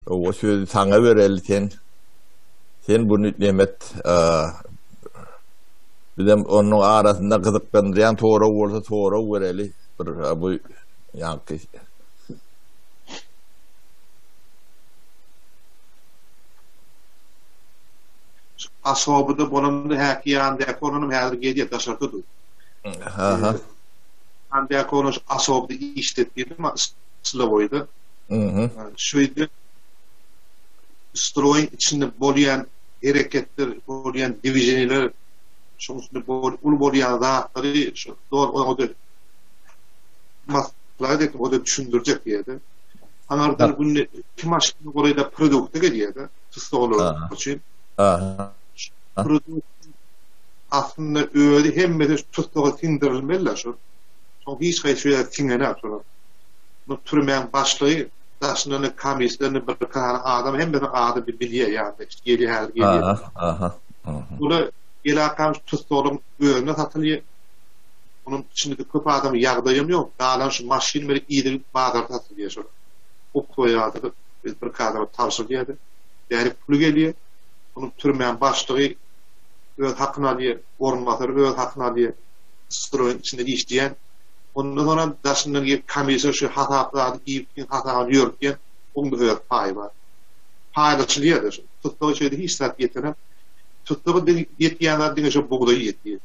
O sözi saňa bereli sen. Sen bunu nemet bizem onuň arasynda gyzyklandyrýan sorag bolsa sorag bereli. Bir bu ýaňky Asobyda bolamda häki ýandaky oglanym häzir gelýär daşarda dur. Aha. Ýandaky oglan şu asobyda işledi diýdim, slowoýda. Mhm. Şu ýerde stroýyň içinde bolýan hereketler, bolýan dwiženiýeler, şoň üstünde bol, uly bolýan zatlary şu doly oňa-da maslahat etdim, o-da düşündirjek diýýär-de. Aňardan günde iki maşyn golaýda produkta gelýär-de, tussaglar üçin. Aha. Produkt aslynda özi hemmesi tussaga siňdirilmeli-de şol. Soň hiç haýsy şu ýere siňenok şolar. Bu türmäň başlygy daşyndan komissiýadan bir sany adam hemmesiniň ady bilýär ýa-da gelýär häzir gelýär. Aha, aha. Bular gelakam tussaglaryň özüne satylýar. Onuň içinde köp adamyň ýagdaýam ýok. Galan şu maşyn bilen yzy bazarda satylýar şol. Okloýarda bir adama tabşyrylýar. Bärik puly gelýär. Onuň türmäň başlygy öz hakyny alýar, orunbasary öz hakyny alýar. Stroýyň içinde işleýän. Ondan soňam daşyndan gelip komissiýa şu hasap zady iýip hasabyny ýörütýän, onuň-da öz paýy bar. Paýlaşylýar-da şu. Tussaga şeýle hiç zat ýetenem. Tussaga diňe ýetýän zat diňe şo bugdaý ýetýär.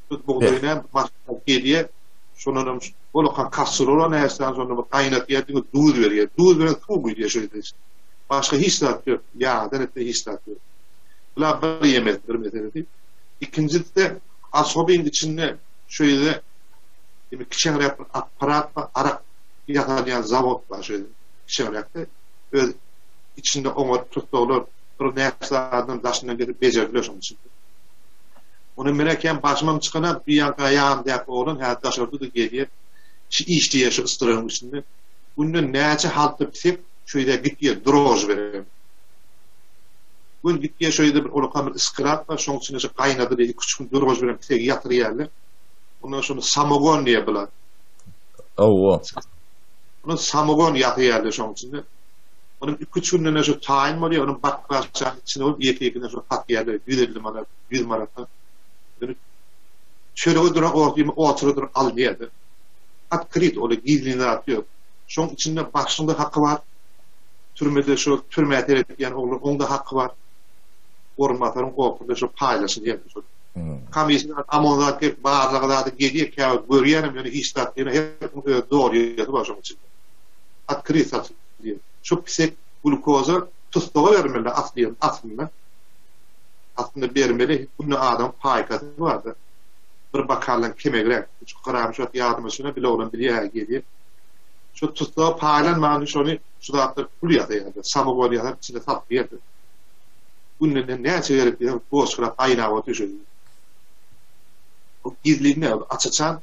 Şu bugdaý näme maşgala gelýär, şondanam olakan kastrula näçe şonda bir gaýnatýar, diňe duz berýär. Duz bilen suw guýýar şo ýerde. Başga hiç zat ýok. Ýagdan etde hiç zat ýok. Bular bir ýemek bir meselesi. Ikinjisi-de asobyň içinde şu ýerde demek kiçeňräk bir apparat bar, arak ýasalýan zawod bar şu ýerde kiçeňräkde. Öz içinde oňaryp tussaglar bir näçe adam daşyndan gelip bejerdiler şonuň içinde. Ony men ekem başymam çykana bir ýanka ýanyndaky oglan häzir daşarda-da gelýär. Şu işleýär şu ysdyragyň içinde. Günde näçe halta pisek şu ýere gitýär drož beren. Gün gitýär şu ýerde bir ulakan bir sklad bar şoň içinde şu gaýnadylýar iki üç gün drož beren pisegi ýatyrýarlar. Ondan şony samogon diýýär bular. Hawa. Ony samogon ýasaýarlar şoň içinde. Onuň iki-üç günden şu taýyn bolýar, onuň baklaşany içine goýup ýeke-ýekeden şony satýarlar, 150 manat, 100 manatdan. Ýöne çörege duran ot ýeme otura duran alynýar-da. Otkryt ol gizlin zat ýok. Şoň içinde başlygyň-da haky bar. Türmede şo türmä seredýän oglan oň-da haky bar. Orunbasaryň okurda şo paýlaşylýar şo. Komissiýa OMON zat gelip barlaga zady gelýär, käwagt görýänem ýöne hiç zat diýene her kimiň öz dogry bar şoň içinde. Otkryt satylýar. Şu pisek glukoza tussaga bermeli asly aslynda. Aslynda bermeli günde adamyň paýkasy barda. Bir bakaldan kemegräk. Üç gram şu ýadyma düşene bile oglan bilýär gelýär. Şu tussaga paýlanman şony şu zatlar pul ýasaýardy. Samogon ýasap içine salyp berdi. Günde näçe gerek diýseň boçkalap gaýnap otyr şu. Gizlin aç-açan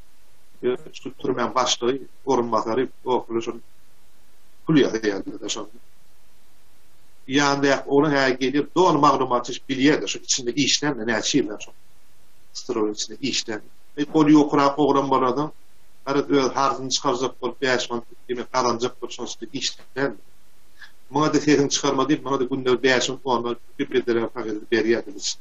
şu türmäň başlygy orunbasary okuly şol pul ýazýarlar şol. Ýandaky oglan hä gelip doly maglumat çeşip bilýär-de şu içinde işlän näçe ýyllar şol stroýyň içinde işlän. E goly ýokurak oglan bolansoň garaz öz harzyny çykarjak bolup 5 manat diýmek gazanjak bolup şoň üstünde işlän. Muňa-da sesiňi çykarma diýip muňa-da günde 5 manat 10 manat bir bedere paket berýärdi.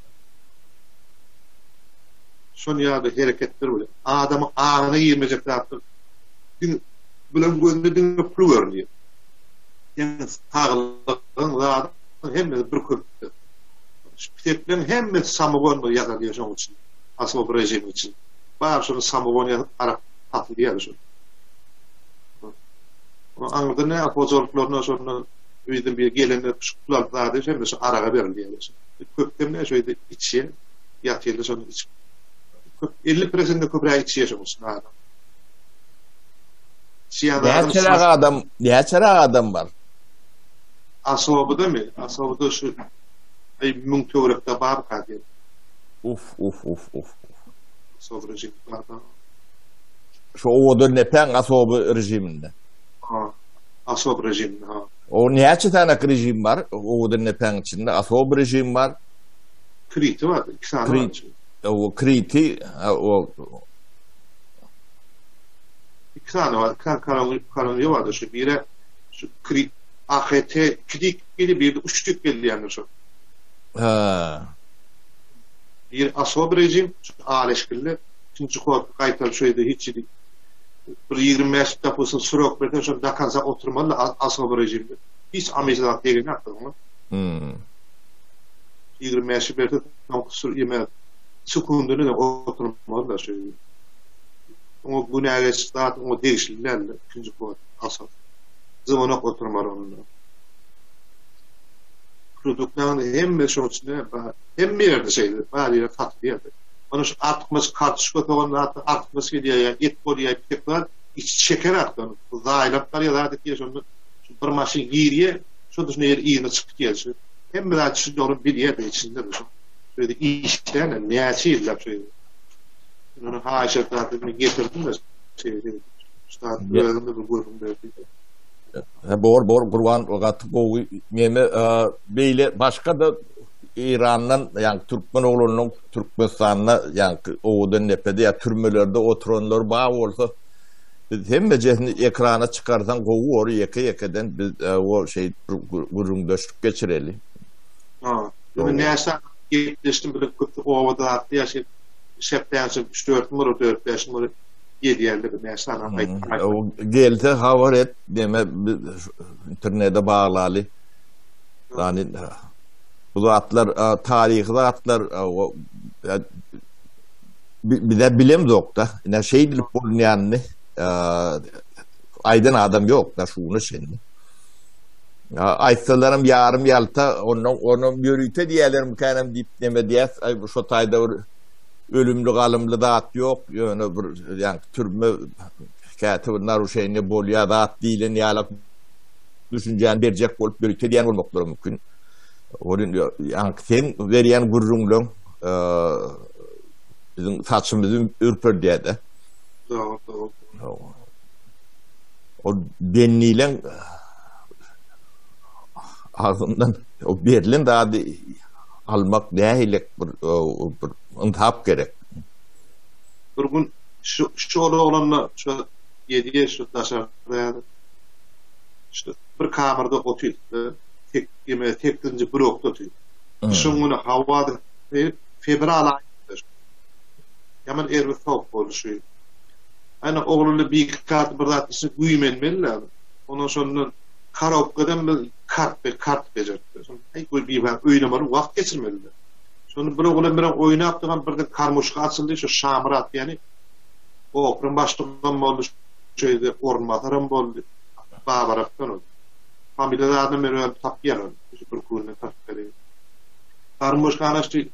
Şol ýaly hereketler bolýar. Adamyň aňyna girmejek zatlar diňe bilen gözüne diňe pul görünýär. Seň saglygyň zadyň hemmesi bir köpde. Şu pitekleň hemmesi samogon bir ýazalýar şoň üçin. Asob režimi üçin. Bar şony samogon ýazyp arak satylýar şol. Aňyrda ne hojalyklaryna şonda öýden bir gelende şu pul alyp zady hemme şu araga berilýär. Köpden ne şeýde içýär. Ýatyrda şony içip. Köp 50 prosentden köpräk içýär şoň üçin adam. İçýän adam. Näçeräk adam, näçeräk adam bar? Asobydamy? Asobyda şu aý müň töwerekde barka diýip. Uf, uf, uf, uf. Asoby rejim bar. Şu owadan nepäň asoby rejiminde. Ha. Asob rejiminde, ha. O näçe tane rejim bar? Owadan nepäň içinde asob rejim bar. Kriti bar, iki sany bar. O kriti, o iki sany bar, iki sany koloniýa bar şu biri şu krit. AHT 2 diýip gelýär, biri 3 diýip gelýändir şo. Ha. Bir asob rejim, şu aleşkilli, ikinji kod gaýtaryp şu ýerde hiç ýeri bir 25 dapusyn srok bersen şony dakansa oturmaly asob rejimde. Hiç amyşa zat degenok oňa. Hmm. 25 berse soňky sür ýeme sekundyny da oturmaly da şu. Oňa günä geçip zat oňa degişli däl ikinji kod asob. Zywonok oturmaly onda. Produktlaryň hemme şoň içinde bar. Hemme ýerde şeýle, bar ýerde satylýar. Ony şu artykmaç kartoşka sogan zatlar artykmaç gelýär ýa et bolýar, tek zat içi şeker atdan. Zaýlap barýar zat etýär şonda şu bir maşyn girýär, şonda şunda ýer yzyna çykyp gidýär. Şu hemme zat içinde ony bilýär de içinde şu. Şeýle işlän näçe ýyllap şeýle. Ony haýyş etip zat getirdim de şeýle. Şu zat özüm de bir gürrüň berdi. Bor bor Gurban gaty gowy neme beýle başga da Eýrandan ýa türkmen oglanyň Türkmenistanda ýa owadan depede ýa türmelerde oturanlar bar bolsa biz hemmejesini ekrana çykarsaň gowy bor ýeke ýekeden biz o şeý gürrüňdeşlik geçireli. Ha. Men näçe gepleşdim bilen köp obada zatda ýaşaýan şepdänçe 3-4 numara 4-5 numara gelýärler näçe adam aýtdy. Gelse habar et deme internete baglaly. Yani bu zatlar taryhy zatlar bize bilemzok-da. Ine şeýdilip bolunýanyny aýdan adam ýok-da şuny şindi. Aýtsalaram ýarym ýalta ondan onam ýörite diýerlermikänem diýip neme diýäs. Aý bu şo taýda bir ölümli galymly zat ýok. Ýöne bir ýa türme käte bir naruşeniýe bolýar zat diýlen ýaly düşünjäni berjek bolup ýörite diýen bolmaklary mümkin. Ol ýaňky sen berýän gürrüňleň biziň saçymyzy ürperdýär-de. Dogry, dogry. Ol bennileň agzyndan o berlen zady almak nähili bir bir ynsap gerek. Bir gün şu şu oglanda şu ýedi şu daşarda şu bir kamerada otyrdy. Tek ýeme sekizinji blokda otyr. Şoň güni hawa fewral aýynda. Ýaman erbet sowuk boldy şu ýyl. Ana ogluny bir bir zat içine güýmenmeli-dä. Ondan şondan karobkadan bir kart bir kart bejertdi. Şonda aý goý bir öýlemeli wagt geçirmeli-dä. Şonda bir oglan bilen oýnap duran birden karmuşka açyldy, şu Şamyrat diýeni OPR-yň başlygam boldy, şu ýerde orunbasaram boldy. Babarapdan ol. Familiýa zadyny men özüm tapýan ony. Şu bir günden tapyp bereýin. Karmuşkany açdy.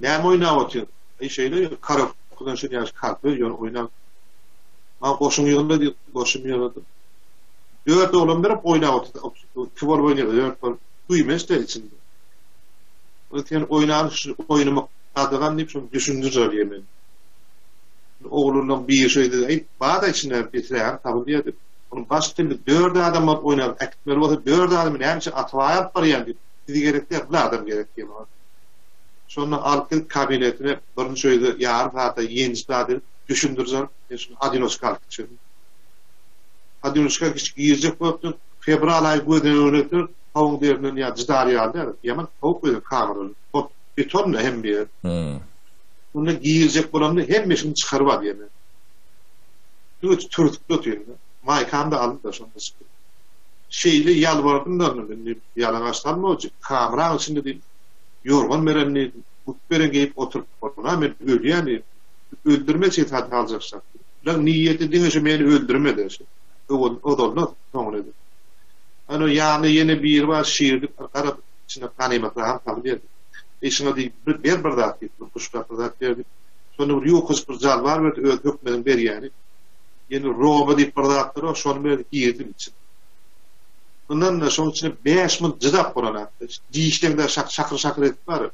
Näme oýnap otyr? Aý şeýle karobkadan şu ýaş kart ýöne oýnap. Maňa goşuň ýygna diýip, goşumy ýygnadym. Dört oglan berip oýnap otyr. Iki bolup oýnaýar, dört bolup. Güýmenç-de içinde. Ol sen oýnan şu oýnumy gadagan diýip şony düşündirjek diýen men. Oglanlaryň biri şeý diýdi, Eý, bar-da içinde betirägem tapylýar diýip. Onuň baş dilli dört adam bolup oýnap äkitmeli bolsa, dört adamy näme üçin Atabaý alyp barýaň diýip, sizi gerek däl, bir adam gerek diýen maňa. Şonda alyp gidip kabinetine birinji öýde ýarym sagatda ýenjip zat edip düşündirjek, men şuny odinoçka alyp gitjek. Odinoçka girjek bolupdyr, fewral aýy göz öňüne getir, howuň derinden ýa jydar ýaly däl, ýaman sowuk öýde kameraly, ot, beton-da hemme ýer. Onda girjek bolamda hemmesini çykaryp alýar meni. Diňe türtüp otyryn-da. Maýkamy-da aldy-da şonda çykyp. Şeýle ýalbardym-da onda indi ýalaňaç salmawjy, kameraň içinde diýip, ýorgan beren diýip, güp beren geýip oturyp bolna, men ölýän diýip, öldürme çen satyn aljak şat diýip. Bulaň niýeti diňe şu meni öldürme-de şu. Ozalynda soňuna edip. Ana ýanynda ýene biri bar şirdik gara içinde ganymatlaram salýardy. Eý şuňa diýip bir ber bir zat diýip, bir guşgap bir zat berdi. Şonda bir ýukajyk bir jalbar berdi öz hökmediň berýäni. Ýene roba diýip bir zatlar bar, şony berdi girdim içine. Mundan-da şoň içine 5 minut jydap bolanakdy. Dişleň-de şak şakyr-şakyr edip bar.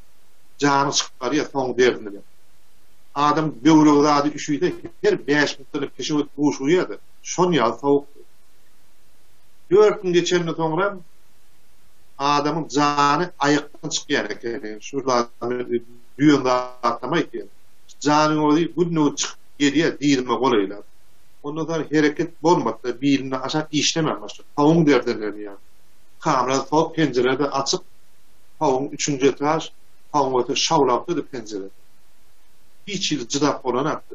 Jany çykyp barýar soň derdini bilen. Adam böwregi zady üşüýse her 5 minutdan peşew edip buşugýar-da. Şon ýaly sowukdy. Dört gün geçenden soňra adamyň jany aýakdan çykýan ekeni. Şu zady düýen zatlama aýtýan. Janyň özi günde-gün çykyp gelýär dizime golaýlap. Ondan soň hereket bolmady. Bilimden aşak işlemän başlady. Sowuň derdenlerini ýaly. Kamera sowuk, penjire-de açyk. Sowuň üçünji etaž, sowuň öte şawlap durdy penjire. Hiç hili jydap bolanakdy.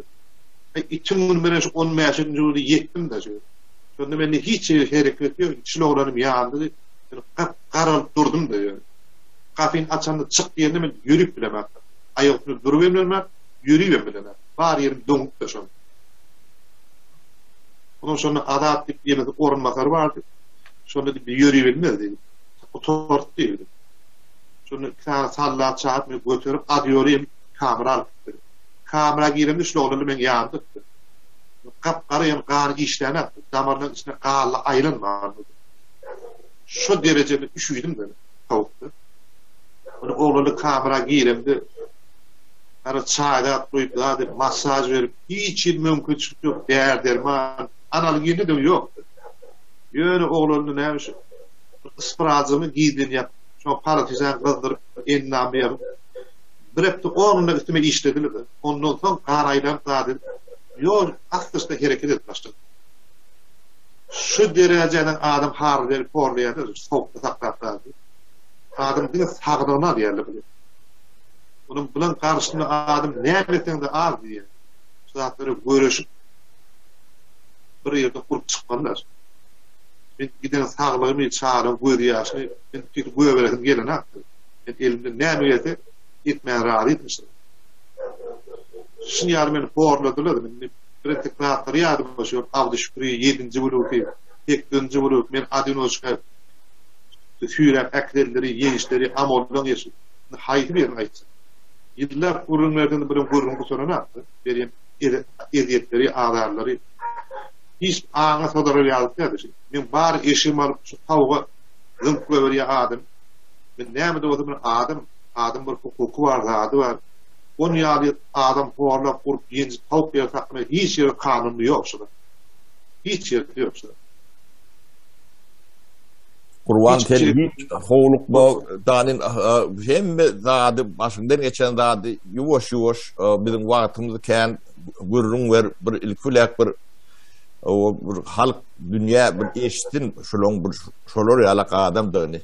Aý, itiň güni menen şu on bäşinji günde ýetdim-de şu. Şonda mende hiç hili hereket ýok. Çil oglanym ýandy. Men gap-garalyp durdum-da ýöne. Gapyny açanda çyk diýende men ýörüp bilemokdym. Aýak üstünde durubem bilemok, ýörübem bilemok. Bar ýerim doňupdy şonda. Onuň şonda Azat diýip ýene orunbasary bardy. Şonda diýip ýöribilmez diýdi. Gutardy diýdi. Şonda iki sany sallat çagyryp meni göterip adýory hem kamera alyp gitdi. Kamera giremde şul oglanlar meň ýanymda durdy. Gap-gara ýaly gany işlänokdy. Damarlaryň içinde ganly aýlan bardy. Şo derejede üşüdim men sowukda. Ony oglanlar kamera giremde Gara çaý zat guýup zat edip massaž berip hiç hili mümkinçilik ýok däri derman analgini-de ýokdy. Ýöne oglanda näme şu ysbyrajygyny gizlin ýapyp şoňa paratizan gyzdyryp endamy ýazyp bir hepde on günläp üstüme işlediler-de ondan soň gan aýlanyp zat edip ýol assyşda hereket edip başladym. Şu derejeden adam har berip horlaýarlar sowukda saklap zat edip. Adam diňe saglygyny alýarlar bu. Onuň bilen garşynda adam näme etseňde az diýýär. Şu zatlary göreşip bir ýerde gurup çykmalylar. Men giden saglygymy, çagalaň göz ýaşyny men tüýs göberesim gelenokdy. Men elimden näme gelse etmäge razydym şo. Şuny ýaly meni horladylar. Indi bir entek zatlary ýadyma düşýär. Abdy Şükri ýedinji bölügi, sekizinji bölük men odinoçka süýräp äkidenleri, ýeňişleri, Amoldan geçip. Indi haýsy birini aýtjak? Ýyllap gürrüň berseň-de birem gürrüň gutaranakdy. Berýän ezýetleri, azarlary hiç aňa sygdyrar ýaly däldi. Şu meň bar eşigimi alyp şu sowuga zyňyp goýberýän adam. Men näme-de bolsa bir adam, adam bir hukuky bar, zady bar. Onuň ýaly adam horlap, urup, ýenjip sowuk ýerde saklamak hiç ýerde kanunda ýok şu zat. Hiç ýerde ýok şu zat. Gurban sen hiç howlukma danin hemme zady başyňdan geçen zady ýuwaş ýuwaş biziň wagtymyz kän gürrüň ber bir ilki biläk bir bir halk dünýä bir eşitsin şolaň bir şolar ýalak adamdygyny.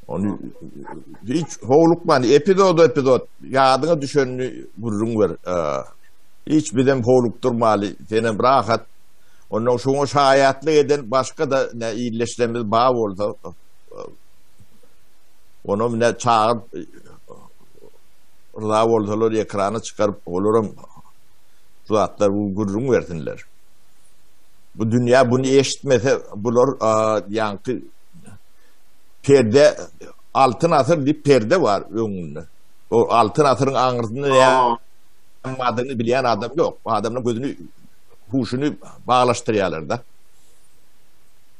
Ony hiç howlukman epizod epizod ýadyňa düşenini gürrüň ber. Hiç bizem howlukdurmaly senem rahat Ondan şoňa şaýatlyk eden başga-da ne illeşlerimiz bar bolsa, onam ne çagyryp rza bolsalar ekrana çykaryp olaram şu zatlar bu gürrüň bersinler. Bu dünýä bunu eşitmese bular ýaňky perde altyn asyr diýip perde bar öňünde. O altyn asyryň aňyrsynda näme bardygyny bilýän adam ýok. Adamlaryň gözüni huşuny baglaşdyrýarlar-da.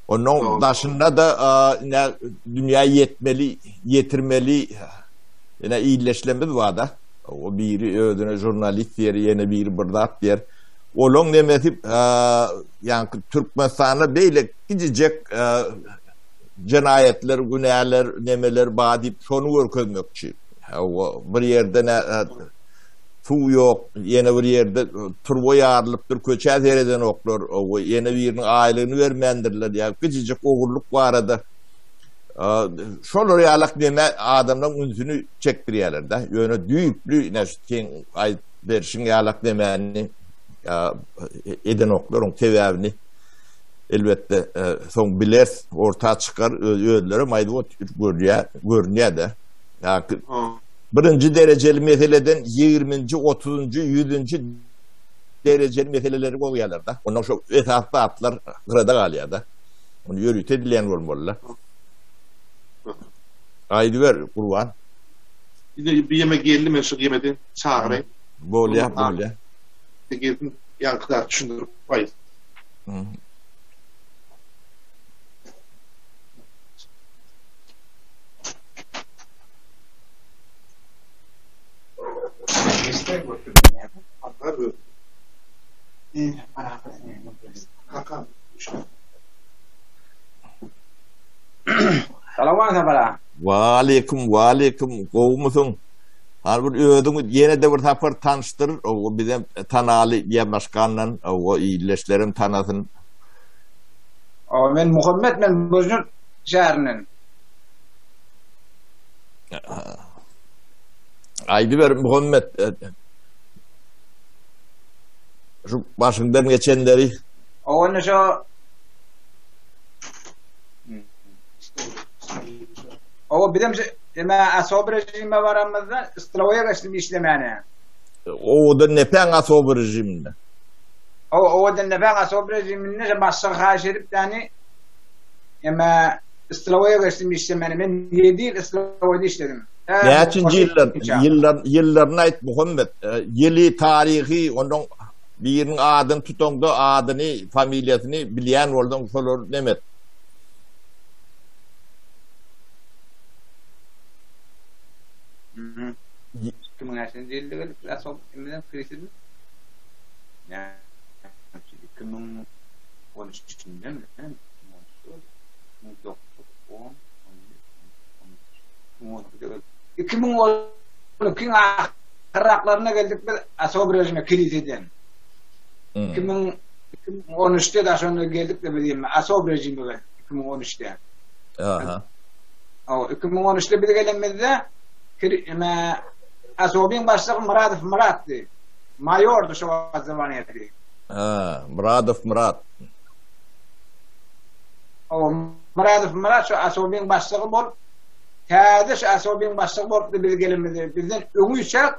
Ondan daşynda-da ine dünýä ýetmeli, ýetirmeli ine illeşlerimiz bar-da. O biri özüne žurnalist diýer, ýene biri bir zat diýer. Olaň nemesi ýaňky Türkmenistanda beýle kiçijek jenaýatlar, günäler, nemeler bar diýip şony görkezmekçi. Bir ýerde Suw ýok, ýene bir ýerde turba ýarylypdyr, köçä seredenoklar, ýene biriniň aýlygyny bermändirler, ýa kiçijik ogurlyk barada. Şolar ýalak neme adamlaryň ünsüni çekdirýärler-de. Ýöne düýpli ine şu seň aýdyp berşiň ýalak nemäni edenoklar, oň sebäbini elbetde soň bileris, orta çykar, özlerem aýdyp otyr, görýär, görünýär-de. Birinji derejeli meseleden ýigriminji, otuzynjy, ýüzünji derejeli meseleleri bozýarlar-da. Ondan şo esasy zatlar gyrada galýar-da. Ony ýörite edilýän bolmaly-da. Aýdyber, Gurban. Indi bir ýeme geldi, men şu ýemeden çagyraýyn. Bolýar, bolýar. Gelsin, ýaňky zat düşündirip aýt. Salam Sapar aga. Waleýkim, waleýkim. Gowumysyň? Hany bir özüňi ýene-de bir sapar tanyşdyr, o bizem tanaly diýen başgandan, o ildeşlerem tanasyn. O men Muhammet men Bözňürt şäherinden. Aýdyber Muhammet. Şu başyňdan geçenleri. O onda şo Owa bizem eme asob rejime baramyzda stylowoýa geçdim işlemäne. Owadan nepäň asob rejiminde. Owa owadan nepäň asob rejiminde şo başlygy haýyş edip ýani eme stylowoýa geçdim işlemäne. Men 7 ýyl stylowoýda işledim. Näçinji ýyllar ýyllar ýyllaryny aýt Muhammet. Ýyly, taryhy, onuň biriniň adyny tutaňda adyny, familiýasyny bilýän bolsaň şolary nemet. Kimiň näçinji ýylda gelip asob emeden krisidi? 2013-nji 2012-iň ahyrraklarynda geldik biz asob rejime kiliseden. 2013-de da şonda geldik de biz ýene asob rejime 2013-de. Aha. O 2013-de biz gelenimizde eme Asobyň başlygy Myradow Myratdy. Maýordy şo wagt zwanýasy. Ha, Myradow Myrat. O Myradow Myrat şo Asobyň başlygy bolup, täze şo Asobyň başlygy bolupdy biz gelenimizde. Bizden öňüçäk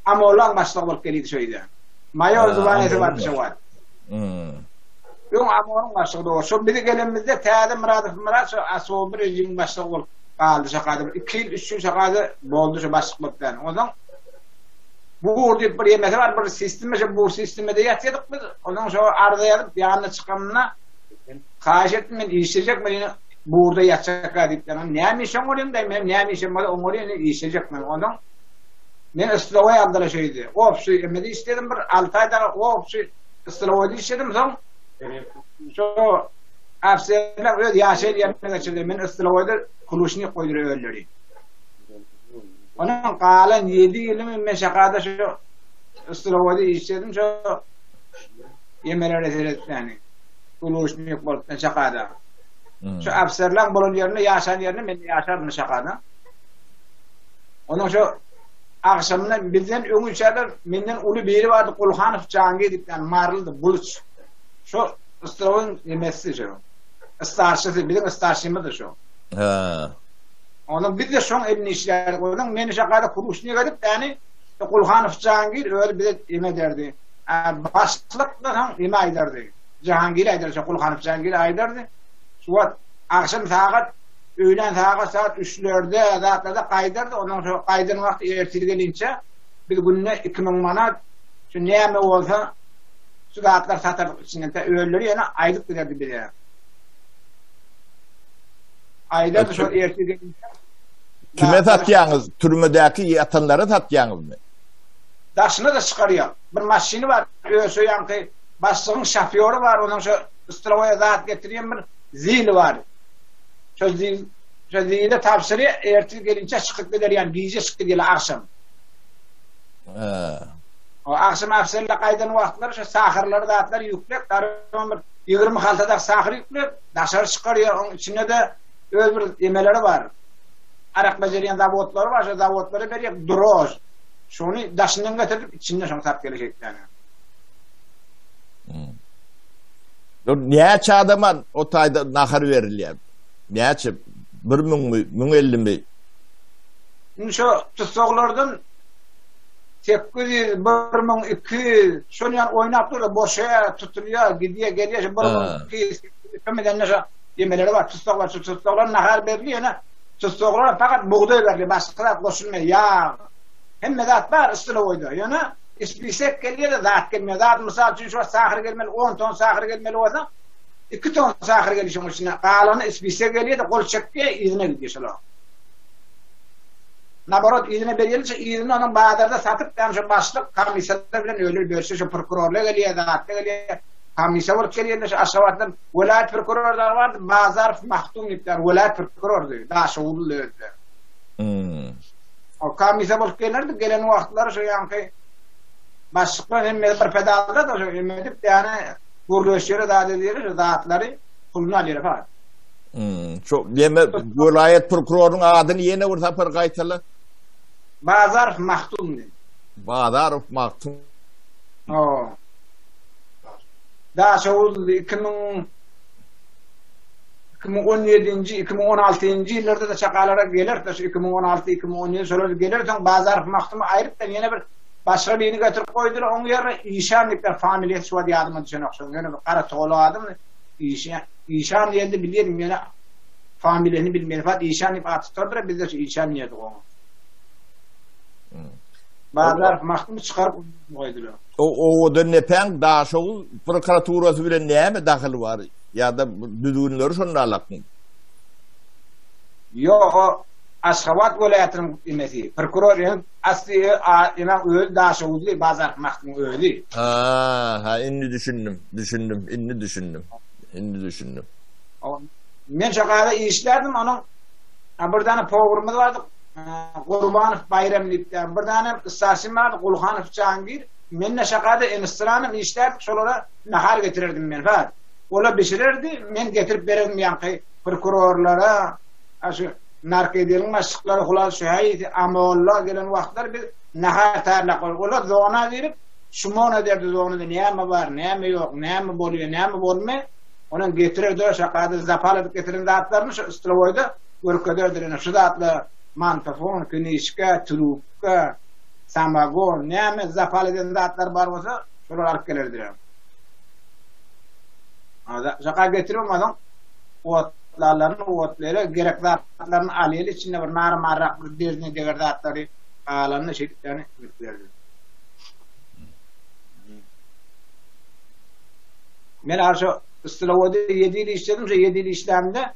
Amollaň başlygy bolup gelýdi şo ýerde. Maýor zwanýasy bardy şo wagt. Hmm. Öň Amonyň başlygy dogry. Şo bizi gelenimizde täze Myradow Myrat şo Asoby rejimiň başlygy bolup galdy şo bir 2 ýyl, 3 ýyl şo boldy şo başlyk bolup ýani. Onsoň bur diýip bir ýemesi bar, bir sistema şo bur sistemede ýatýardyk biz. Onsoň şo arza ýazyp ýanyna çykamda haýyş etdim men işlejek men ýene burda ýatjakka diýip ýani. Näme işem bolýan diýdim, men näme işem bolsa oňarýan işlejek men. Onsoň men yslowoý aldylar şo ýerde. Opşy emede işledim bir 6 aý dagy opşy Ysraýyl işledim soň şo ofiserler öz ýaşaýan ýerine geçirdi. Men Ysraýylda kluşnik goýdular özleri. Onuň galan 7 ýylymy men şakada şo Ysraýylda işledim şo ýemelere seredip ýani. Kluşnik bolup men şakada. Şo ofiserler bolan ýerinde ýaşan ýerinde men ýaşardym şakada. Onuň şo Agşamyna bizden öňünçäler menden uly biri bardy Gulhanow Jangir diýip ýani marylydy Buluç. Şo ysrawyň nemesi şo. Ystarşysy biziň ystarşymyzdy şo. Hä. Onuň biz-de şoň elinde işlärdik. Onuň meni şo gaýra kuruşnik edip ýani Gulhanow Jangir özi bize eme ederdi. Başlyk da soň eme aýdardy. Jahangir aýdardy şo Gulhanow Jangir aýdardy. Şu wagt agşam sagat Öýlän sagat saat üçlerde zatlarda gaýdardy, ondan soň gaýdan wagty ertir gelinçä biz günde 2000 manat şu näme bolsa şu zatlar satardyk içinden tä öýleri ýene aýdyp giderdi bize. Aýdardy şol ertir gelinçä. Kime satýaňyz? Türmedäki ýatanlara satýaňyzmy? Daşyna-da çykarýar. Bir maşyny bar, öýse ýaňky başlygyň şofýory bar, onuň şo stroýa zat getirýän bir zili bar. Şo zil, şo zile tabşyrýar, ertir gelinçä çykyp gider, ýani gije çykyp gidýärler agşam. Hä. O agşam ofiserler gaýdan wagtlary şo sahrlary zatlary ýüklep, darygam bir 20 haltadak sahr ýüklep, daşary çykarýar, oň içinde-de öz bir emeleri bar. Arak bejerýän zawodlary bar, şo zawodlara berýär, drož. Şony daşyndan getirip, içinde şony sap gelýär şeýtmäne. Hmm. Dur, näçe adama o taýda nahar berilýär? Näçe? Bir müňmi, 1050 mi? Indi şo tussaglardan 800, 1200, şony ýaly oýnap dur, boşaýar, tutulýar, gidýär, gelýär, şo 1200, kim edende şo ýemeleri bar, tussaglar, şu tussaglar nahar berilýär, ýöne tussaglara fakat bugdaý berilýär, başga zat goşulmaýar, ýag, hemme zat bar stylowoýda, ýöne Ispisek gelýär-de zat gelmeýär. Zat mysal üçin şu wagt sahyr gelmeli, on ton sahyr gelmeli bolsa, iki ton sahyr gelýär şonuň içine. Galany ispisek gelýär-de gol çekýär, yzyna gidýär şolar. Naborot yzyna berýärler, şo yzyny onuň bazarda satyp, ýagny şo başlyk komissiýalar bilen öýler bölüşýär, şo prokurorlar gelýär, zatlar gelýär, komissiýa bolup gelýärler şo Aşgabatdan welaýat prokurory dagy bardy, Bazarow Mahdum diýip, ýagny welaýat prokurordy, Daşoguzly özi-de. Hmm. O komissiýa bolup gelerdi, gelen wagtlary şu ýaňky başlyklar hemmesi bir pedalda da şu edip ýany gürleşýär zat edýär şu zatlary puluny alýar ha. Hmm, şu ýene welaýat prokurorynyň adyny ýene bir sapar gaýtala. Bazarow Mahtum. Bazarow Mahtum. O. Daşoguz 2000 2017-nji, 2016-njy ýyllarda-da çakalara geler, şu 2016, 2017 şolar geler, soň Bazarow Mahtumy aýryp-da ýene bir başga birini getirip goýdular, oň ýerine Işan diýip bir familiýasy şu wagt ýadyma düşenok şoň, ýöne bir gara togalak adam, Işan, Işan diýende bilýärdim, ýöne familiýasyny bilmeýän, fakt Işan diýip at tutardylar, biz-de şu Işan diýerdik oňa. Bazarow Mahtumy çykaryp goýdular. O Owadandepäň Daşoguz prokuraturasy bilen näme dahyly bar? Ýa-da düzgünleri şonda alakmy? Ýok, o Aşgabat welaýatynyň emesi. Prokuror hem asly ýa özi Daşoguzly Bazarow Mahtumyň özi. Ha, ha, indi düşündim, düşündim, indi düşündim. Indi düşündim. Men şo gada işlärdim, onuň bir däne powurymyz bardy, Gurbanow Baýram diýip, bir däne starşin bardy, Gulhanow Jahangir. Men-de şakada instranym işlärdik, şolara nahar getirerdim men, ha. Ola bişirerdi, men getirip bererdim ýaňky prokurorlara, a şu narkodeliň başlyklary, hulas şu häýsi amolla gelen wagtlar biz nahar taýýarlap goýardyk. Olar zona girip, şumon ederdi zonada näme bar, näme ýok, näme bolýar, näme bolmaýar. Onam getirerdi, şakada zapal edip getiren zatlaryny şu strowoýda görkezerdiler. Ine şu zatlar mantafon, knişka, trubka, samagon, näme zapal eden zatlar bar bolsa, şolary alyp gelerdiler. Şaka getirip onsoň otlarlaryny otlara gerek zatlaryny alýar içinde bir narmarrak bir derzine deger zatlary galanyny şeýdip ýany berdi. Men arşa Stylowoda 7 ýyl işledim, şo 7 ýyl işlämde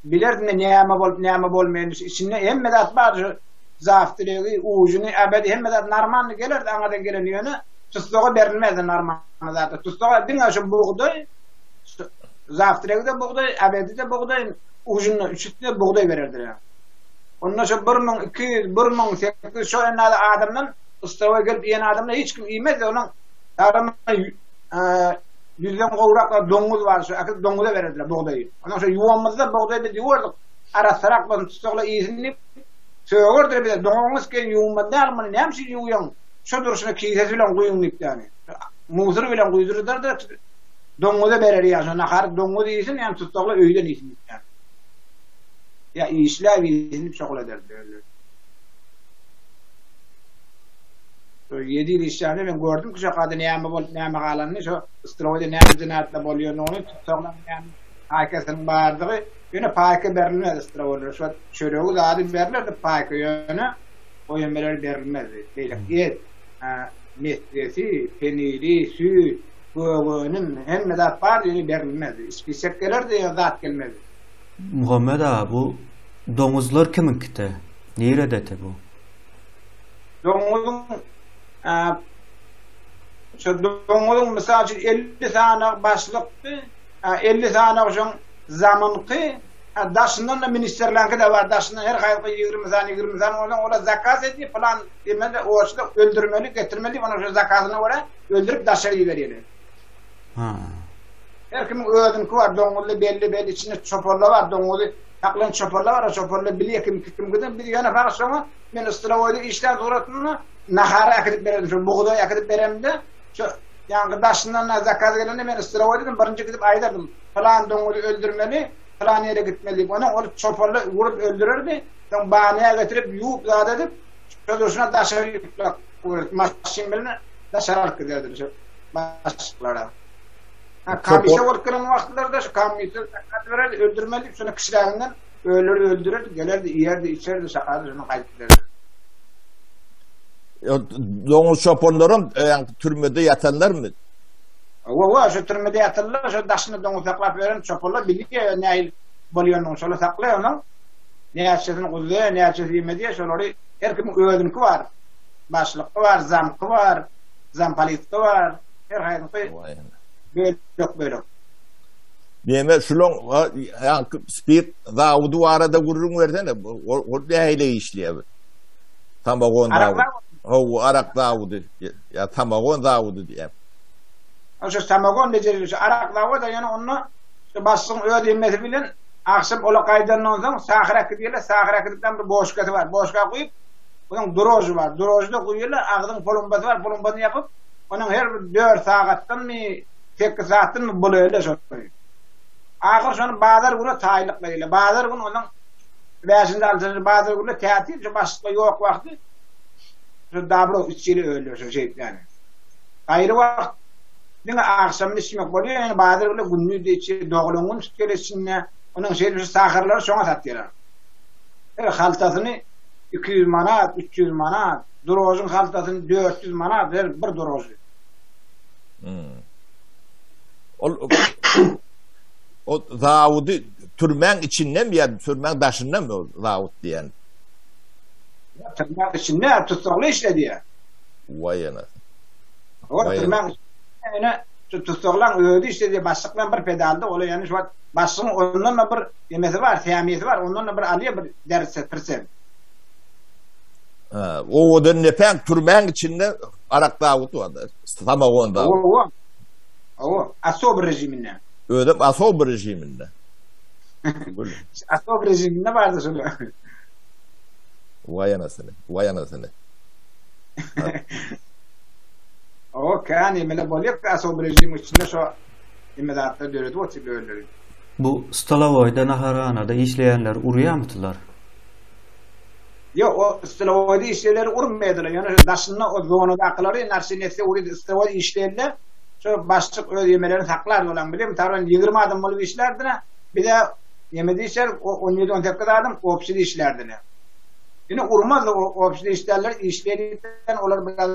bilerdim men näme bolup näme bolmaýanyny. Içinde hemme zat bar, şo zawtregi, ujyny, obedi hemme zat normalny gelerdi aňadan gelen ýöne tussaga berilmezdi normalny zatlar. Tussaga diňe şo bugdaý, zawtregi-de bugdaý, obedi-de bugdaý, ujyny-da üçüsine bugdaý bererdiler. Onda şo 1200, 1800 şo enada adamdan ystrowa gelip iýen adamlar hiç kim iýmezdi onuň adamlar ýüzden gowrak doňuz bar şo äkidip doňuza bererdiler bugdaýy. Ondan şo ýuwamyzda bugdaý biz ýuwardyk. Arassarak bolsun tussaglar iýsin diýip sögerdiler bize doňuňyz kän ýuwmaly däl muny näme üçin ýuwýaň şo durşuna kisesi bilen guýuň diýip ýany. Musur bilen guýdurdylar doňuza berer ýa şo nahary doňuz iýsin ýa tussaglar öýden iýsin diýip ýany. Ýa işläp iýsin diýip şohul ederdiler. Şo ýedi ýyl işlände men gördüm ki şokada näme bolup näme galanyny şo stroýda näme jenaýatlar bolýanyny tussaglaryň näme paýkasynyň bardygy ýöne paýka berilmezdi stroýlara şo çöregi zady berlerdi paýka ýöne o ýemeler berilmezdi beýleki et mesgesi peniri süýt gök önüm hemme zat bardy ýöne berilmezdi ispisek gelerdi ýöne zat gelmezdi. Muhammet aga bu doňuzlar kimiňkite niredete bu. Doňuzyň şo doňuzyň mysal üçin 50 sany başlykdy, 50 sany şoň zamynky, daşyndan da ministrleňki-de bar, daşyndan her haýsy 20 sany, 20 sany bolsa, olar zakaz edýär, plan diýmeli, oçda öldürmeli, getirmeli diýip, onuň şo zakazyna görä öldürüp daşary iberýärler. Ha. Her kimiň özüňki bar, doňuzly belli-belli içinde çopanlar bar, doňuzy saklan çopanlar bar, o çopanlar bilýär kimki kimkidir, biz ýöne fakat şoňa Men stylowoýda işlän suratynda nahary äkidip bererdim. Şo bugdaý äkidip beremde, şo ýaňky daşyndan zakaz gelende men stylowoýdadym, birinji gidip aýdardym. Pylan doňuzy öldürmeli, pylan ýere gitmeli diýip. Onsoň ol çopanlar urup öldürerdi. Soň banýa getirip, ýuwup zat edip, şo durşuna daşary ýükläp maşyn bilen daşary alyp giderdiler şo başlyklara. Ha, komissiýa bolup gelen wagtlarda şu komissiýa zakaz bererdi, öldürmeli diýip, şony kişiläginden Öler öldürer, gelerdi, iýerdi, içerdi, şakardy, şondan gaýdyp giderdi. Doňuz çopanlaram ýaňky türmede ýatanlarmy? Hawa, şu türmede ýatanlar, şu daşynda doňuz saklap ýören çopanlar bilýär nähili bolýanyny, şolar saklaýar onuň. Näçesini guzlaýar, näçesi iýme diýýär, şolary her kimiň özüniňki bar. Başlykky bar, zamky bar, zampolitki bar, her haýsyňky bölek-bölek. Neme şulaň ýaňky spirt zawody barada gürrüň bersene. Ol nähili işleýär? Samagon zawody. Hawa, arak zawody. Ýa samagon zawody diýýär. Şo samagon bejeriji şu arak zawody ýöne onda şu başlygyň öz emmesi bilen agşam ola gaýdandan soň sahyr äkidýärler, sahyr äkidipden bir boşkasy bar. Boşka guýup, onuň drožy bar. Drožda guýýarlar, agzyň plombasyny bar, plombasyny ýapyp, onuň her bir dört sagatdanmy, sekiz sagatdanmy bulaýarlar şony. Ahyr şony bazar güne taýynlyk berýärler. Bazar gün onuň bäşinji, altynjy bazar güni tätil, şu başlyklar ýok wagty şu dabro içgili öýler şu şeýdip ýaly. Gaýry wagt diňe agşamyny içmek bolýar, ýöne bazar güni gündiz-de içýär, doglan gün tutýar içinde. Onuň şeýdip şu saharlary şoňa satýarlar. Her haltasyny 200 manat, 300 manat, drožyň haltasyny 400 manat her bir drožy. Hmm. Ol o zawudy türmäň içinden ýa türmäň daşyndan mı zawut diýen? Türmäň içinde tussagly işledi. Waý anasy. O türmäň içinde şu tussaglaň özi işledi, başlyk bilen bir pedalda, ola ýani şu wagt başlygyň ondan da bir emesi bar, sämiyesi bar, ondan da bir alýar bir derse, persent. Ha, owadan nepäň türmäň içinde arak zawudy bar. Samagon zawudy. Owa. Owa, asob rejiminde. Özem asob rejiminde. Asob rejiminde bardy şolar. Waý anasyny, waý anasyny. Owa, kän emele bolýar asob rejimiň içinde şo eme zatlar döredip otyr özleri. Bu stolowoýda naharhanada işleýänleri urýamydylar? Ýok, o stolowoýda işleýänleri urmaýardylar. Ýöne şo daşynda o zonadakylary narşy netse urýardy. Stolowoýda işleýänler şo başlyk öz ýemelerini saklardy olaň. Bize mysal üçin 20 adam bolup işlärdiler. Bize ýemede işlärdik, o 17-18 adam obşide işlärdiler. Ýöne urmazdy o obşide işlärler, işleýän olar biraz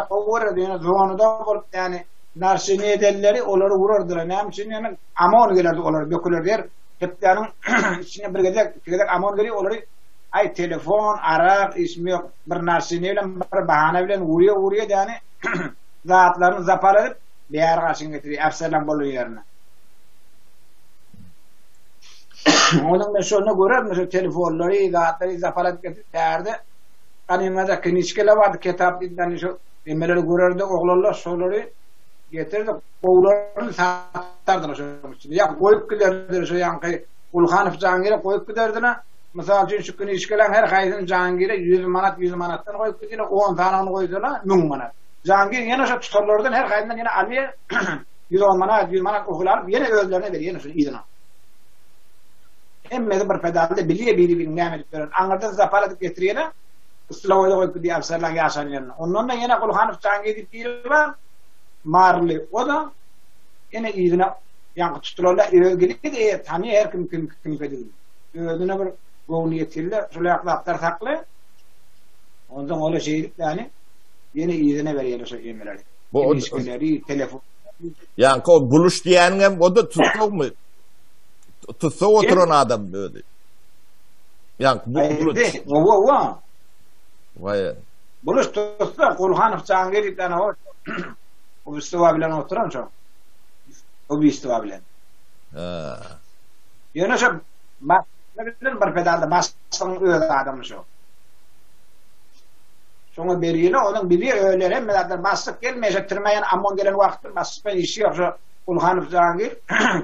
gowy görerdi. Ýöne zonada bolup ýani narşy edenleri olary urardylar. Näme üçin ýöne OMON gelerdi olara dökülerdi her hepdäniň içinde bir gezek, iki gezek OMON gelip olary Aý telefon, arak, işim ýok, bir narşiniý bilen bir bahana bilen urýa urýa däni zatlaryny zapar edip bäri garşyňa getirýär äfserleň bolan ýerine. Onuň men şonda görerdim şu telefonlary, zatlary zapar edip getirip bärde ganymada knižkeler bardy, kitap diýip şu emeleri görerdi oglanlar şolary getirdi gowularyny satardylar şonuň içinde. Ýa goýup giderdiler şo ýaňky Gulhanow jangire goýup giderdiler. Mysal üçin, şu knižkalaň her haýsyny Jangire ýüz manat, ýüz manatdan goýup gidýärler, on sanyny goýsalar, müň manat. Jangir ýene şo tutanlardan her haýsyndan ýene alýar, 110 manat, 100 manat ohul alyp, ýene özlerine berýär, ýene şuny yzyna. Hemmesi bir pedalda bilýär biri-biriniň näme edip ýörenini. Aňyrdan zapar edip getirýärler, stylowoýda goýup gidýär ofserlaň ýaşan ýerine. Ondan-da ýene Gulhanow Jangir diýip biri bar, maryly, o-da ýene yzyna ýaňky tutulanlar özi gelýär-de, eýe, tanyýar her kim kimkidigini. Özüne bir göwni ýetirle, şol ýak zatlar sakla. Onsoň ola şeýdip ýani ýene yzyna berýärler şo emeleri. Bu ilişkileri, telefon. Ýaňky o buluş diýýäniň hem o da tussagmy? Tussag oturan adam özi. Ýaňky bu buluş. Owa, owa. Waý. Buluş tussag, Gulhanow Jangir diýip o. Ubistowa bilen oturan şo. Ubistowa bilen. Ha. Ýöne şo başlyk bilen bir pedalda başlygyň öz adamy şo. Şoňa berýärler, onuň bilýär öýler hemme zatlar başlyk gelmeýär, şo türmä ýene OMON gelen wagty başlyk bilen işi ýok, şo Gulhanow Jahangir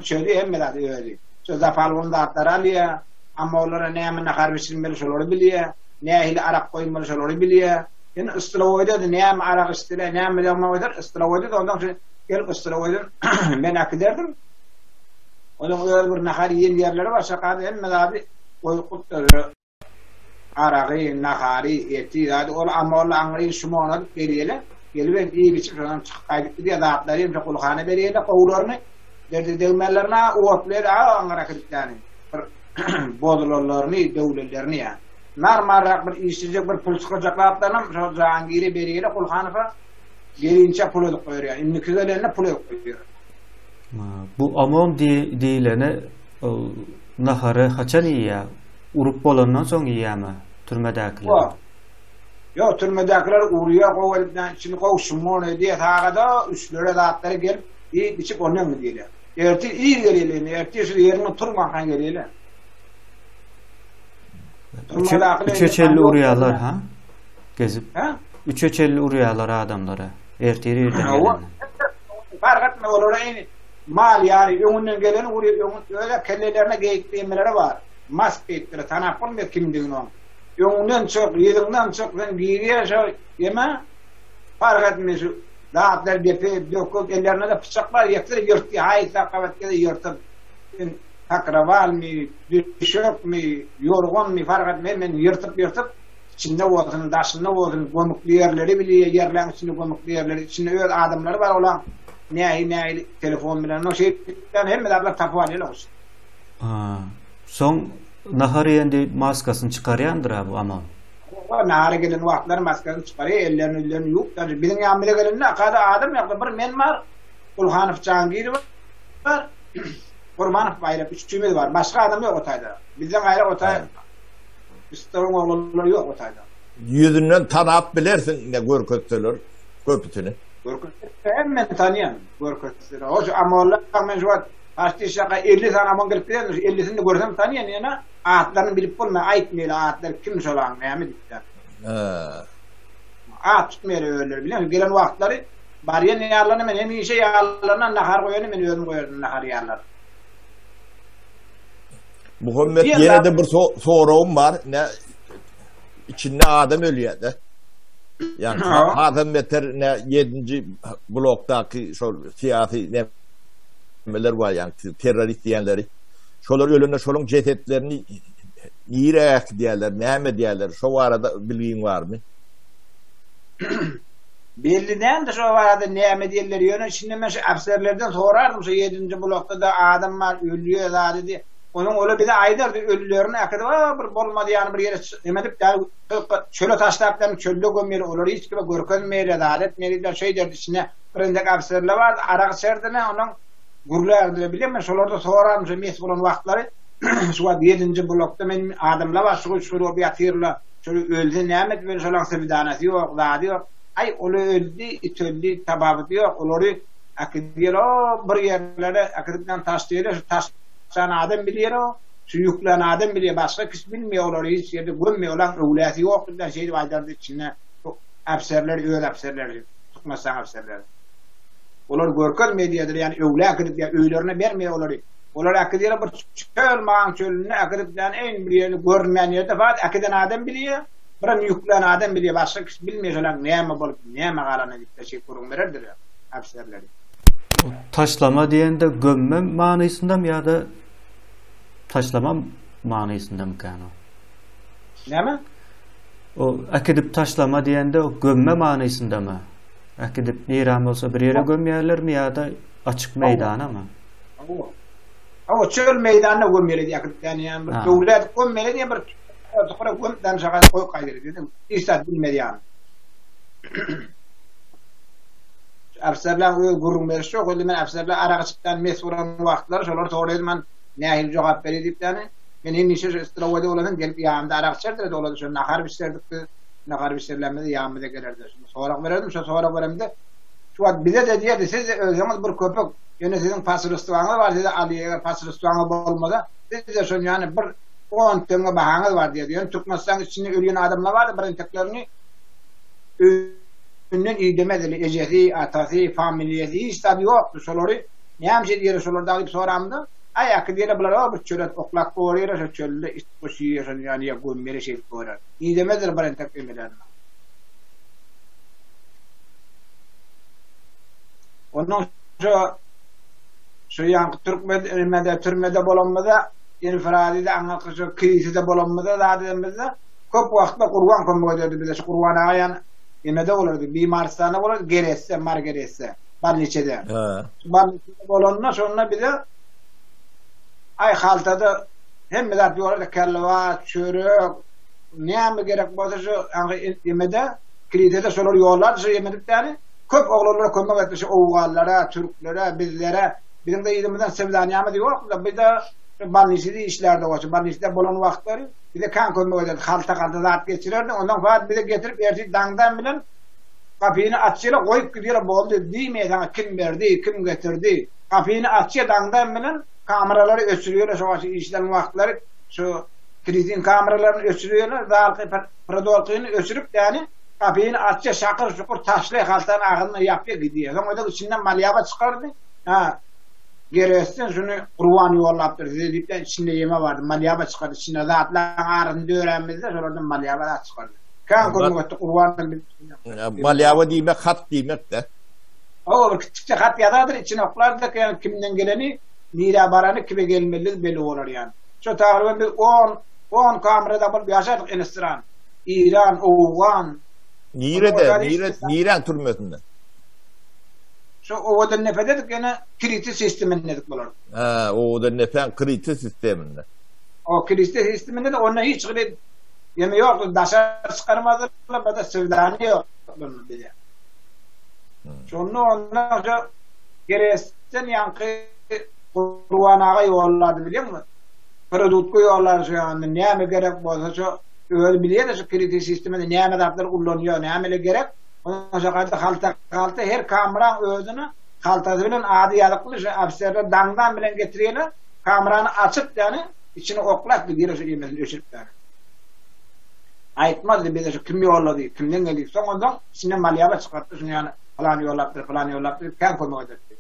çözýär hemme zady özi. Şo zapal bolan zatlary alýar, OMONlara näme nahar bişirmeli şolary bilýär, nähili arak goýmaly şolary bilýär. Indi yssylawoýda-da näme arak içdiler, näme ýagma goýdular, yssylawoýda-da ondan şo gelip yssylawoýdan men äkiderdim. Onuň öz bir nahar iýen ýerleri bar, şakada hemme zady goýupdyr. Aragy, nahary, eti, zady ol amolla aňry şumona berýärler. Gelibem iýip-içip şondan çykyp gaýdyp gidýär. Zatlary hem şo gulhana berýärler gowularyny. Derde degmänlerini otlaýar a aňyra gidip bir bozulanlaryny, döwlenlerini ýa. Normalrak bir işlejek bir pul çykarjak zatlarynam şo Jahangire berýärler Gulhanowa. Gelinçä pul edip goýarýar. Indiki gelende pul edip goýýar. Bu OMON diýleni ol nahary haçan iýýär? Urup bolandan soň iýýärmi türmedäkiler? Ýok, türmedäkiler urýar gowy edip, näme içini gowy şumon edýär, sagada üçlere zatlara gelip iýip içip ondan gidýärler. Ertir ir gelýärler indi, ertir şu ýerinden turmanka gelýärler. Üçe çenli urýarlar, ha? Gezip. Üçe çenli urýarlar adamlara. Ertir irden gelende. Fark etme olara indi mal ýaly öňünden geleni urýar, öňün öyle kellelerine geýik diýmeleri bar. Mask geýipdir, tanap bolmaýar kimdigini oň. Öňünden çyk, ýüzüňden çyk, sen girýär şo ýeme. Fark etme şu zatlar depip, döküp, ellerinde-de pyçak bar, ýetse ýyrtýar, haýsy gabat gelse ýyrtyp. Sen Pakrowalmy, düşekmi, ýorganmy fark etmez, men ýyrtyp-ýyrtyp, içinde bolsun, daşynda bolsun, gömükli ýerleri bilýär, ýerleň içinde gömükli ýerleri, içinde öz adamlary bar olaň, nähili-nähili telefon bilen, ondan şeýdip hemme zatlary tapyp alýarlar goş. Ha, soň nahar iýende maskasyny çykarýandyr-a bu amal. Hawa, nahara gelen wagtlary maskasyny çykarýar, ellerini, ýüzlerini ýuwup, daže biziň ýanymyza gelende akada adam ýokdy, bir men bar, Gulhanow Jangir bar, Gurbanow Baýrak üçimiz bar. Başga adam ýok o taýda. Bizden gaýra o taý Üstüň oglanlary ýok o taýda. Ýüzünden tanap bilersiň ine görkezseler köpüsini. Görkezseler hemmesini tanýan görkezseler. Hoş amolla men şu wagt Paşti şaka 50 sany amon gelip gidendir. Şu 50-sini görsem tanýan ýöne atlaryny bilip bolmaýar. Aýtmaýar atlary kim şolaň näme diýip. At tutmaýar özleri bilen. Gelen wagtlary Barýan ýarlaryna men hemişe ýarlaryna nahar goýany men özüm goýardym nahar ýarlaryna. Muhammet ýene-de bir soragym bar. Ne içinde adam ölýär-de. Ýani hasam beter ne 7-nji blokdaky şol syýasy nemeler bar, ýani terrorist diýenleri. Şolar ölende şolaryň jesetlerini nirä äkidýärler, näme edýärler? Şo barada bilgiň barmy? Belli däldi şo barada näme diýenleri, ýöne şindi men şu ofiserlerden sorardym şu ýedinji blokda-da adam bar, ölýär zady diýip. Onuň ola bize aýdardy, ölülerini äkidip, a bir bolmady ýaly bir ýere neme edip, çöle taşlap ýa çölde gömýär, olary hiç kime görkezmeýär, zat etmeýär diýip şeýderdi. Içinde bir entek ofiserler bardy, arak içerdiler, onuň gürlärdiler. Bilýän men şolarda sorardym şu mes bolan wagtlary, şu wagt ýedinji blokda men adamlar bar, şu-şu bolup ýatyrlar. Şol ölse näme etmeli şolaň swidanasy ýok zady ýok aý ola öldi it öldi tababyty ýok olary äkidýär o bir ýerlere äkidip näme taşlaýarlar şu taşlan adam bilýär o şu ýüklän adam bilýär başga kişi bilmeýär olary hiç ýerde gömmeýär olaň öwläsi ýok diýip şeýdip aýdardy içinde bu äfserler öz äfserleri Türkmenistanyň äfserleri olar görkezmeýär diýerdiler ýani öwlä äkidip ýa öýlerine bermeýär olary Olar äkidýärler bir çöl maň çölünde äkidip däne eýn bir ýerde görünmeýän ýerde bar äkiden adam bilýär birem ýüklän adam bilýär başga kişi bilmeýär şolaň näme bolup näme galanyny diýip şeýdip gürrüň bererdiler ofserleri. Taşlama diýende gömme manysyndamy ýa-da taşlama manysyndamykan o? Näme? O äkidip taşlama diýende o gömme manysyndamy? Äkidip nirä bolsa bir ýere gömýärlermi ýa-da açyk meýdanamy? Hawa. Hawa, çöl meýdanda gömeli diýýär köpden ýa bir döwlet gömmeli diýen bir çukura gömüp danşaga goýup gaýdyr diýdim. Hiç zat bilmez ýaly. Ofserler öz gürrüň berişi ýok. Indi men ofserler arak içipden mes bolan wagtlary şolar soraýdym men nähili jogap berýär diýip ýany. Men hemişe şu strowoýda bolasam gelip ýanymda arak içerdiler olar şo nahar bişirerdik biz. Nahar bişirilenimizde ýanymyza gelerdi. Şonda sorag bererdim. Şo sorag beremde şu wagt bize-de diýerdi siz-de ölseňiz bir köpek Ýöne siziň posolstwaňyz bar, sizi alýar, eger posolstwaňyz bolmasa, siz-de şon ýaly bir on teňňe bahaňyz bar diýerdi. Ýöne Türkmenistanyň içinde ölýän adamlar bardy, bir enteklerini öýünden idemezdi, ejesi, atasy, familiýasy, hiç zady ýokdy. Şolary näme üçin edýärler şolar dagy diýip soramda, aý äkidýärler bular o bir çöle oklap goýarlar, şo çölde it-guş iýýär, şon ýaly ýa gömýärler şeýdip goýarlar. Idemezdiler bir entek emelerini. Ondan şu şu ýanky türkmen ýerde türmede bolanymyzda infradide aňyrky şu kilisede bolanymyzda zat edenimizde köp wagtda Gurban kömek ederdi bize. Şu Gurban aga ýan emede bolardy, bimarystanda bolardy, Geresse, Mar Geresse, balniçede. He. Balniçede bolanda şonda bize aý haltada hemme zat ýolardy, kelba, çörek, näme gerek bolsa şu aňry emede, kilisede şolary ýollardy şu emedip däni. Köp oglanlara kömek etdi şu owganlara, türklere, bizlere. Biziň-de yzymyzdan swidaniýamyz ýokdy-da, biz-de şu bolnisada işlärdik oçy. Bolnisada bolan wagtlary bize kän kömek ederdi. Halta-halta zat geçirerdi. Ondan soň bize getirip ertir daňdan bilen gapyny açýar-a, goýup gidýär-a, boldy diýmeýär saňa kim berdi, kim getirdi. Gapyny açýar daňdan bilen kameralary öçürýär-e şo wagt işlän wagtlary şu krizin kameralaryny öçürýärler, zalky prodolkyny öçürip ýani. Gapyny açýar, şakyr-şukur taşlaýar, haltany agzyna ýapýar, gidýär. Soň özek içinden malýaba çykardy. Ha, Geresden şuny Gurban ýollapdyr size diýip, içinde ýeme bardy, malýaba çykardy. Içinde zatlaryň arasyny döränimizde şolardan malýaba zat çykardy. Kän kömek etdi Gurban biz. Malýaba diýmek hat diýmek-de. Hawa, bir kiçijikje hat ýazardyr, içine oklardyk, ýagny kimden geleni, nirä barany, kime gelmelidigi belli bolar ýaly. Şo tagryban biz on, on kamerada bolup ýaşardyk Enestran. Iran, Owgan. Nirede, nire, niräň türmesinde? Şo Owadan Nepededik ýene Kriti sistemindedik bular. Hä, Owadan Nepäň Kriti sisteminde. O Kriti sisteminde de onda hiç hili ýeme ýokdy, daşary çykarmazdylar, bir-de swidaniýa ýokdy bize. Şonda ondan şo Geresden ýaňky Gurban aga ýollady bilýäňmi? Produtka ýollady şo ýanynda näme gerek bolsa şo Özi bilýär-de şu kredit sistemada näme zatlar ullanýar, nämeler gerek. Ondan şo gaýta halta halta her kameraň özüne haltasy bilen ady ýazykly şu ofiserler daňdan bilen getirýärler. Kamerany açyp ýany içine oklap gidýär şu emesini öçürip ýany. Aýtmazdy bize şu kim ýollady, kimden geldi. Soň onsoň içinden malýaba çykartdy şuny ýany pylany ýollapdyr, pylany ýollapdyr diýip kän kömek ederdi.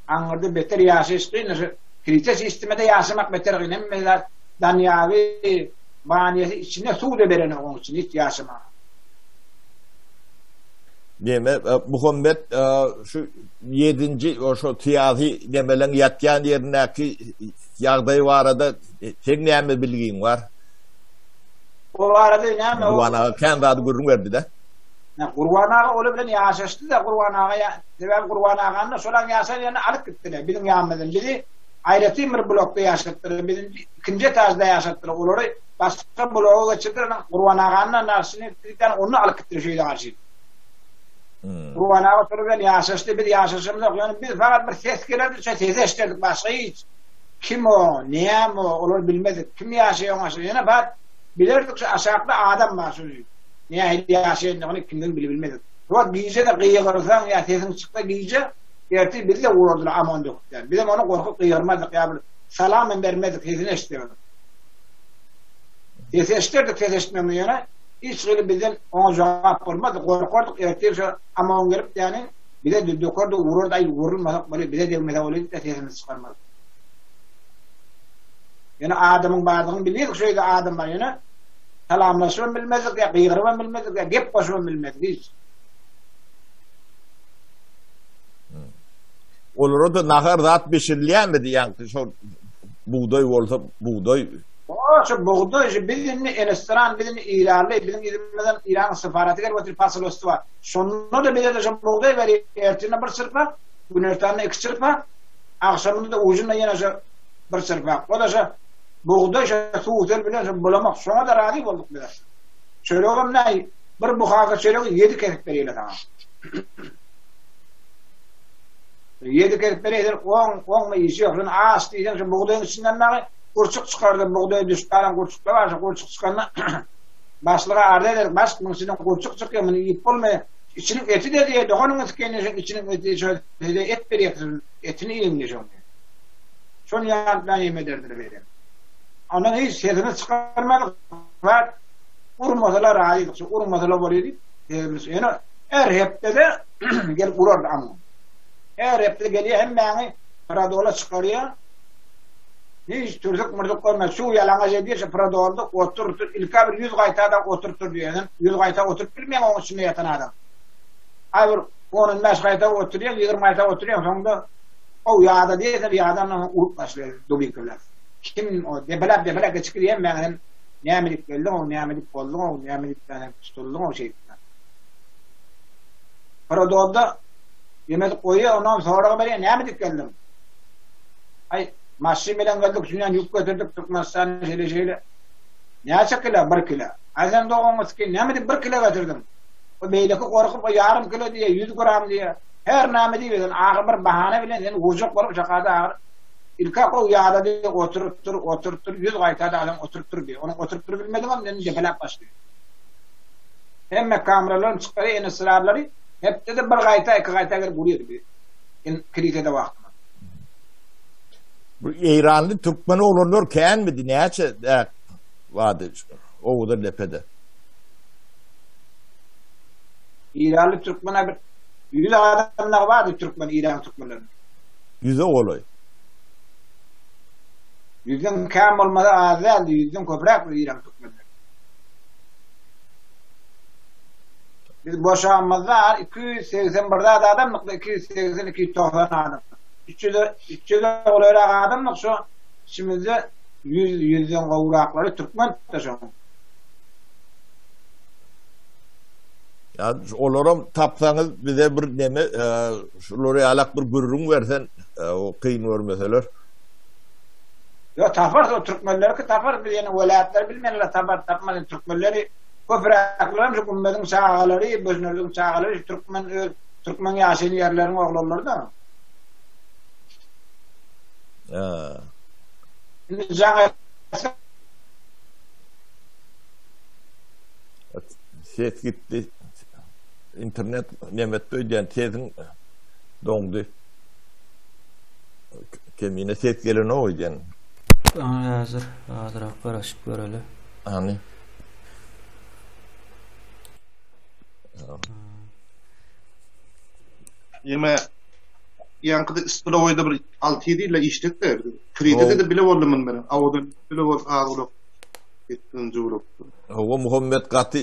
Aňyrda beter ýaşaýyş kyn şu Krize sistemede ýaşamak beter kyn hemme zat danýagy banýasy içinde suw-da berenok oň üçin hiç ýaşamaga. Neme Muhammet şu ýedinji şo syýasy nemeleň ýatýan ýerindäki ýagdaý barada seň näme bilgiň bar? O barada näme? Gurban aga kän zady gürrüň berdi-de. Gurban aga olar bilen ýaşaşdy-da Gurban aga Sebäbi Gurban agany-da şolaň ýaşan ýerine alyp gitdiler, biziň ýanymyzdan. Bizi aýratyn bir blokda ýaşatdylar, bizi ikinji etažda ýaşatdylar. Olary başga bloga geçirdiler. Ynha, Gurban agany-da nagşyny etdirip, ýani ony-da alyp gitdiler şu ýere garşy. Gurban aga şolar bilen ýaşaşdy, biz ýaşaşamyzok. Ýöne biz fakat bir ses gelerdi, şo sesi eşiderdik, başga hiç. Kim o, näme o, olary bilmezdik. Kim ýaşaýar oň aşagynda. Ýöne fakat bilerdik şu aşakda adam bar şuny. Nähili ýaşaýandygyny kimdigini bilibilmezdik. Bu wagt gije-de gygyrsaň ýa sesiň çyksa gije, ertir bizi-de urardylar amon döküp ýaly. Bizem ony gorkup gygyrmazdyk ýa bir salam hem bermezdik sesini eşitsegem. Sesi eşiderdik ses eşitmegimizi ýöne hiç hili bizden oňa jogap bolmazdy. Gorkardyk ertir şo amon gelip ýany bize-de dökerdi urardy aý urulmasak bolýa bize degmese bolýa diýip-de sesimizi çykarmazdyk. Ýöne adamyň bardygyny bilýärdik şo ýerde adam bar ýöne Salamlaşybam bilmezdik, ýa gygyrybam bilmezdik, ýa gep goşubam bilmezdik hiç. Olara-da nahar zat bişirilýärmidi, ýaňky şol bugdaý bolsa bugdaý. O, şu bugdaý, şu biz indi Enestran, biz indi Iranly, biziň yzymyzdan Iranyň sefaraty gelip otyr, posolstwo. Şonda-da bize-de şo bugdaý berýär, ertirine bir çyrpa, günortanda iki çyrpa, agşamyna-da ujunda ýene şo bir çyrpa. O-da şo Bugdaý şo suw-sel bilen şo bulamak şoňa-da razy bolduk biz aslynda. Çöregem näý, bir buhaka çöregi ýedi kesip berýärler saňa. Ýedi kesip berýärler, oň, oňma işi ýok. Şony aç diýseň şo bugdaýyň içinden dagy gurçuk çykardy, bugdaýa düşüp galan gurçuklar bar, şo gurçuk çykanda başlyga arz ederdik, başlyk munuň içinden gurçuk çykýar, muny iýip bolmaýar. Içiniň eti-de diýýär, doganyňy sikeýin diýseň, içiniň eti, şo size et berýär, etini iýiň diýýär şoň. Şony ýadyna hem ederdiler beýle. Ondan hiç sesimiz çykarmadyk, zat urmasalar razydyk, şu urmasalar bolýar diýip, sesimiz ýöne her hepdede gelip urardy amun. Her hepde gelýär hemmäňi prodola çykarýar. Hiç türsük-mürsük görmez, şu ýalaňaç edýär, şu prodolda oturtyr, ilk-ä bir ýüz gaýta-da oturtyr diýýär. Sen ýüz gaýta oturyp bilmeýäň oň içinde ýatan adam. Aý bir on-on bäş gaýta oturýaň, ýigrimi gaýta oturýaň, soňda Ow ýada diýse ýadandan soň urup başlaýar dubinka bilen. Kim o depeläp depeläp geçip gidýär men sen näme diýip geldiň ow näme diýip bolduň ow näme diýip sen tutuldyň ow şeýdip. Paradodda ýemedik goýýar ondan sorag berýär näme diýip geldiň. Aý maşyn bilen geldik şundan ýük getirdik Türkmenistana şeýle şeýle. Näçe kilo bir kilo. Aý sen doganyňy sikin näme diýip bir kilo getirdiň. O beýleki gorkup o ýarym kilo diýýär ýüz gram diýýär. Her name diýip sen ahyr bir bahana bilen seni urjak bolup şakada ahyr ilka gowy ýadady oturyp dur oturyp dur ýüz gaýtada adam oturyp dur diýip onuň oturyp dur bilmediňem seni depeläp başlaýar. Hemme kameralaryň çykary enesrarlary hepdede bir gaýta iki gaýta gelip urýardy bi in kilisede wagtymyz. Bu Eýranly türkmen oglanlar känmidi näçe bardy Owadan depede? Iranly türkmen bir 100 adamlar bardy türkmen İran türkmenlerinde. Yüze golaý. Yüzden kän bolmasa az däldi, yüzden köpräk İran türkmenleri. Biz boşanmazda 281 zat adamlyk, 280 290 adam. 300 300 golaýrak adamlyk şu içimizde 100 100-den gowraklary türkmen şoň. Ya olaram tapsaňyz bize bir neme e, şular ýalak bir gürrüň bersen e, o kyn görmeseler. Yo tapar o türkmenleri ki tapar biz ýene welaýatlar bilmeýärler tapar tapmaz türkmenleri köpräkler şu gümmeziň çagalary, bözneliň çagalary şu türkmen öz türkmen ýaşaýan ýerleriň oglanlary da. Ha. Indi jaň Ses gitdi. Internet nemet öýdýän sesiň doňdy. Kemine ses gelenok öýdýän. Häzir azrak garaşyp göreli. Hany. Ýeme ýaňky stolowoýda bir 6-7 ýyl işledik-de. Kredide de bile boldum men. Awadan bile bol az bolak. Etdinji bolupdy. Hawa Muhammet gaty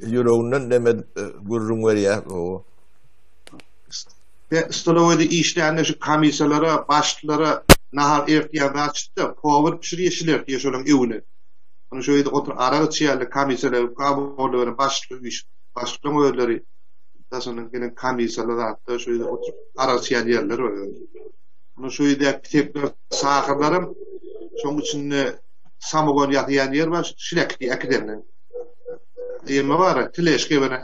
ýüreginden neme edip e, gürrüň berýär. Hawa. Ve stolowoýda işlände şu komissiýalara, başlylara nahar ertýän zat çykdy. Powar pişirýär, şil ertýär şolaryň öwüne. Ony şu ýerde oturyp arak içýärler, komissiýalar, kaborlar, başlyk iş, başlygyň özleri daşyndan gelen komissiýalar zatlar şu ýerde oturyp arak içýän ýerler bar. Ony şu ýerde pitekler, sahyrlaram şoň içinde samogon ýasaýan ýer bar, şil äkitýär, äkidenler. Ýeme bar, tileşke bilen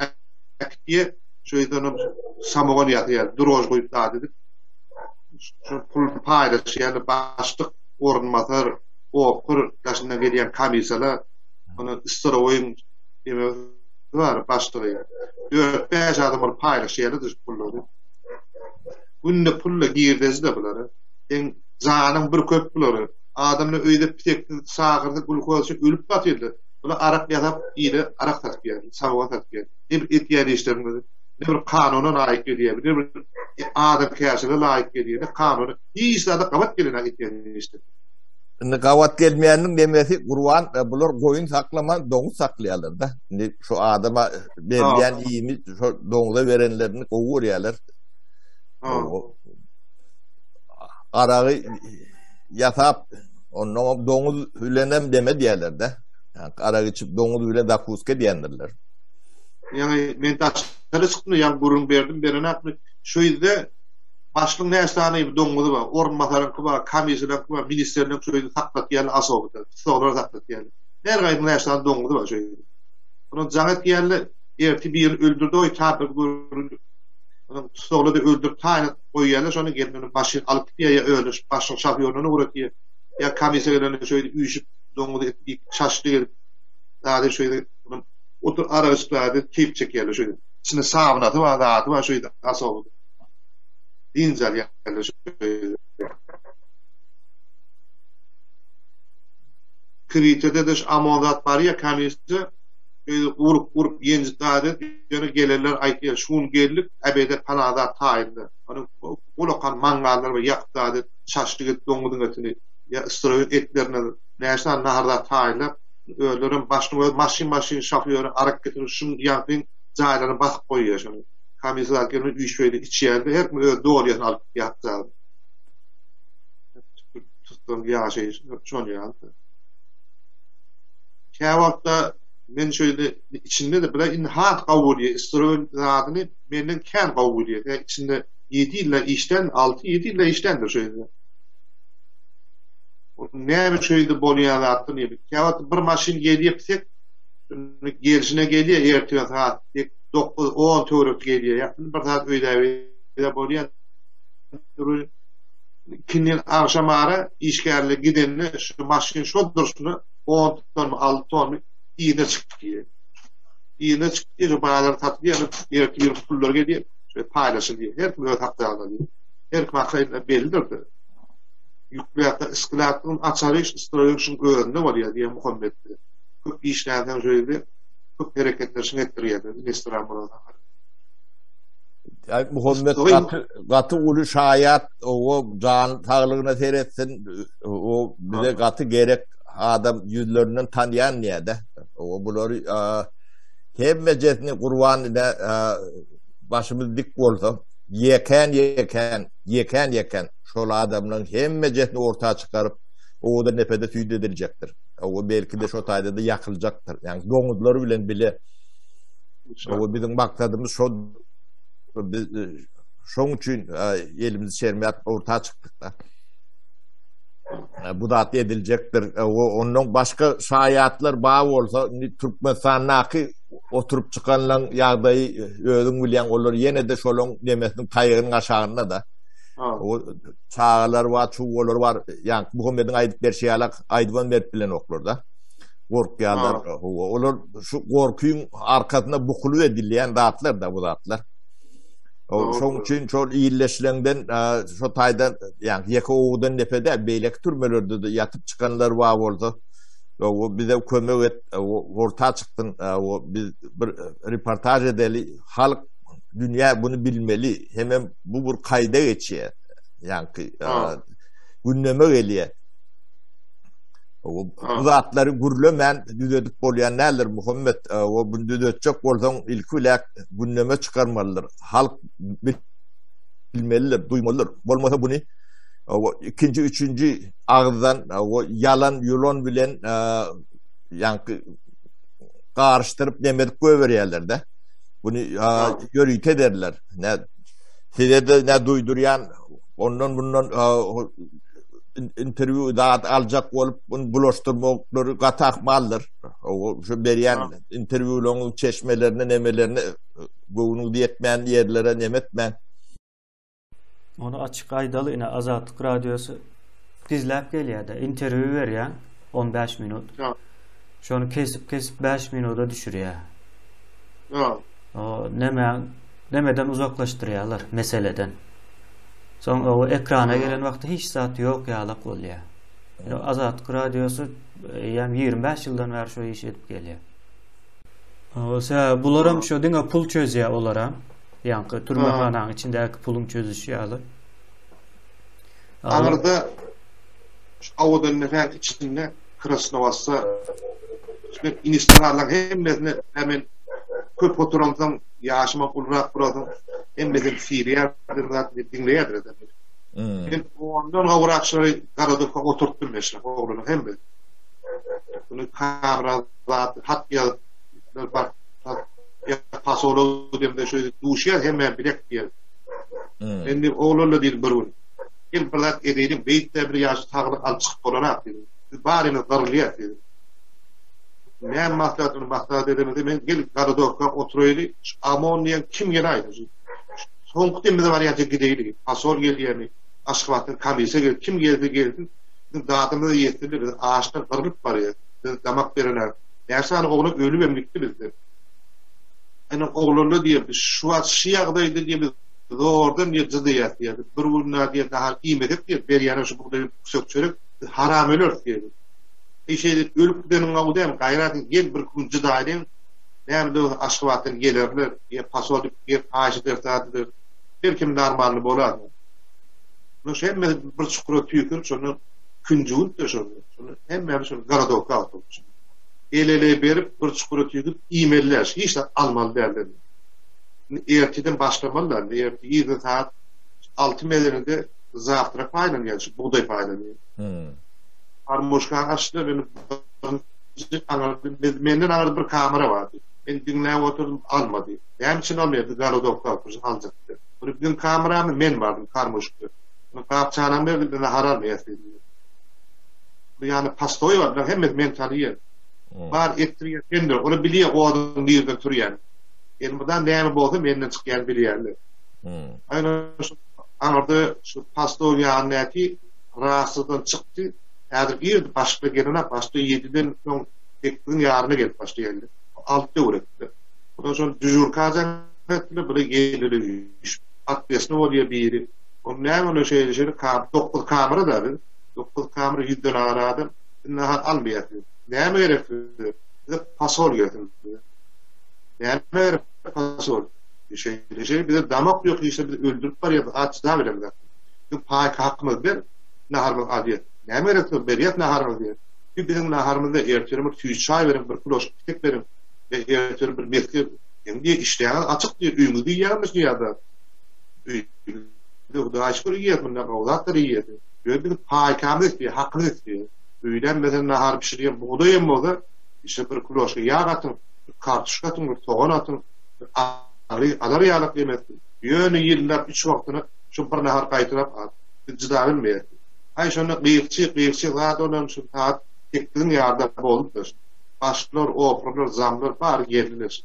äkitýär, şu ýerden samogon ýasaýar, drož goýup zat edip. Şu pul paýlaşýar, başlyk, orunbasar, opur, daşyndan gelýän komissiýalar, ony storowoýyň ýeme bar, başlygy. 4-5 adam bolup paýlaşýarlar şu pullary. Günde pulla girdeji-de bulara. Seň janyň bir köp bulara. Adamlar öýde piteksiz, şahyrsyz, glukoz içip ölüp batyrlar. Bular arak ýasap, ile arak satyp ýör, samogon satyp ýör. Ne bir edýän işleriňiz, ne bir kanuna laýyk gelýär, ne bir adamkärçilige laýyk gelýär, ne kanuna, hiç zada gabat gelenok edýän işler. Indi gabat gelmeýäniniň nemesi Gurban, e, bular goýun saklaman doňuz saklaýarlar-da. Indi şu adama berilýän iými şu doňuza berenlerini gowy görýärler. Aragy ýasap, ondan doňuz bilenem deme diýerler-de. Yani arak içip doňuz bilen zakuska diýendirler. Ýagny men daşary çykdym, ýagny gürrüň berdim, beren akmy. Şu ýerde başlyň näçe sany doňuzy bar, orunbasaryňky bar, komissiýalaryňky bar, ministrleriň şu ýerde saklatýarlar asobyda, tussaglar saklatýarlar. Her gaýdyň näçe sany doňuzy bar şu ýerde. Onuň jaň etýärler, ertir birini öldürdi, oý tapyp görüldü. Onuň tussaglar da öldürip taýyn goýýarlar, şony gelip ony başyny alyp gidýär ýa öldürip başlyk şofýoryna ugratýar. Ýa komissiýa gelende şöýle üýşüp doňuzy et iýip şaşlyk edip zady şöýle otur arak içip zady keýp çekýärler şöýle. Içinde sawnasy bar, zady bar şöýle asowy. Dynç alýarlar şöýle. Kritede-de şu amon zat barýar komissiýa şöýle urup urup ýenjip zady ýöne gelenler aýtýar şu gün geldik äbede palan zat taýynda. Ony ulakan mangallar we ýakyp zady şaşlyk edip doňuzyň etini ýa ysraýyl etlerini näçe sany nahar zat taýynlap özlerem başlyň özi maşyn maşyn şofýory arak getirip şuň ýaňkyň jaýlaryny basyp goýýar şony. Komissiýa zat gelmez üýşüp içýärdi her kim öz dolýasyny alyp ýakyp zady. Tutsaň ýaşaýyş şon ýaly. Käwagtda men şeýle içinde-de bile indi has gowy bolýar ysraýyl zadyny menden kän gowy bilýär. Ýa içinde 7 ýyl işlän, 6-7 ýyl işländir şu ýerde. O näme şu ýerde bolýan zatdyr diýip. Käwagt bir maşyn gelýär psek, gelşine gelýär ertir saat 9-10 töwerek gelýär. Ýa bir saat öýdä bolýar. Ikinji agşam ara işgärler gidende şu maşyn şo durşuna 10 tonmy 6 tonmy yzyna çykyp gidýär. Yzyna çykyp gidýär, bazar satylýar, ertir pullar gelýär, şeýle paýlaşylýar. Her kim öz hakdagyny alýar. Her kim haky bellidir. Ýükläp iskilatyň açary istroýyň şuň özünde bolýar diýen Muhammet. Köp işlänsoň şeýle köp hereketler şuň etdirýär. Restoran bolan. Ay Muhammed gaty gaty uly şaýat o jan saglygyna seretsin o bize gaty gerek adam ýüzlerinden tanýan diýýär-de. O bulary hemmejesini gurban ine başymyz dik bolsa ýekän ýekän ýekän ýekän şol adamlaryň hemmejesini orta çykaryp owadan nepede süýt ediljekdir. O belki-de şo taýda-da ýakyljakdyr. Ýagny doňuzlar bilen bile O biziň maksadymyz şo biz şoň üçin elimizi çermäp orta çykdyk da. Bu zat ediljekdir. Ondan başga şaýatlar bar bolsa, indi Türkmenistandaky oturyp çykanlaryň ýagdaýy özüň bilýäň, olar ýene-de şolaň nemesiniň taýagynyň aşagynda da. O çagalar bar, çuwalar bar. Ýa Muhammediň aýdyp berşi ýaly aýdybam berip bilenoklar da. Gorkýarlar. Olar şu gorkyň arkasynda bukulyp edilýän zatlar da bu zatlar. Şoň üçin şol illeşleňden şo taýdan, ýa ýeke owudan nepe däl, beýleki türmelerde-de ýatyp çykanlar bar bolsa, o bize kömek et, orta çyksyn, biz bir reportaž edeli, halk dünýä bunu bilmeli, hemem bu bir kaýda geçýär. Ýaňky gündeme gelýär. Bu zatlary gürlemän düzedip bolýan däldir Muhammet. O bunu düzetjek bolsaň ilki bilen gündeme çykarmalydyr. Halk bilmelidir, duýmalydyr. Bolmasa bunu ikinji, üçünji agyzdan o ýalan, ýulan bilen ýaňky garyşdyryp nemedip goýberýärler-de. Bunu ýörite ederler. Ne size-de ne duýdurýan ondan bundan interwýu zat aljak bolup bunu bulaşdyrmaklary gaty ahmaldyr. O şu berýän interwýularyň çeşmelerini, nemelerini göwnüňiz ýetmän ýerlere neme etmäň. Ony açyk aýdaly ine Azatlyk radiosy gizläp gelýärde interwýu berýäň 15 minut. Şony kesip kesip 5 minuda düşürýär. O neme nemeden uzaklaşdyrýarlar meseleden. Soň o ekrana gelen wagty hiç zat ýok ýalak bolýar. Ýa Azatlyk radiosy eýýäm 25 ýyldan bäri şo işi edip gelýär. Bolsa bularam şo diňe pul çözýär olaram. Ýaňky türmehananyň içindäki puluň çözüşi ýaly. Aňyrda şu Awadan nepäň içinde Krasnowasda şu inistralaryň hemmesine men köp oturansoň ýaşym ulurak bolansoň hemmesini sirýär zat diňleýärdir. Men ondan gowrak şoly garadurka oturtdym men şoly oglanyň hemmesini. Bunu kamera zat hat ýazyp bar ýa pasola demde şöyle duşýar hemme bilek diýer. Indi oglanla diýdi bir gün. Gel bir zat edeýliň, beýtde bir ýaşy saglyk alyp çykyp bolanok diýdi. Biz barymyz gyrylýas diýdi. Näme maslahatyny maslahat edemizde men gel garadokka oturaýly, şu OMON diýen kim geläýdi şu. Soňky demimize barýança gideýli. Pasol gelýärmi, Aşgabatdan komissiýa gelip, kim gelse gelsin, biziň dadymyza ýetsinler, biz açdan gyrylyp barýas. Biz damak berenak. Näçe sany oglan ölübem gitdi bizden. Ene oglanlar diýer, biz şu wagt şu ýagdaýda diýer, biz zordan diýer jydaýas diýer. Bir gün diýer, nahar iýmesek diýer, berýäne şu bugdaý küsek çörek, biz haram öleris diýer. Eý şeýdip ölüp gideniň gowy däl, gaýrat et, gel bir gün jydaýlyň, näme-de bolsa Aşgabatdan gelerler, ýa pasol diýip gelip haýyş ederis zat ederis, belkem normalny bolar. Munuň şu hemmesi bir çukura tüýkürip şonda künjügünt-de şonda. Şony hemmämiz şony gorodokka oturdyk. El-ele berip bir çukura tüýküp iýmeliler, hiç zat almaly däldir. Indi ertirden başlamalylar, indi ertir irden sagat 6 mezeninde zawtrak paýlanýar, şu bugdaý paýlanýar. Harmoşka açdylar, indi birinji aňyrda, biz, menden aňyrda bir kamera bardy. Men diňläp oturdym, almady. Näme üçin almaýar, biz gorodokda oturşyp aljak diýdi. Ony biziň kameramyz, men bardym karmoşka. Gap-çanam berdi, biz nahar almaýas diýdi. Bu ýany pastoý bar, bular hemmesi meni tanyýar. Bar etdirýän sendir. Olar bilýär oduň nirden turýanyny. Elmydam näme bolsa menden çykýany bilýärler. Aýna şu aňyrda şu pastoýyň ýanyndaky rasydan çykdy. Häzir irdi, başda gelenok, başda ýediden soň sekiziň ýaryna gelip başlaýarlar. Alty töwerekde. Ondan soň dyžurka jaň etdiler, bular geldiler üýşüp. Atbesni bolýar biri. Ol näme olar şeýle şeýle dokuz kamera da biz. Dokuz kamera ýüzden agan adam. Biz nahar almaýas diýdi. Näme gerek size? Bize pasol gerek diýdi. Näme gerek pasol? Şeýle şeýle bize damak ýok işe bizi öldürip barýar aç çyda bilemzok. Biziň paýka hakymyzy ber, naharymyzy alýas. Näme gerek size berýäs naharymyzy diýýär. Siz biziň naharymyzda ertir bir süýt çaý beriň, bir kuloşka pitek beriň we ertir bir mesge Seň diýýär işdäňiz açyk diýýär, öýüňizde iýýäňizmi şuny ýa-da öýümizde Hudaýa şükür iýýäs mundan gowy zatlar iýýäs. Ýöne biziň paýkamyz isleýär, hakymyz isleýär. Öýlän meselem nahar bişirýän bugdaý hem bolsa, içine bir kuloşka ýag atyň, bir kartuşka atyň, bir sogan atyň, Agyry alar ýalak emesdi. Ýöne ýyllap üç wagtyna şu bir nahar gaýtalap al. Biz jyda bilmeýäs. Aý şonda gyýykçy, gyýykçy zat olam şu sagat sekiziň ýaryda bolupdyr. Başlar, oprlar, zamlar bary geldiler.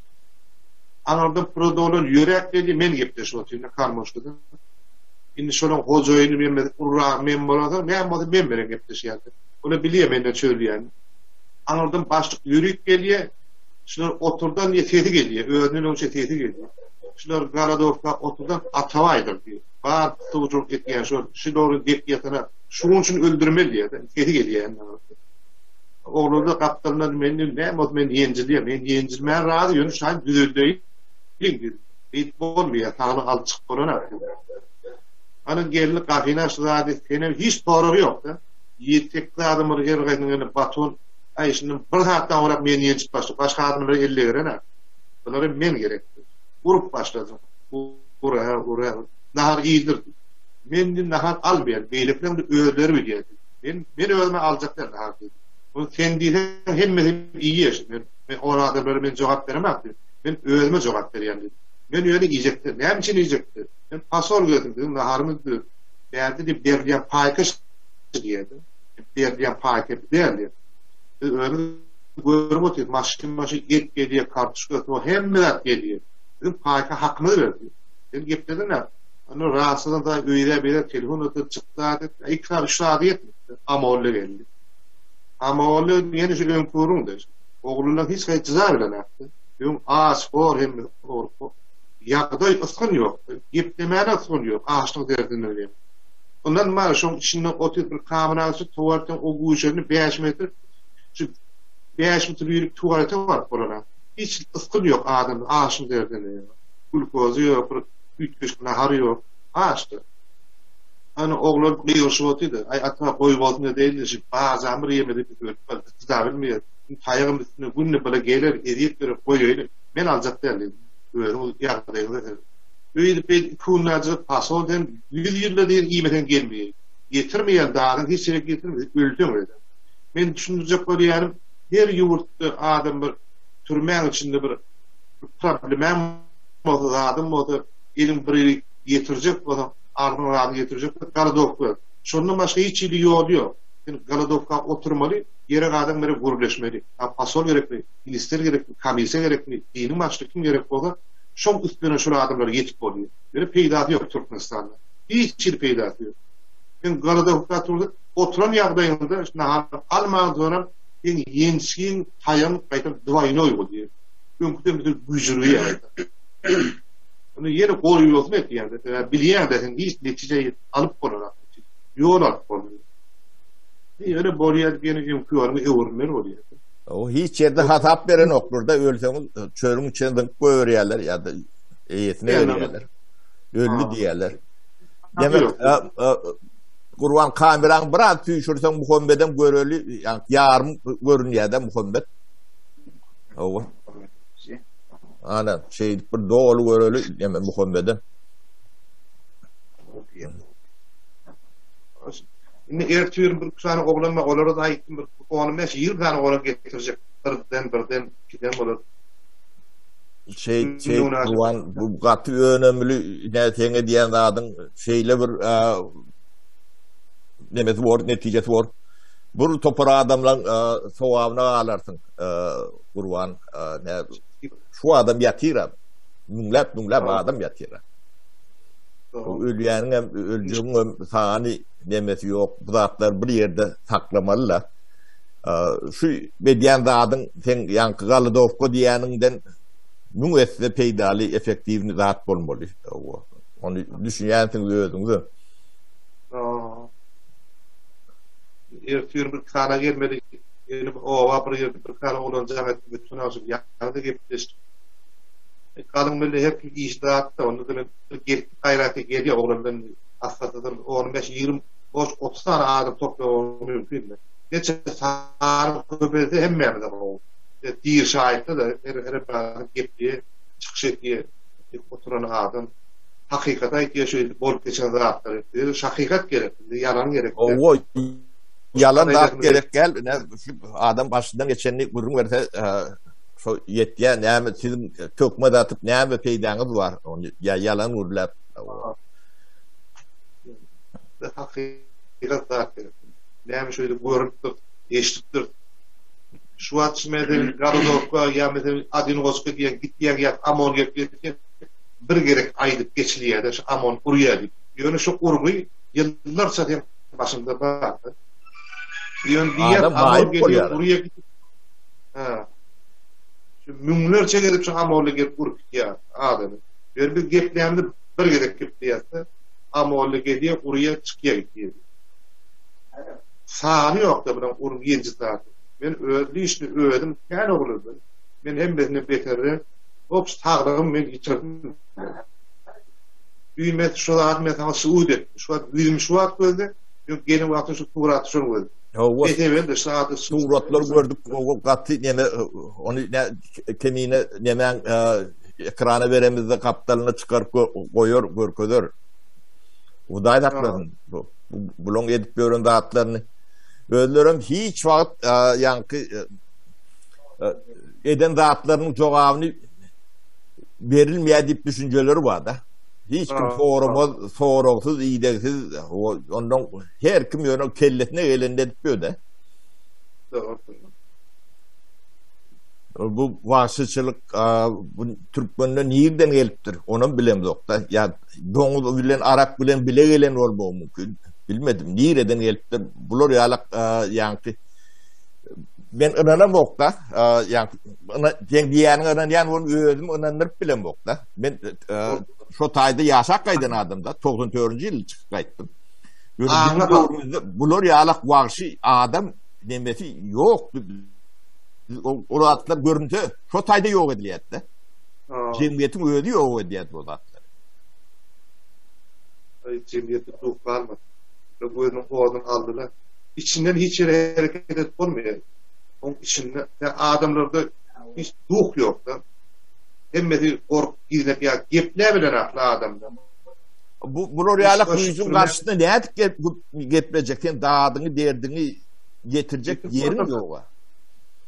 Aňyrdan pula dolan ýöräp geldi, men gepleşip otyryn karmoşkada. Indi şolaň hojaýyny men urragy men bolansoň näme bolsa men bilen gepleşýärdi. Ola bilýär menden çözülýänini. Aňyrdan başlyk ýörüp gelýär. Şular oturdan diýe sesi gelýär, özünden öňçe sesi gelýär. Şular Gorodowka oturdan Atabaýdyr diýýär. Bar suwjuk etýän şol, şu dogry dek ýatana şuň üçin öldürmeli diýýär-de, sesi gelýär indi. Oglanlar gapdalyndan men diýdim, näme bolsa men ýenjilýän, men ýenjilmäge razy, ýöne şaýy düzeldeýin diýdim. Beýdip bolmaýar, saglyk alyp çykyp bolanok diýdim. Ana geldi gapyny açdy zady, senem hiç soragy ýok-da. Ýedi-sekiz adam bir her gaýsynyň elinde baton, Aý, şindi bir saatdan gowrak meni ýenjip başlady. Başga adamlara el degiren-ä. Bulara men gerekdi. Urup başlady. Ur-a, ur-a. Nahar iýdirdi. Men indi nahar almaýan. Beýlekileň-de özleri bilýär diýdi. Men, men özüme aljak däl nahar diýdi. Ony sen diýseň hemmesi iýýär. Men, men ol adamlara men jogap beremok diýdi. Men özüme jogap berýän diýdi. Men ýöne iýjek däl. Näme üçin iýjek däl? Men fasol gelsin, biziň naharymyz diýdi. Bärde diýip berilýän paýkaş diýýär. Berilýän paý kep däl diýip. Biz özümiz görüp otyrys, maşyn başy et gelýär, kartoşka, sogan, hemme zat gelýär. Biziň paýka hakymyzy ber diýip. Sen geplediň-ä. Onda rahatsyzdan da öýde beýle telefon ötüp çykdy zat et. Iki sagat, üç sagat ýetmedi. Amolla geldi. Amolla ýene şu öňki gürrüňdi. Oglunyň hiç haýsy jyza bilenokdy. Öň aç, hor hemme ýagdaý ysgyn ýokdy. Geplemäne ysgyn ýok, açlyk derdinden ýa. Ondan bar şoň içinde otyr bir kameraçy tuwaletden o guşagyny 5 metr şu 5 metr ýürip tuwalete baryp bolana. Hiç ysgyn ýok adam aşyň derdine. Glukozy ýok, bir üýtgeşik nahar ýok. Açdy. Ana oglan gygyryşyp otyrdy. Aý ata goý bolsun edeýin şu bazamy bir ýemedi biz ölüp bardy. Çyda bilmeýär. Taýagym üstüne günde bile geler, ezýet berer, goýaýyn. Men aljak däl diýdim. Özüňiz ýagdaýyňyza serediň. Öýdüp beýdip iki günläjik fasol sen ýüz ýylda diýen iýmeseň gelmeýär. Getirmeýär dagyň hiç ýere getirmeýär ölseň öýde. Men düşündirjek bolýanym her ýurtda adam bir türmäň içinde bir problemäň bolsa zadyň bolsa eliň bir ýere ýetirjek bolsaň arzyň zadyň ýetirjek bolsaň golodowka şondan başga hiç hili ýoly ýok. Sen golodowka oturmaly gerek adam bilen gürleşmeli. A posol gerekmi, ministr gerekmi, komissiýa gerekmi, diniň başlygy kim gerek bolsa Şoň üstüne şol adamlara ýetip bolýar. Ýöne peýdasy ýok Türkmenistanda. Hiç hili peýdasy ýok. Sen golodowka turzup oturan ýagdaýyňda şu nahar alman soňam seň ýençgiň taýagyň gaýtam dwaýnoý bolýar. Öňküden beter güjürgeýär gaýtam. Ony ýene goýulmasyny etýär-de. Sebäbi bilýär-de sen hiç netije alyp bolanok. Ýol alyp bolmaýar. Ýöne bolýar ýene öňki ýoluňa öwrülmeli bolýar. O hiç ýerde hasap berenoklar-da, ölseňiz çölüň içine zyňyp goýberýärler ýa-da eýesine berýärler. Öldi diýýärler. Demek, Gurban kameraň biraz süýşürseň Muhammedem göreli, ýa ýarym görünýär-de Muhammed. Owa. Ana, şeýdip bir doly göreli, demek Muhammedem. Indi ertir bir sany oglan bar, olara da aýtdym bir on bäş, 20 sany oglan getirjek. Birden, birden, ikiden bolar. Şeý, şeý, Gurban, bu gaty önemli, ne seň edýän zadyň şeýle bir nemesi bor, netijesi bor. Bir topar adamlaň sogabyna galarsyň, Gurban. Ne, şu adam ýatyr, müňläp, müňläp adam ýatyr. Ölýäniň hem, öljegiň hem sany nemesi ýok. Bu zatlar bir ýerde saklamaly-da. Şu edýän zadyň seň ýaňky golodowka diýýäniňden müň esse peýdaly, effektiwny zat bolmaly. Ony düşünýänsiňiz özüňiz. Ertir bir kana gelmeli. Ýene bir oba bir ýerde bir kana oglan jaň etdi. Bütün agşam ýaňy gepleşdik. Galyň melle her kim işi zatda, onda da men bir gelip gaýraty gelýär oglandan assasydan on beş, 20, boş 30 sany adam toplamagy mümkin. Neçe sany köpelse hemmämize gowy. Diri şaýytda-da her her bir gepleýär, çykyş edýär, oturan adam hakykaty aýtýar şu bolup geçen zatlary. Bize hakykat gerek, bize ýalan gerek. Owo, ýalan zat gerek däl. Ine, şu adam başyndan geçenini gürrüň berse, şo ýetýär. Näme siziň töhmet atyp näme peýdaňyz bar? Ony ýa ýalan gürläp. Hakykat zat gerek. Näme şeýle görüpdir, eşidipdir. Şu wagt şu meselem Garodowka ýa meselem Adingoska diýen gitýän ýa OMON gelip ýetýän bir gezek aýdyp geçilýär-de şu OMON urýar diýip. Ýöne şu urgy ýyllarça seň başyňda bar. Ýöne diýýär OMON gelýär urýar diýip. Ha. Şu müňlerçe gezek şu OMON-ly gelip urup gidýär adamy. Ýöne biz geplämizde bir gezek gepleýäs-de OMON-ly gelýär, urýar, çykýar gidýär. Sany ýok-da bunuň urup ýenji zady. Men öz lişni özüm kän oglandy. Men hemmesinden beterden obş saglygym men ýitirdim. Düýn men şu zady men saňa subut etdim. Şu wagt ýüzüm şu wagt gözde, ýok gelen wagtym şu suraty şol gözde. Hawa. Besebel-de şu zady Suratlar gördük, o gaty neme ony ne kemine nemäň ekrana beremizde gapdalyna çykaryp goýar, görkezer. Hudaý saklasyn. Bu bulaň edip ýören zatlaryny özlerem hiç wagt ýaňky eden zatlarynyň jogabyny berilmeýär diýip düşünjeleri bar-da. Hiç kim soramaz, soragsyz, idegsiz, ondan her kim ýöne kellesine gelenini edip ýör-de. Bu wagşyçylyk bu türkmenden nirden gelipdir, onam bilemzok-da. Ýa doňuz bilen arak bilen bile gelen bolmagy mümkin. Bilmedim, nireden gelipdir. Bular ýalak ýaňky men ynanamok-da, ýaňky sen diýýäniňe ynanýan bolup özüm ynandyryp bilemok-da. Men şo taýda ýaşap gaýdan adamda, 94-nji ýyl çykyp gaýtdym. Ýöne döwrümizde bular ýalak wagşy adam nemesi ýokdy. O zatlar görünse, şo taýda ýok edilýärdi-de. Jemgyýetiň özi ýok edýärdi bu zatlary. Aý, jemgyýetde duh galmady. Gözüniň oduny aldylar. Içinden hiç ýere hereket edip bolmaýar. Oň içinde adamlarda hiç duh ýok-da. Hemmesi gorkup gizlenip ýa gepläbilen akly adamlar. Bu bular ýaly güýjüň garşysynda nädip geplejek? Sen dadyňy, derdiňi ýetirjek ýeriň ýok-a.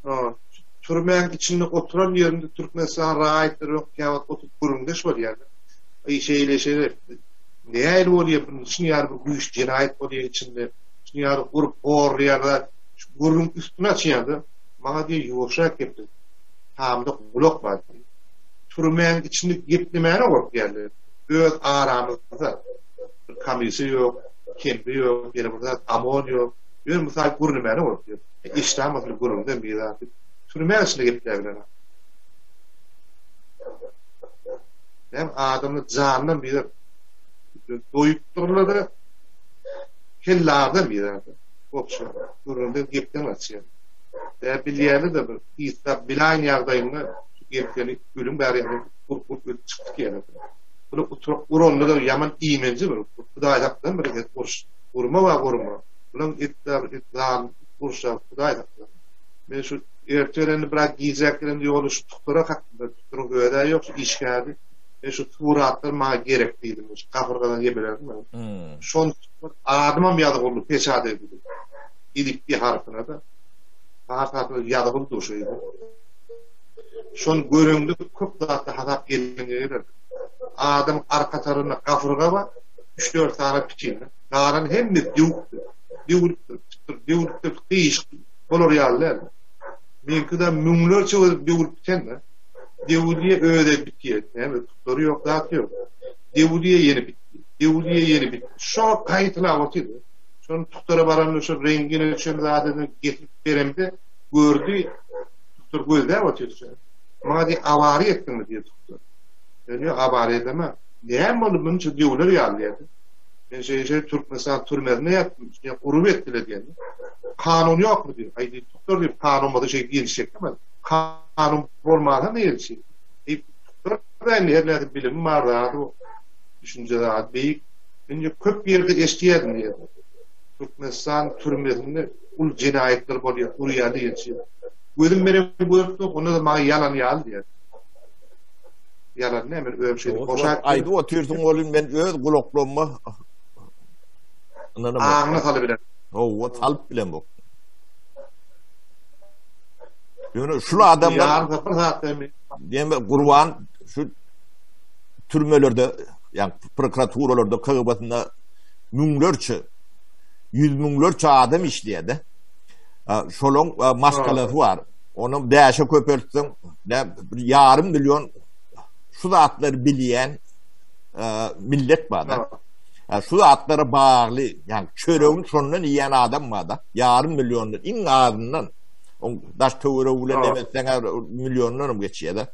Ha. Türmäň içinde oturan ýerinde Türkmenistan raýatlary bilen käwagt oturyp gürrüňdeş bolýarlar. Aý şeýle şeýle nähili bolýar bu şuny ýaly bir güýç jenaýat bolýar içinde. Şuny ýaly urup horlaýarlar. Şu gürrüň üstüni açýarda maňa diýýär ýuwaşrak geple. Tamda gulak bar diýýär. Türmäň içinde geplemäne gorkýarlar. Öz aramyzda bir komissiýa ýok, kempi ýok, ýene bir zat OMON ýok. Ýöne mysal gürlemäne gorkýar. Eşidämasyny gürrüňden bir zat. Türmäň içinde gepläbilen. Näme adamlar jandan bir doýup durlar-da kellardan bir zat. Gopşa gürrüňden gepden gaçýar. Dä bilýärler-de bir ysgap bilaýyn ýagdaýynda gepseni ölüm bäri ýaly urup urup ölüp çykdyk ýene. Bunu oturyp uranda-da ýaman iýmenji bir. Hudaý saklasyn bir et uruş. Urma bar urma. Bulan et et zalym urşa Hudaý saklasyn. Men şu erte gelende biraz gijäk gelende ýoly şu tuktura kakdym. Tukturyň özä ýok şu işgärdi. Men şu suratlar maňa gerek diýdim. Şu gapyrgadan ýebelerdim men. Hmm. Şon adymam ýazgyldy peçat edildi. Elipbiý harpyna da. Pars harpyna ýazgyldy şu ýerde. Şony göreňde köp zatda hasap eliňe geler. Adam arka tarapynda gapyrga bar, üç-dört sany piçin. Galan hemmesi döwükdir. Döwülipdir, bitipdir, döwülipdir, gyýyşyk bolar ýaly däl. Meňki-de müňlerçe gezek döwülip biten-de. Döwülýär, özi bitýär. Näme, tutlary ýok, zat ýok. Döwülýär, ýene bitdi. Döwülýär, ýene bitdi. Şo gaýtalap otyr. Şony tuklara baranda şo reňgini ölçen zadyny getirip beremde gördi, tuktar gözläp otyr. Maňa diýip, awariýa etdiňmi diýip tuktar. Men ýok, awariýa edemä. Näme boldy, munça döwler ýaly diýdi. Men şeýle şeýle Türkmenistan türmesinde ýatdym, üstüne urup etdiler diýende. Kanun ýokmy diýip, aý diýip, tuktar diýip, kanun bolsa şeýdip ýençjekmi? Kanun bolmasa näme ýençjek? Diýip, Bir her näde bilim bar zady, düşünje zady beýik. Indi köp ýerde eşidýärdim diýýär. Türkmenistan türmesinde uly jenaýatlar bolýar, urýar diýen şey. Gözüm menen görüp dur, onda da maňa ýalan ýaly diýýär. Ýalan näme, men özüm şeýdip boşap. Aýdyp otyrsyň welin men öz gulaklaryma ynanamok. Aňyna salyp bilen. Hawa, salyp bilemok. Ýöne şul adamlar Diýme Gurban şu türmelerde, ýa prokuraturalarda, KGB-sinde müňlerçe, ýüz müňlerçe adam işleýär-de. Şolaň maşgalasy bar. Onu bäşe köpeltseň, bir ýarym million şu zatlary bilýän millet bar-da. Şu zatlara bagly, ýa çöregini şondan iýen adam bar-da. Ýarym milliondan iň azyndan. Oň daş töweregi bilen hem etseň milliondan hem geçýär-de.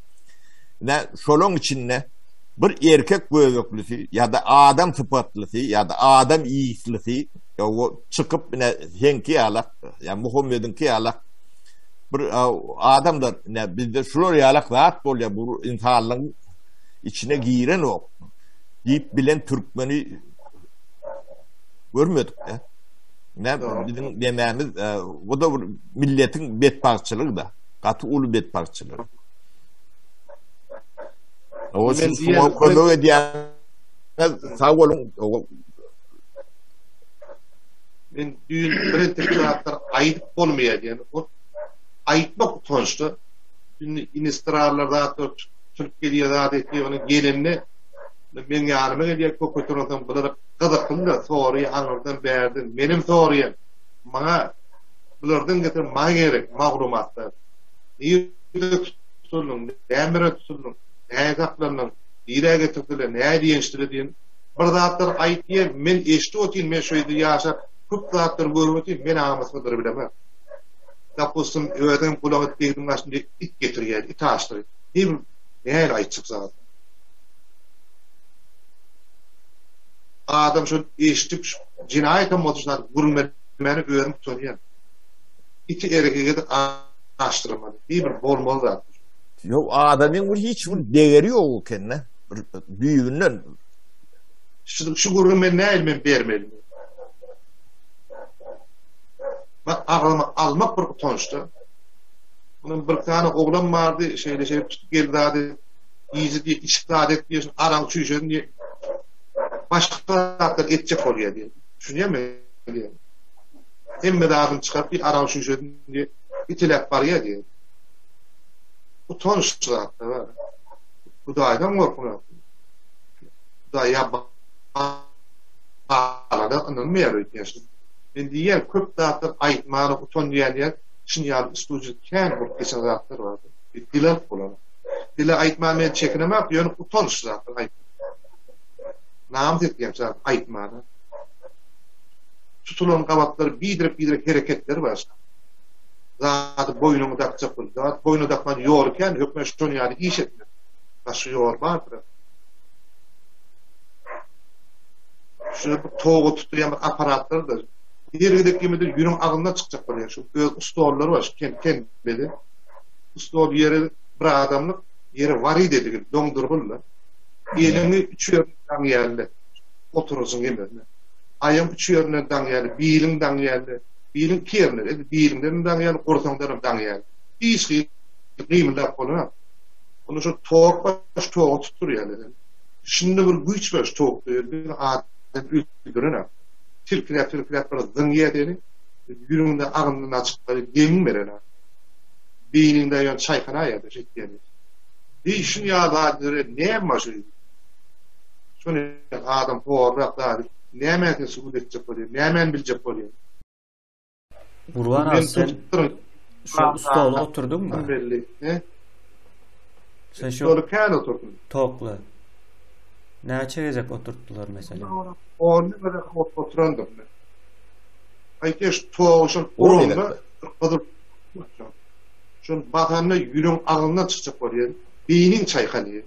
Ne şolaň içinde bir erkek göbeklisi ýa-da adam sypatlysy ýa-da adam ýislisi o çykyp ine seňki ýalak ýa Muhammediňki ýalak bir adamlar ine bizde şular ýalak zat bolýar bu insanlygyň içine giren ok diýip bilen türkmeni görmedik-de. Ne biziň demämiz e, bu da bir milletiň betbagtçylygy da. Gaty uly betbagtçylyk. O siz şuňa kömek edýäňiz, sag boluň. Men düýn bir entek zatlar aýdyp bolmaýar diýen. O aýtmak utançda. Indi inistrarlar zatlar tutup gelýär zat etýär, ony gelende meň ýanyma gelýär, köp oturansoň bular gyzykly-da soraýar aňyrdan bärden. Menem soraýan. Maňa bulardan getir maňa gerek maglumatlar. Nirede tutuldyň, nämere tutuldyň, näme saklandyň, nirä getirdiler, näme ýençdiler diýen bir zatlar aýtýar, men eşidip otyryn, men şu ýerde ýaşap köp zatlar görüp otyryn, men aňyma sygdyryp bilemok. Dopustim, özüňem gulagyňa degdiň başynda it getirýär, it açdyr. Ne nähili aýtjak zat. Adam şol eşidip jenaýatam bolsa şu zat gürrüň bermäne özüm utanýan. Iti erkege-de açdyrmaly. Bir bir bolmaly zat. Ýok, adamyň bir hiç bir degeri ýok eken-de. Bir düýbünden. Şu şu gürrüň men nähili men bermeli? Bak agzyma almak bir utançda. Onuň bir sany oglan bardy, şeýle şeýle tutup geldi zady, gije diýip içip zat et diýip, araň çüýşesini diýip, başga zatlar etjek bolýar diýip. Düşünýärmi diýip. Hemme zadyny çykaryp diýip, araň çüýşesini diýip, iteläp barýar diýip. Utanç zatlar bar. Hudaýdan gorkuň. Hudaý ýa balada ynanmaýar öýdýän. Men diýýän köp zatlar aýtmana utanýan ýer şun ýaly studiýa kän bolup geçen zatlar bar. Dil alyp bolanok. Dile aýtman men çekinemok, ýöne utanç zatlar aýt. Namys etýän zat aýtmana. Tutulan gabatlar biderek-biderek hereketler bar. Zady boýnuňa dakjak bolup, zat boýnuna dakman ýoly kän, hökmän şon ýaly iş etmek. Başga ýol bardyr. Şu bir toga tutýan bir apparatlar-da. Her gezek ýemede ýüregiň agzyndan çykjak bolýar. Şu öz stollary bar, şu kem kem bede. Stol ýeri bir adamlyk ýeri warid edilip doňdurgyldy. Eliňi üç ýerinden daňýarly oturyjyň ýemesine. Aýagyň üç ýerinden daňýarly, biliň daňýarly, biliň iki ýerinden, edil biliňden hem daňýarly, gursagyňdan hem daňýarly. Hiç hili gymyldap bolanok. Onda şo tok bar, şu togy tutdurýarlar. Şunda bir güýç bar şu tokda, bir adam öldürenok. Tilkiläp tilkiläp bir zyňýar seni, ýüregiňde agyndan açyp barýar, demiň berenok. Beýniňde ýöne çaýkanaýýar-da şeýtýän. Diý şun ýaly zat näme bar şu? Şony adam horrak zady nämäni sen subut etjek bolýar, nämäni biljek bolýar? Gurban aga sen şu stola oturdyňmy? Belli. He? Sen şu stola kän oturdym. Tokly. Näçe gezek oturtdylar mesela? On gezek oturandyr. Aýtýa şu togy şol orunda gyzyl Şol basanda ýüregiň agzyndan çykjak bolýar. Beýniň çaýkanýar.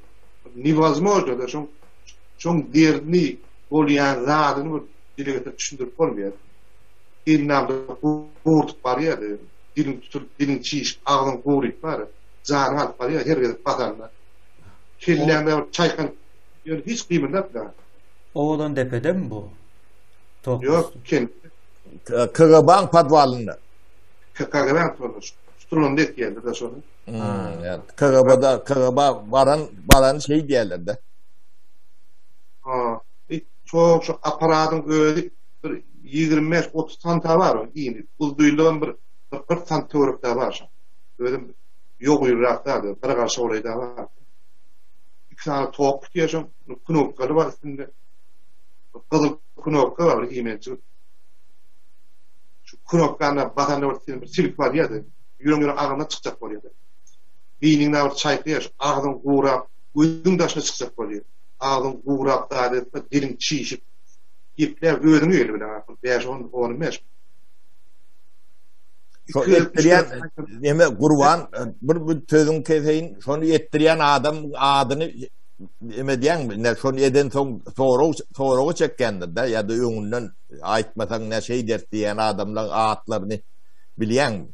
Newozможно da şoň şoň derdini bolýan zadyny bir dile getirip düşündirip bolmaýar. Elini gurdup barýar. Diliň tutulyp, diliň çişip, agzyň guryp bar. Janyňy alyp barýar her gezek basanda. Kelläňde bir çaýkanyp, ýöne hiç gymyldap da. Owadan depedemi bu? Tok. Ýok, ken. KGB-nyň podwalynda. KGB-nyň podwalynda. Strunda etýärler da şony. Hmm, KGB-da KGB baran baran şey diýerler de. Ha, çok şu aparatyň özi bir 25-30 santa bar, ýyny. Uzynlygam bir 40 sant töwerekde bar şo. Özüm ýok ýyrak da, bir garşy golaýda bar. Iki sany tok tutýar şoň, knopkaly bar üstünde. Gyzyl knopka bar, iýmençik. Şu knopkany basanda bir sen bir silk barýar-da, ýüregiň ýüregiň agzyndan çykjak bolýar. Beýniň bir çaýkaýar, agzyň gurap, gözüň daşyna çykjak bolýar. Agzyň gurap zat etme, diliň çişip, gepläp özüňe gelip bilen 5 10 15. Şo etdirýän neme Gurban bir bir sözüň keseýin, şony etdirýän adam adyny neme diýäňmi? Ne şony eden soň sorag soragy çekýändir-de ýa-da öňünden aýtmasaň ne şeý dert diýen adamlaryň atlaryny bilýäňmi?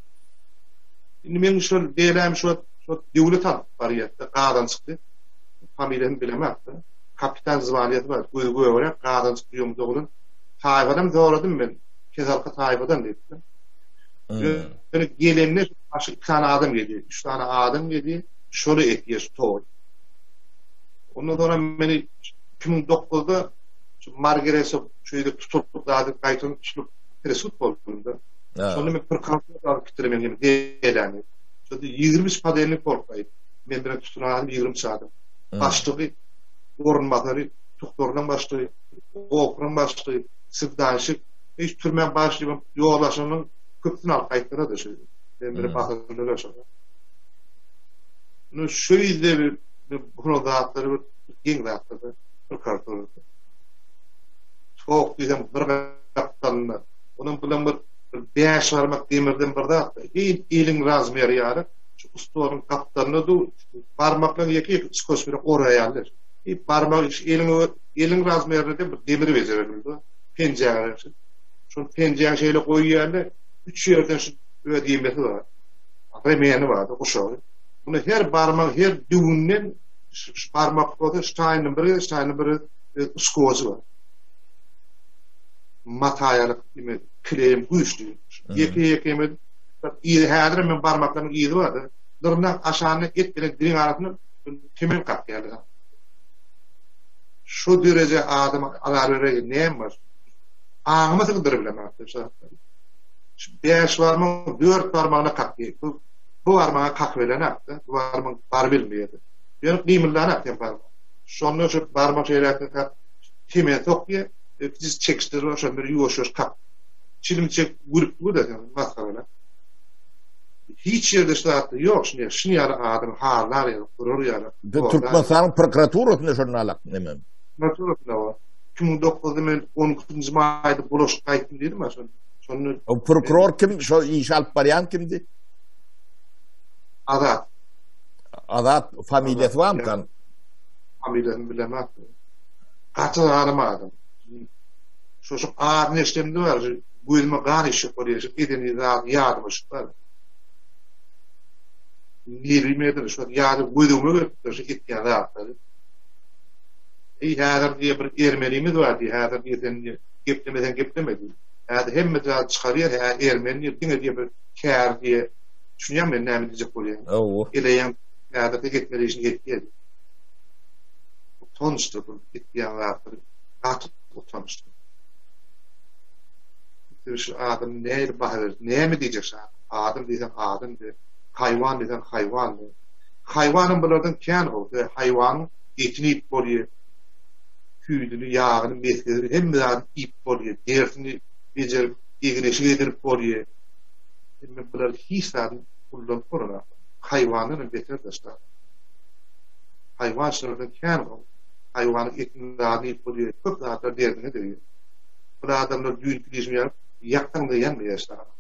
Indi men şol beläm şo şo döwlet alyp barýar-da, gazan çykdy. Familiýasyny bilemok-da. Kapitan zwaniýasy bar, gözi gögeräk, gazan çykdy ýoň doglan. Taýfadan soradym men. Kesalka taýfadan diýipdir. Ýöne gelende başga iki sany adam geldi, üç sany adam geldi, şoly etýär şu toý. Ondan sonra meni 2009-da şu Margaret şu ýerde tutulyp zady gaýtadan tutulyp presud boldum da. Şonda men prokuratura alyp gitdiler meni hem deläni. Şonda 23 podelnik bolup gaýtdy. Men bilen tutulan adam 23 adam. Başlygy, orunbasary, tuktorynyň başlygy, okrugyň başlygy, Sibdanşik, hiç türmäň başlygynyň ýolbaşynyň köpüsini alyp gaýtdylar-da şu ýerde. Demiri basyldylar şonda. Indi şu ýerde bir bulan zatlary bir geň zatlar-da, bir kartoşka. Tok diýseň bir gapdalynda. Onuň bilen bir bäş barmak demirden bir zat. Eý, eliň razmeri ýaly şu stoluň gapdalynda dur, barmaklaryň ýeke-ýeke skoç bilen oraýarlar. Eý, barmak eliň Eliň razmerine bir demir bejerebildi. Penjäňe şu. Şol penjäňi şeýle goýýarlar, üç ýerden şu öz ýemesi bar. Remeni bar, guşagy. Muny her barmak, her düwünden şu barmak bolsa şu taýyndan bir gezek, şu taýyndan bir gezek skojy bar. Mata ýaly ime kleýim güýçli. Ýeke-ýeke ime yzy häzir men barmaklarymyň yzy bar. Dyrnak aşagynda et bilen diliň arasynda temen kakýarlar. Şu dereje adama azar beregi näme bar? Aňyma sygdyryp bilemok şu zatlary. Şu bäş barmagyň dört barmagyna kakdy. Bu bu barmaga kakyp bilenok-da. Bu barmak baryp bilmeýär. Ýöne gymyldanok hem barmak. Şonda şu barmak şeýläk kak temen sokýar, kiçijik çekişdirip şonda bir ýuwaş-ýuwaş kak. Çilim çekip gülüp dur-da sen masgaralap. Hiç ýerde şu zatlar ýok. Şuny şuny ýaly adam harlar ýaly, gurar ýaly. Türkmenistanyň prokuraturasynda şonda alak neme? Prokuraturasynda bar. 2009-da men 12-nji maýda bulaşyp gaýtdym diýdim ha şonda. Şonda O prokuror kim? Şo işi alyp barýan kimdi? Azat. Azat familiýasy barmykan? Familiýasyny bilemok. Gaty zalym adam. Şo şu adyny eşidemde bar, gözüme gan işip bolýar, şu edeni zady ýadyma düşüp bar. Nirime şu ýady gözüme gelip şu etýän zatlary. Eý häzir diýe bir ermenimiz bar diýe, häzir diýe sen diýe geplemeseň gepleme diýe. Häzir hemme zat çykarýar, hä ermeni diýe diňe diýe bir kär diýe. Düşünýäňmi men näme diýjek bolýan? Hawa. Eleýän häzir de etmeli işini etýär. Utançdyr bu etýän zatlary. Gaty utançly. Şu adam nähili baha berer? Näme diýjek şu adam? Adam diýseň adam diý. Haýwan diýseň haýwan diý. Haýwanam bulardan kän gowy. Haýwanyň etini iýip bolýar. Süýdüni, ýagyny, mesgesini hemme zadyny iýip bolýar. Derisini bejerip, egin-eşik edinip bolýar. Emma bular hiç zadyny ullanyp bolanok. Haýwandan hem beter daşda. Haýwan şulardan kän gowy. Haýwanyň etini zadyny iýip bolýar. Köp zatlar derdiňe degýär. Bir adamlar düýnki diýşim ýaly ýaksaň-da ýanmaýar şu adam.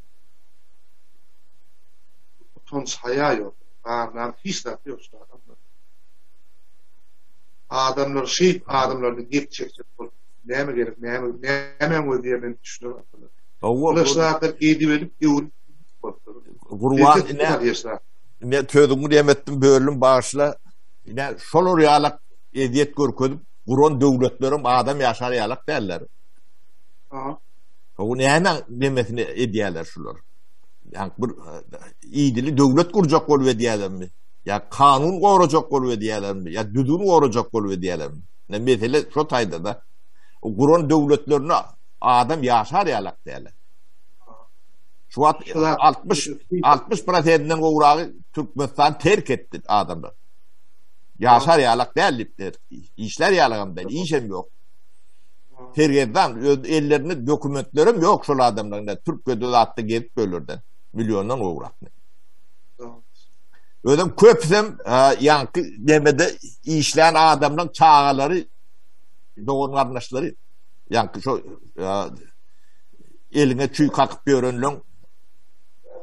Utanç haýa ýok. Ar-namys hiç zat ýok şu adamda. Adamlar şeýdip adamlardan gep çekjek bolup näme gerek näme nämäň gözleýär men düşünemok. Hawa Bular şu zatlar edip edip öwrüp Gurban ine ne sözüňi diýem etdim böldüm bagyşla. Ine şolar ýalak ezýet görkezip guran döwletlerem adam ýaşar ýalak däller. Ha. O näme nemesini edýärler şular? Ýa bir idili döwlet gurjak bolup edýärlermi? Ýa kanun gorajak bolup edýärlermi? Ýa düzgün gorajak bolup edýärlermi? Ne mesele şo taýda da. O guran döwletlerine adam ýaşar ýalak däl. Şu wagt 60 60 prosentinden gowragy Türkmenistan terk etdi adamlar. Ýaşar ýalak däl diýip, işler ýalagam däl, işem ýok. Sergezdan öz ellerinde dokumentlerem ýok şol adamlaryň da Türkiýede zatda gezip bölerden milliondan gowrak. Özem köpüsem ýaňky demede işlän adamlaryň çagalary, dogan garyndaşlary ýaňky şo eliňe çüý kakyp ýörenleň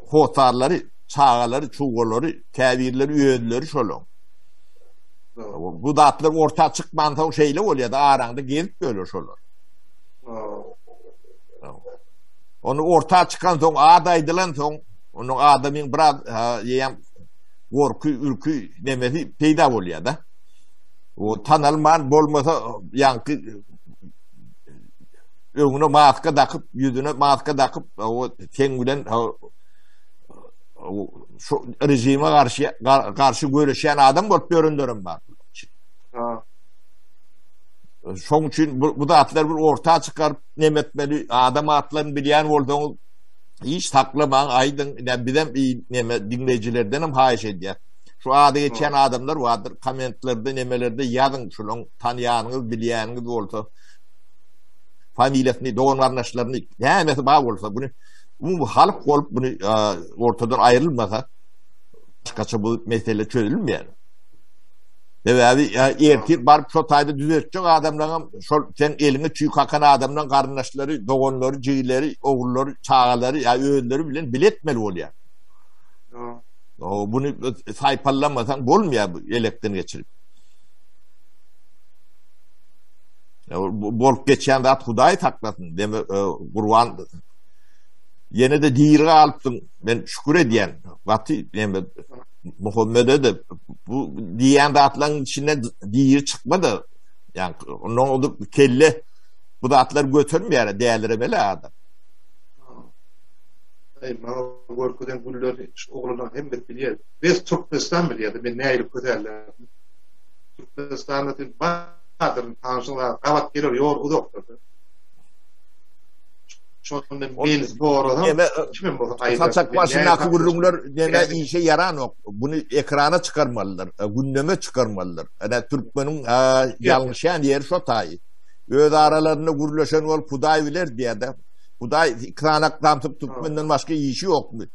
hossarlary, çagalary, çugalary, käbirleri özleri şolaň. Bu zatlar orta çykmansoň şeýle bolýar-da, araňda gezip ýörler şolar. Ony orta çykansoň, ad aýdylansoň, onuň adamyň biraz ýeýem gorky, ürki nemesi peýda bolýar-da. O tanalman bolmasa, ýaňky öňüne maska dakyp, ýüzüne maska dakyp, o seň bilen şu rejime garşy garşy göreşýän adam bolup ýörenlerem bar. Ha. Şoň üçin bu, bu zatlar bir orta çykaryp neme etmeli, adam atlaryny bilýän bolsaňyz hiç saklamaň, aýdyň. Ine bizem neme diňleýjilerden hem haýyş edýär. Şu ady geçýän adamlar bardyr, kommentlerde, nemelerde ýazyň, şulaň tanýanyňyz, bilýäniňiz bolsa familiýasyny, dogan-garyndaşlaryny, nämesi bar bolsa, bunu umumy halk bolup bunu ortadan aýrylmasa, başgaça bu mesele çözülmeýär. Sebäbi ertir baryp şo taýda düzeltjek adamlaryň şol sen eliňe çüý kakan adamlaryň garyndaşlary, doganlary, jigileri, ogullary, çagalary ýa özleri bilen bile etmeli bolýar. Bunu saýpallamasaň bolmaýar bu elekden geçirip. Bolup geçýän zat Hudaý saklasyn. Deme e, Gurban ýene-de diri galypsyň. Men şükür edýän. Gaty neme Muhammede de bu diýen zatlaryň içinden diri çykma da. Ýani ondan o kelle bu zatlar götermeýär, däliremeli adam. Ey, maňa görkezen günleri şu oglanlaryň hemmesi bilýär. Biz Türkmenistan bilýärdi, men nähili kösärlerdim. Türkmenistanda sen bardyr, tanşyň bar, gabat geler, ýol uzakdyr. Şonda meni sorasam, kimem bolsa aýdar. Saçak başyndaky gürrüňler neme işe ýaranok. Bunu ekrana çykarmalydyr, gündeme çykarmalydyr. Ene türkmeniň ýalňyşýan ýeri şo taýy. Öz aralarynda gürleşen bolup Hudaý biler diýýär-de. Hudaý iki samsyk türkmenden başga işi ýokmy?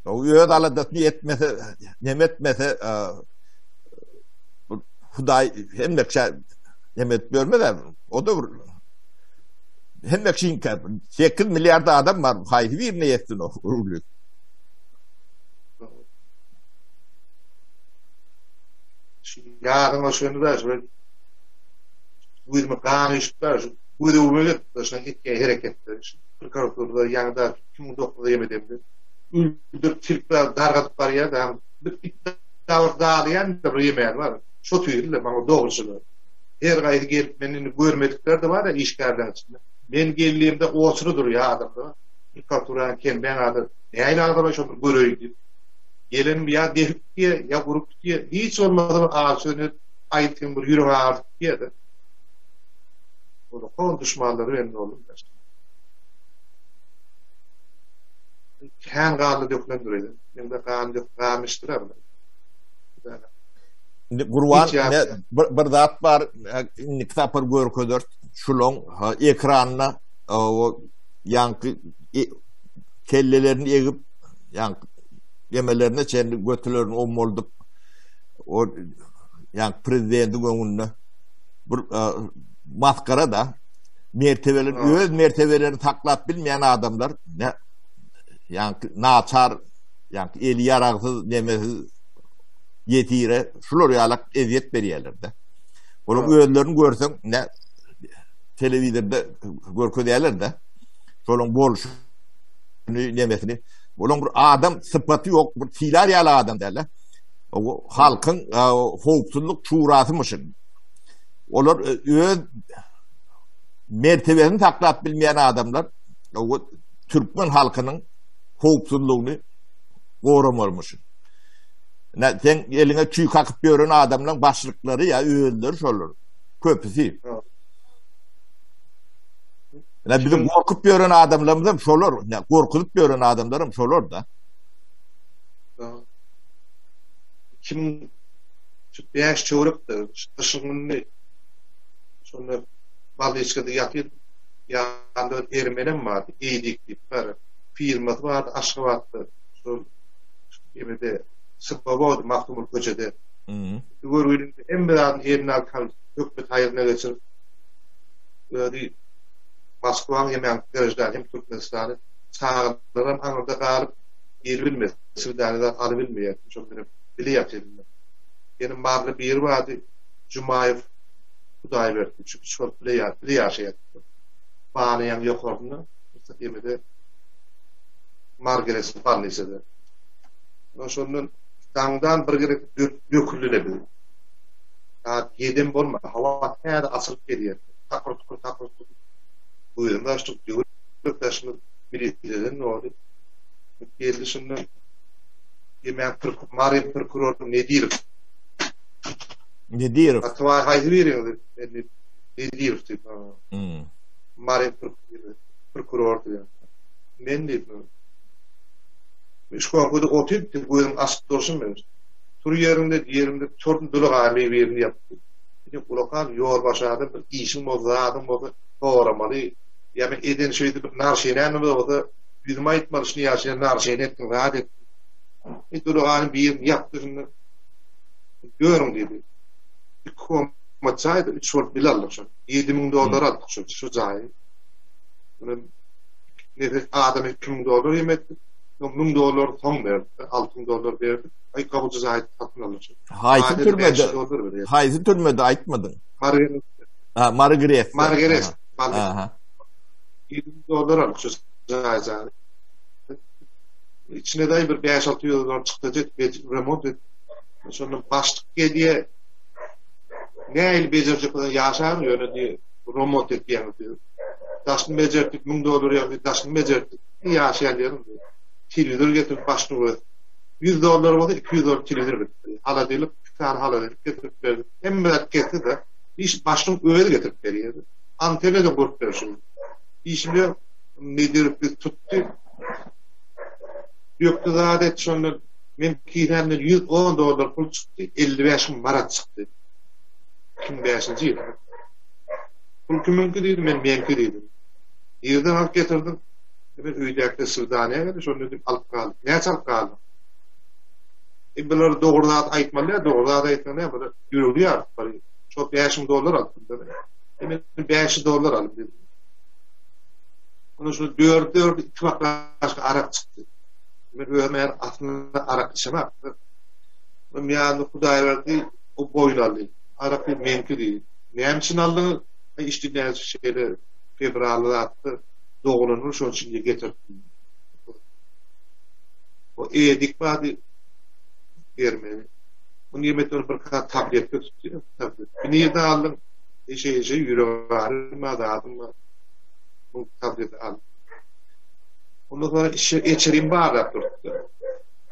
Öz aladasyny etmese, neme etmese, Hudaý hemme kişä neme edip bermez. O da bir hemme kişiňkä 8 milliard adam bar, haýsy birine ýetsin o öwlük? Ýadyňa şony da şu gözüme gan üýşüp da şu gözüme gelip şuna etýän hereketleri şu prokuraturada ýaňy da 2009-da ýem edemde öldürip tilip dargadyp barýar da bir it dawar daglaýan da bir ýemäni bar. Şo tüýrle maňa dogruçylar. Her gaýsy gelip men indi görmedikler de bar ya işgärleriň içinde. Men geldiğimde oçury durýar adamlar. Prokuraturanyň kembäň ady nähili agzalaý şony bir göreýin diýip. Gelenim ýa dehip diýe, ýa urup diýe, hiç bolmasa bir agy sözüni aýtgyn bir ýürek agyrdyp diýe-de. Onuň duşmanlary belli boldy. Kän ganly dökülendir öýde. Mende gan dök, gan içdiler. Indi Gurban ne bir, bir zat bar, indiki sapar görkezer. Şulaň ekranda o ýaňky e, kellelerini egip, ýaňky demelerine çenli götülerini omoldup o ýaňky prezidentiň öňünde bir e, maskara da mertebeleri öz mertebelerini saklap bilmeýän adamlar ne ýaňky naçar ýaňky eli ýaragsyz nemesiz ýesire şular ýalak ezýet berýärler-de. Olaryň özlerini görseň ne telewizorda görkezýärler-de. Şolaryň bolşuny, nemesini. Olaryň bir adam sypaty ýok, bir sylar ýaly adam däl-de. Halkyň howpsuzlyk şurasymyşyn. Olar öz mertebesini saklap bilmeýän adamlar türkmen halkynyň howpsuzlygyny goramalymyşyn. Ne sen eliňe çüý kakyp ýören adamlaryň başlyklary ýa özleri şolar köpüsi. Ne biziň gorkup ýören adamlarymyz hem şolar, ne gorkuzyp ýören adamlar hem şolar da. 2005 çöwrükdi, gyşyň günü şonda bolniçkada ýatyp, ýanynda bir ermenem bardy, Eýdik diýip bir firmasy bardy Aşgabatda, şol emede Swobody Magtymguly köçede. Görgüliň hemme zadyny eline alyp, hökümet haýryna geçirip, özi Moskwaň hem ýaňky graždan hem Türkmenistany çagalaram aňyrda galyp gelibilmez, swidaniýa zat alybilmeýär. Şol bilen bile ýatyrdylar. Ýene maryly biri bardy, Jumaýew Hudaýberdi. Şu üç bolup bile ýa bile ýaşaýardyk. Banaýaň ýokarynda, ýemede Margeres bolnisada. Ondan şondan daňdan bir gezek döküldi-le biz. Saat ýedem bolma, howa täze açylyp gelýär. Takyr-tukur, takyr-tukur. Gözümizi açdyk, döwlet daşymyz miliseden doly. Geldi şunda Ýemäň pürk, Mary prokurory Nedirow. Nedirow. Atybaý haýsy biriňiz? Nedirow diýip. Hmm. Mary prokuror diýip. Men diýip. Şkoňkuda otyp, gözüm açyp durşum men. Tur ýeriňde, ýerimde turdum, dulugamy birini ýapdy. Indi ulakan ýolbaşy adam bir işiň bolsa, zadyň bolsa soramaly. Ýa men eden şeýdip bir narşenämi bolsa, ýüzüme aýtmaly, şuny ýa şeýle narşene etdiň, zat etdiň. Indi dulugany birini ýapdy şunda. Dörüň diýdi. Iki komnat jaýdy, üç bolup bile aldyk şony. 7000 dollar aldyk şu, şu jaýy. Muny nefes adamy 2000 dollar ýem etdik. Soň 1000 dollar soň berdik, 6000 dollar berdik. Aý gawujy jaýy satyn aldyk. Haýsy türmede? Haýsy türmede aýtmadyň? Mary. Ha, Mary Gres. Mary Gres. Aha. 7000 dollar aldyk şu jaýy jaýy. İçine daýy bir 5-600 dollar çykdajy etip, remont et. Şonda başlyk gelýär. Nähili bejerjek bolsaň ýaşaryn ýöne diýip, remont etýäňiz diýip. Daşyny bejertdik, 1000 dollar ýazdy, daşyny bejertdik. Ýaşaýan ýerim diýip. Telewizor getirip başlyk öz. 100 dollar bolsa 200 dollar telewizor getirip. Holodilnik, iki sany holodilnik getirip berdi. Hemme zat gelse-de, iş başlygyň özi getirip berýärdi. Antena-da gurup berşi. Işimi Nedirov biz tutdy. Dökdi zat et şonda men kisämden 110 dollar pul çykdy, 55 müň manat çykdy. 2005-nji ýyl. Pul kimiňki diýdi, men meňki diýdim. Nirden alyp getirdiň? Men öýdäki swidaniýa geldi, şonda diýip alyp galdym. Näçe alyp galdyň? E bular dogry zat aýtmaly, dogry zat aýtsaň näme, bular ýüregi ýaryp barýar. Şo 5000 dollar alypdym. E men 500 dollar aldym diýdim. Ondan şo dört dört iki baklaşka arak çykdy. Men özüm eğer aslynda arak içemem. Men ýanynda Hudaýberdi o boýun aldy. Arak diýip meňki diýdi. Näme üçin aldyňyz? Aý içdi näçe şeýle fewralda zatda dogulanyny şonuň üçin diýip getirdim. O Edik bardy ermeni. Bu nimetden bir kat tabletka tutdy. Tablet. Nirden aldyň? E şeý şeý ýürek aryma zadym bar. Bu tableti al. Ondan sonra işe eçerim barlap durupdy.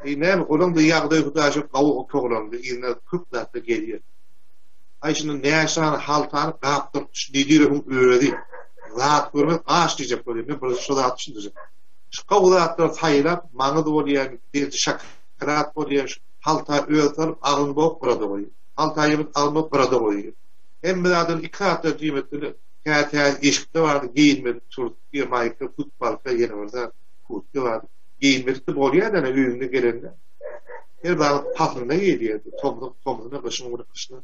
E näme, olaň da ýagdaýy hudaý şu gawy otaglandy, yzyna köp zatlar gelýär. Aý şunda näçe sany haltany gapdyryp şu Nedirowyň özi. Zat görmez aç diýjek bolýar. Men bir şu zat düşündirjek. Şu gawy zatlary saýlap, maňyz bolýar, belki şokolad bolýar, şu halta özi salyp agzyny bogup gyrada goýýar. Halta ýygyp agzyny bogup gyrada goýýar. Hemme zadyny iki zatdan jüýmetdini tä-tä eşikde bardy, geýinmedik turtki, maýka, futbalka, ýene bir zat, kurtka bardy. Geýinmedik-de bolýar-da öýüňde gelende. Her zadyň paslynda geýilýärdi. Tomsuň tomsuna, gyşyň güni gyşyna.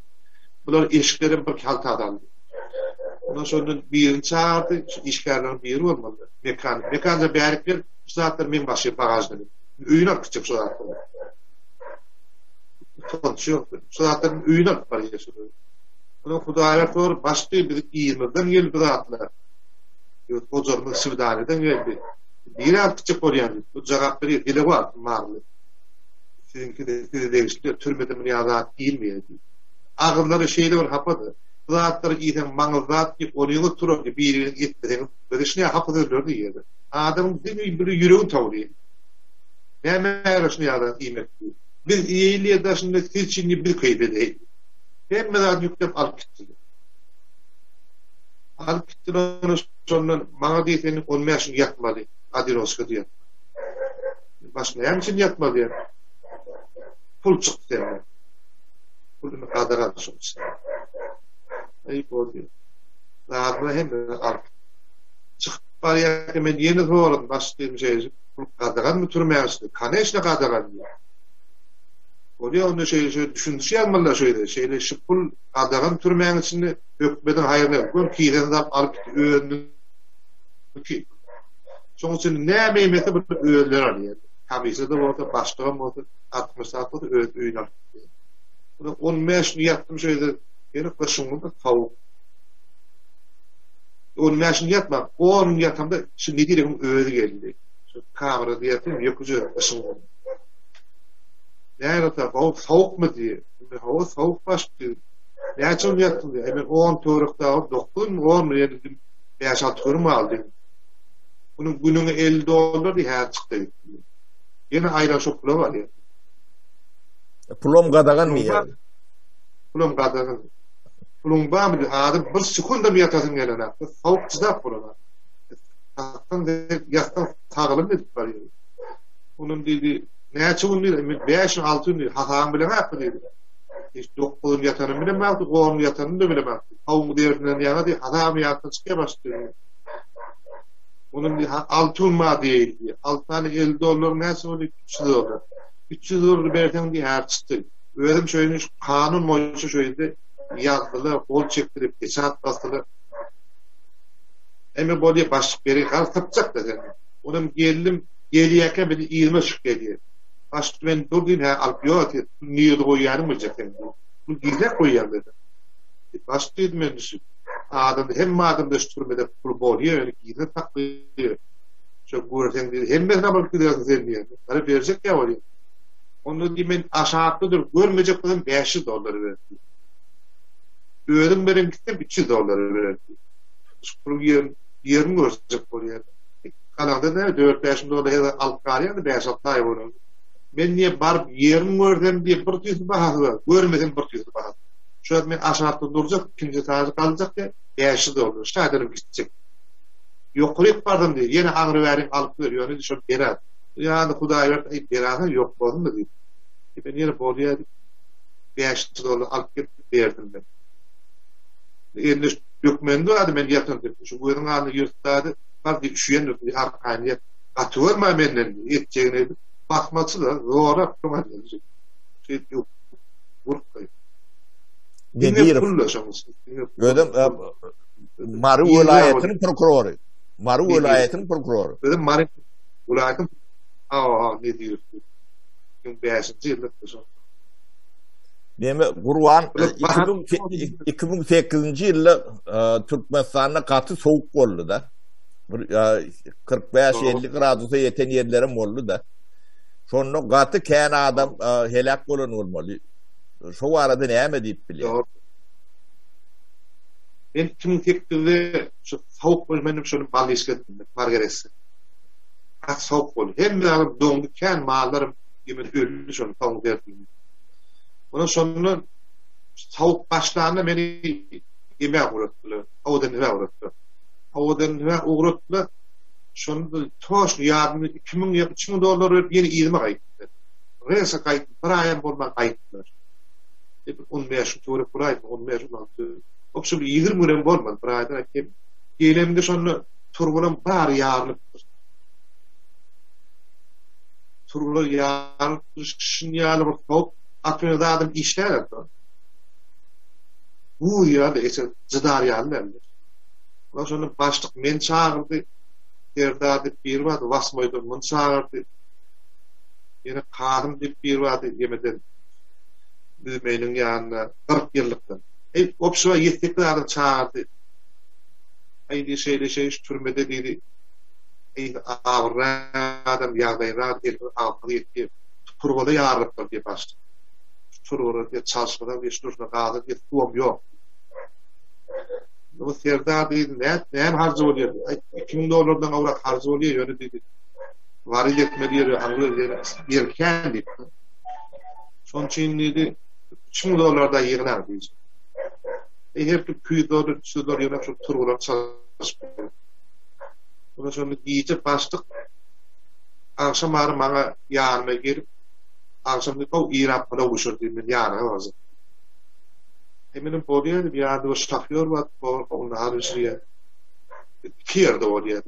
Bular eşiklerem bir haltada aldy. Ondan şondan birini çagyrdy, şu işgärleriň biri bolmaly. Mekanik. Mekanika bärik gel, şu zatlar meň maşyn bagažda diýip. Öýüne alyp gitjek şu zatlary. Utanç ýok. Şu zatlaryň öýüne alyp barýar şulary. Ondan Hudaýlar sor, başdy biziň yzymyzdan geldi bu zatlar. Öz hojalygymyz Swidaniýadan geldi. Nirä alyp gitjek bolýaň diýip. Bu jogap berýär, Dilewar, Marly. Siziňki-de size degişli, türmede muny ýaly zat iýilmeýär diýdi. Agyzlary şeýle bir hapady. Bu zatlary iýseň maňyz zat diýip, onyňyz turar diýip, biri-biriňi etmeseňiz, şuny ýaly hapa sözleri diýýärdi. Adamyň diňe bir ýüregini towlaýar. Näme şuny ýaly zat iýmek diýip. Biz iýeýli diýýär daşynda, siz üçin diýip biz keýp edeýli. Hemme zadyny ýükläp alyp gitdiler. Alyp gitdiler ony şondan maňa diýdi sen on bäş gün ýatmaly, odinoçka diýýär. Baş näme üçin ýatmaly diýýär. Pul çykdy senden. Pul indi gadagan şoň içinde. Eý boldy. Zadyny hemmesini alyp çykyp barýarka men ýene soradym, baş diýdim şeýle pul gadaganmy türmäň içinde? Koneçne gadagan diýýär. Bolýar onda şeýle şeýle düşündiriş ýazmalylar şeýle. Şeýle şu pul gadagan türmäň içinde hökmediň haýryna gör kisesini salyp alyp gitdi özüniňki. Şonuň üçin näme iýmese bu özleri alýar. Komissiýada bolsa, başlygam bolsa, 60 saat bolsa öz öýüne alyp gidýär. Buna 15 gün ýatdym şeýle, ýene gyşyň güni sowuk. 15 gün ýatman, 10 gün ýatamda şu Nedirewiň özi geldi. Şu kamerada ýatyrym, ýöküje gyşyň güni. Näme bolsa, gowy sowukmy diýýär. Men hawa sowuk baş diýdim. Näçe gün ýatdyň diýýär. Men 10 töwerek dagy 9 gün, 10 gün ýa 5-6 günüm galdy diýdim. Munuň günüňe 50 dollar diýip häzir çykda gitdi. Ýene aýlan şo pula barýar. Pulam gadagan diýýär. Pulam gadagan. Puluň barmy diýip, adam bir sekundam ýatasyň gelenok. Sowuk çydap bolanok. Ýatsaň ýatsaň saglym edip barýar. Onuň diýdi, näçe gün diýdi, men 5 gün, 6 gün diýdi, hasabyň bileňakmy diýdi. Hiç 9 gün ýatanym bilemokdy, 10 gün ýatanym da bilemokdy. Sowugyň derdinden ýaňa diýdi, hasabym ýatdan çykýar başdy diýdi. Onuň diýdi, 6 gün bar diýdi. 6 sany 50 dollar näçe boldy? 300 dollar. 300 dollar berseň diýdi, her çykdy. Özüm şeýle kanun boýunça şeýle ýazdylar, gol çekdirip, peçat basdylar. Eme bolýar, başlyk beri gal sypjak da sen. Onam geldim, gelýärkä beni yzyma düşüp gelýär. Başlyk men dur diýdim, hä alyp ýok diýip, nirde goýýanyň biljek sen. Bu gizläp goýýan dedi. Başlyk diýdim men düşüp. Adam hemme adamda şu türmede pul bolýar, ýöne gizlin saklaýar. Şo görseň diýdi, hemmesini alyp gidersiň sen diýýär. Gara berjek ýa bolýar. Onda diýip men aşakda durup görmejek bolsam 500 dollar ber diýip. Özüm beren gitsem 300 dollar berer diýip. Şu puluň ýerini ýerini görjek bolýar. Galaňda näme 4-5 müň dollar her alyp galýar-da 5-6 aý bolan. Men diýip baryp ýerini görsem diýip bir tüýsli bahasy bar. Görmesem bir tüýsli bahasy. Şu wagt men aşakda durjak, ikinji etažy galjak diýip 500 dollar. Şaýdanam gitjek. Ýokaryk bardym diýip, ýene aňry bärik alyp ber, ýöne şol berer. Ýa-da Hudaýberdi, aý berersen ýok bolsunmy diýip. Men ýene bolýar diýip 500 dollar alyp gelip berdim men. Eline dökmeni bardy men ýatan diýip, şu gözüň alnynda ýyrtdady, bar diýip üşüýendir diýip arkaýyn ýat. Gaty görme menden diýip, etjegini edip, basmaçy-da zorap şoňa diýip. Şeýdip urup goýdy. Diňe pul-da şoň üçin. Özem Mary welaýatynyň prokurory. Mary welaýatynyň prokurory. Özem Mary welaýatyň Hawa, ne diýip. 2005-nji ýylda şo. Neme Gurban 2008-nji ýylda e, Türkmenistanda gaty sowuk boldy da. Bir 45-50 e, gradusa ýeten ýerlerim boldy da. Şonda gaty kän adam e, heläk bolan bolmaly. Şo barada näme diýip bilýär? Men 2008-de şu sowuk boldy, men şony balniçka etdim, Margaresi. Gaty sowuk boldy. Hemme adam doňdy, kän mallarym ýemen öldi şony sowuk derdinden. Ondan şonda sowuk başlanda meni ýeme ugratdylar. Owadan nime ugratdylar. Owadan nime ugratdylar. Şonda toşny ýadymda 2000 ýa 3000 dollar berip ýene yzyma gaýtdy. Resa gaýtdy, bir aýam bolman gaýtdylar. Bir 15 gün töwerek bolaýdy, 15 gün wagty. Opşy bir 20 gün hem bolmady, bir aýdan kem. Gelemde şonda turbalam bary ýarylypdyr. Turbalar ýarylypdyr, şun ýaly bir sowuk atmosfera zadam işläp Buz ýaly, eçe jydar ýaly däldi. Ondan şonda başlyk meni çagyrdy. Serdar diýip biri bardy, Wasmoýdan muny çagyrdy. Ýene Kasym diýip biri bardy, ýemeden Büzmeýiniň ýanynda 40 ýyllykdan. Eý, obşyba ýedi-sekiz adam çagyrdy. Aý diýdi, şeýle şeýle şu türmede diýdi. Eý, abyrly adam, ýagdaýly adam, elimiz agzymyza ýetýär. Turbada ýarylypdyr diýip başlyk. Şu turbada diýip çalyşmadan diýip şu durşuna gaza diýip suwam ýok. Bu Serdar diýdi, näme näme harjy bolýar? Aý, 2000 dollardan gowrak harjy bolýar, ýöne diýdi. Waryz etmeli ýeri, aňry ýeri, ýer kän diýip. Şonuň üçin diýdi, 3000 dollar da ýygnaň diýdi. E, her kim 200 dollar, 300 dollar ýygnap şu turbalary çalyşyp. Ondan şonda gije başlyk agşam bary maňa ýanyma gelip, agşam diýip, "Ow, Iran palaw bişir" diýip, men ýanyna barjak. E, menem bolýar diýip, ýanynda bir şofýor bar, ol nahar bişirýär. Iki ýerde bolýar.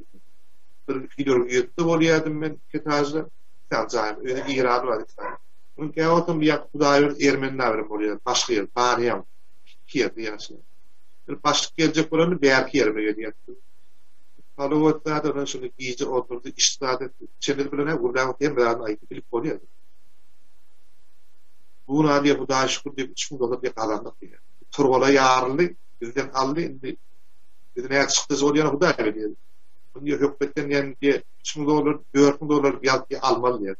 Bir Hidrogirtde bolýardym men, iki etažda, iki sany jaýym, özi Irany bar iki sany. Munuň käwagtam bir ýa Hudaýberdi ermeni bilen bolýar, başga ýer, Banyýam, iki ýerde ýaşaýar. Bir başlyk geljek bolanda bärki ýerime gelýär. Palaw etdi ondan şonda gije oturdy, iş zat etdi. Çenedi bilen hä gürläp hemme zadyny aýdyp bilip bolýar. Bu gün diýip Hudaýa şükür diýip 3000 dollar diýip gazandyk diýýär. Turbala ýaryldy, bizden aldy, indi biz näçe çykdajy bolýany Hudaý bilýär. Bunu diýip hökmetden diýen diýip 3000 dollar, 4000 dollar ýazyp diýip almaly diýýär.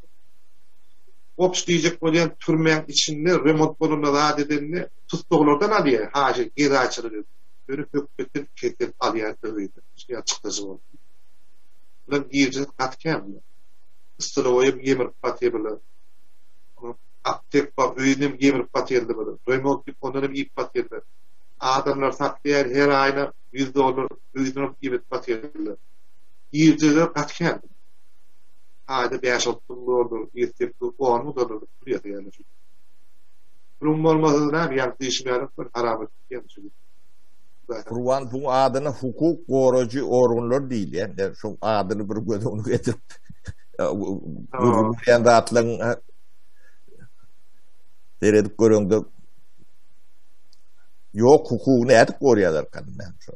Opş diýjek bolýan türmäň içinde remont bolanda zat edende tussaglardan alýar, haýyş gedaýçylyk edip. Ýöne hökmetden kesip alýar öýüne. Şeýle çykdajy boldy. Bular girjek gaty kän bular. Stolowoýam gemirip batýar bular. Aptek bar, öýüni hem gemirip batýarlar bular. Remont diýip ondan hem iýip batýarlar. Adamlar saklaýar her aýyna 100 dollar öýünden alyp iýip batýarlar. Girjeler gaty kän. Aýda 5-6 müň dollar, 7-8 10 müň dollar pul ýasaýarlar. Puluň bolmasa näme, ýaňky diýşim ýaly bir haram edip şeýdip. Gurban bu adyna hukuk gorajy organlar diýilýär. Yani şu adyny bir göz öňüne getirip gürrüň berýän zatlaryň seredip göreňde ýok hukugy nädip gorýarlar näme şo.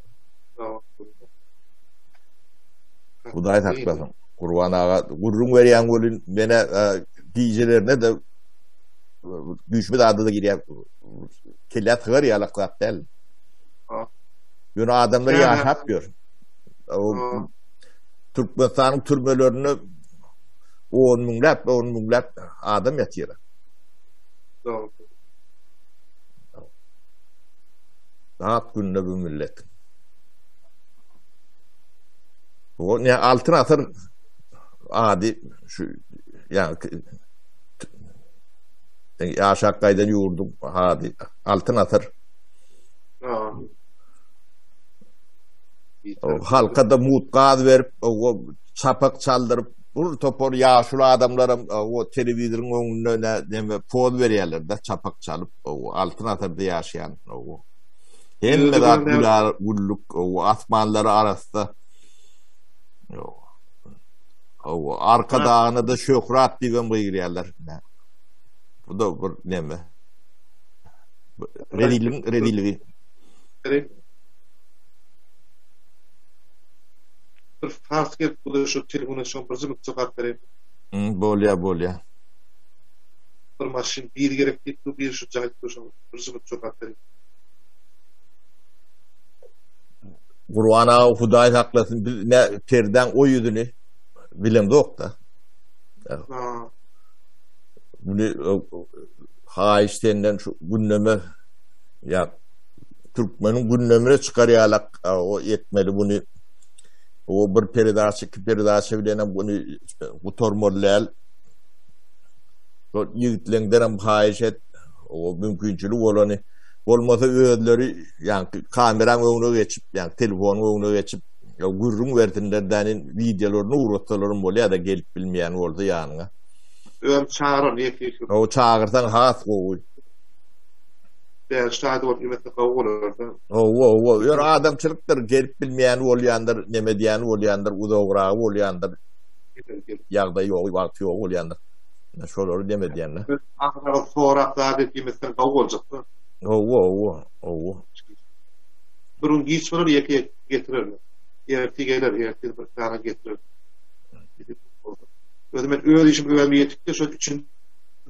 Hudaý saklasyn. Gurban aga gürrüň berýän welin menä gijelerine de düýşüme zada-da girýär. Kellä sygar ýalak zat däl. Ýöne adamlar ýaşap ýör. Türkmenistanyň türmelerinde on müňläp, on müňläp adam ýatyr. Dogry. Dat günde bu millet. Bu ne altyn asyr ady şu ýa ýaşap gaýdan ýurduň ady altyn asyr. Halka da mut gaz berip, o çapak çaldyryp, bir topar ýaşuly adamlaram o telewizoryň öňünde nä näme poz berýärler da çapak çalyp, o altyn asyrda ýaşaýan o. Hemme zat gülar, güllük, o asmanlary arassa. O arka dagına da şöhrat diýip hem gygyrýarlar. Bu da bir neme. Rezilligiň rezilligi. Bir fars gelip bu şu telefona şoň bir zümrüt jogap bereýin. Bolýa, bolýa. Bir maşyn bir gerek diýip dur, bir şu jaý dur şoň bir zümrüt jogap bereýin. Gurban aga Hudaý saklasyn biz ne perdäň o ýüzüni bilemzok-da. Muny haýyş senden şu gündeme ýa türkmeniň gündemine çykar ýalak o etmeli muny. O bir peredaça, iki peredaça bilen hem muny gutarmaly däl. Şol ýigitleňden hem haýyş et, o mümkinçilik bolany bolmasa özleri ýa kameraň öňüne geçip, ýa telefonyň öňüne geçip, ýa gürrüň bersinler dänin wideolaryny ugratsalar hem bolýar da gelip bilmeýän bolsa ýanyňa. Özüm çagyrar ýeke-ýeke. O çagyrsaň has gowy. Bäş saat bolup ýemese gowy bolar-da. Hawa, hawa. Ýöne adamçylykdyr, gelip bilmeýän bolýandyr, neme edýän bolýandyr, uzagyragy bolýandyr. Ýagdaýy ýogy, wagty ýogy bolýandyr. Şolary neme edýän-de. Ahyry sorap zat edip ýemesen gowy boljakda. Hawa, hawa, hawa. Bir gün giç bolar, ýeke-ýeke getirerler. Ertir geler, ertir bir sany getirer. Özüm men öz işim özüme ýetikdi, şo üçin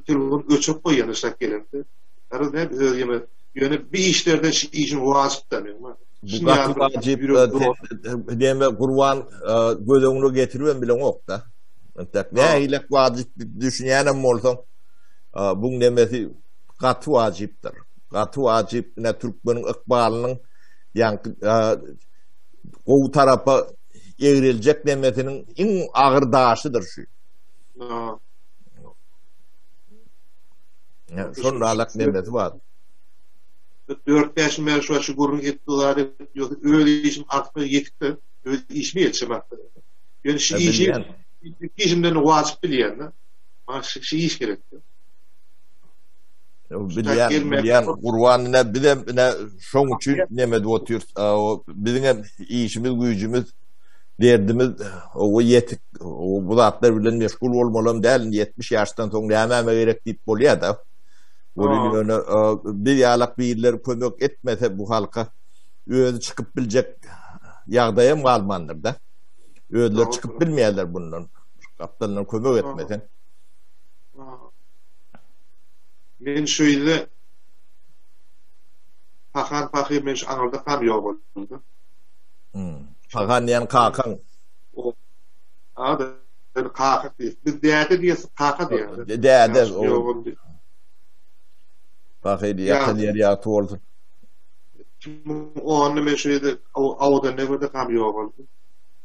telefon öçürip goýýan işläp gelende. Garaz näme öz ýeme. Ýöne bir işlerden şu işim wajyp da meň. Bu gaty wajyp. Näme Gurban göz öňüne getiribem bileňok-da. Entek nähili wajyp düşünýänem bolsaň. Buň nemesi gaty wajypdyr. Gaty wajyp ine türkmeniň ykbalynyň ýaňky gowy tarapa egriljek nemesiniň iň agyr daşydyr şu. Şonda nemesi bar. 4-5 ýyl bäri şu şu gürrüň etdi zat ýok. Öz işim artyk ýetikdi. Öz işimi ýetişem artyk. Ýöne şu işi işimden wajyp bilýän-de. Maňa şu, şu iş gerekdi. Bilýän, bilýän Gurban ine bizem ine şoň üçin neme edip otyrys. Biziň hem işimiz, güýjümiz, derdimiz o ýetik. Bu zatlar bilen meşgul bolmalam däl. Indi 70 ýaşdan soň nämäme gerek diýip bolýar-da. Welin ýöne biz ýalak birleri kömek etmese bu halka özi çykyp biljek ýagdaýam galmandyr-da. Özleri çykyp bilmeýärler bundan. Gapdalyndan kömek etmesen. Men şu ýerde Pahan pahyr men şu aňyrda kam ýok boldy. Hmm. Pahan diýen kakaň. O Ada kaka diýip. Biz däde diýesi kaka diýýär. Däde. Ýok boldy. Pahyr ýatan ýeri ýagty bolsun. 2010-da men şu ýerde awda newede kam ýok boldy.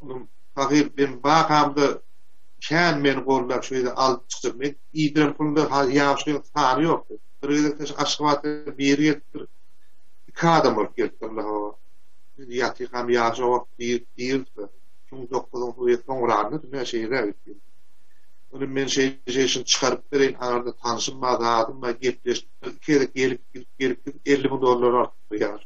Onuň pahyr men bakamda kän meni goldap şu ýerde alyp çykjak. Men iýdiren pulumda ýaşlaryň sany ýokdy. Bir gezek şu Aşgabatda biri gelipdir. Iki adam bolup gelipdirler hawa. Biz ýatykam ýaşa wagt diýip diýipdir. Şuň dokuzyň suwy soňranda dünýä şeýle gitdi. Ony men şeýle şeýle çykaryp bereýin, aňyrda tanşym bar, zadym bar, gepleşip iki gezek gelip gidip gelip gidip 50 müň dollar artdy ýaş.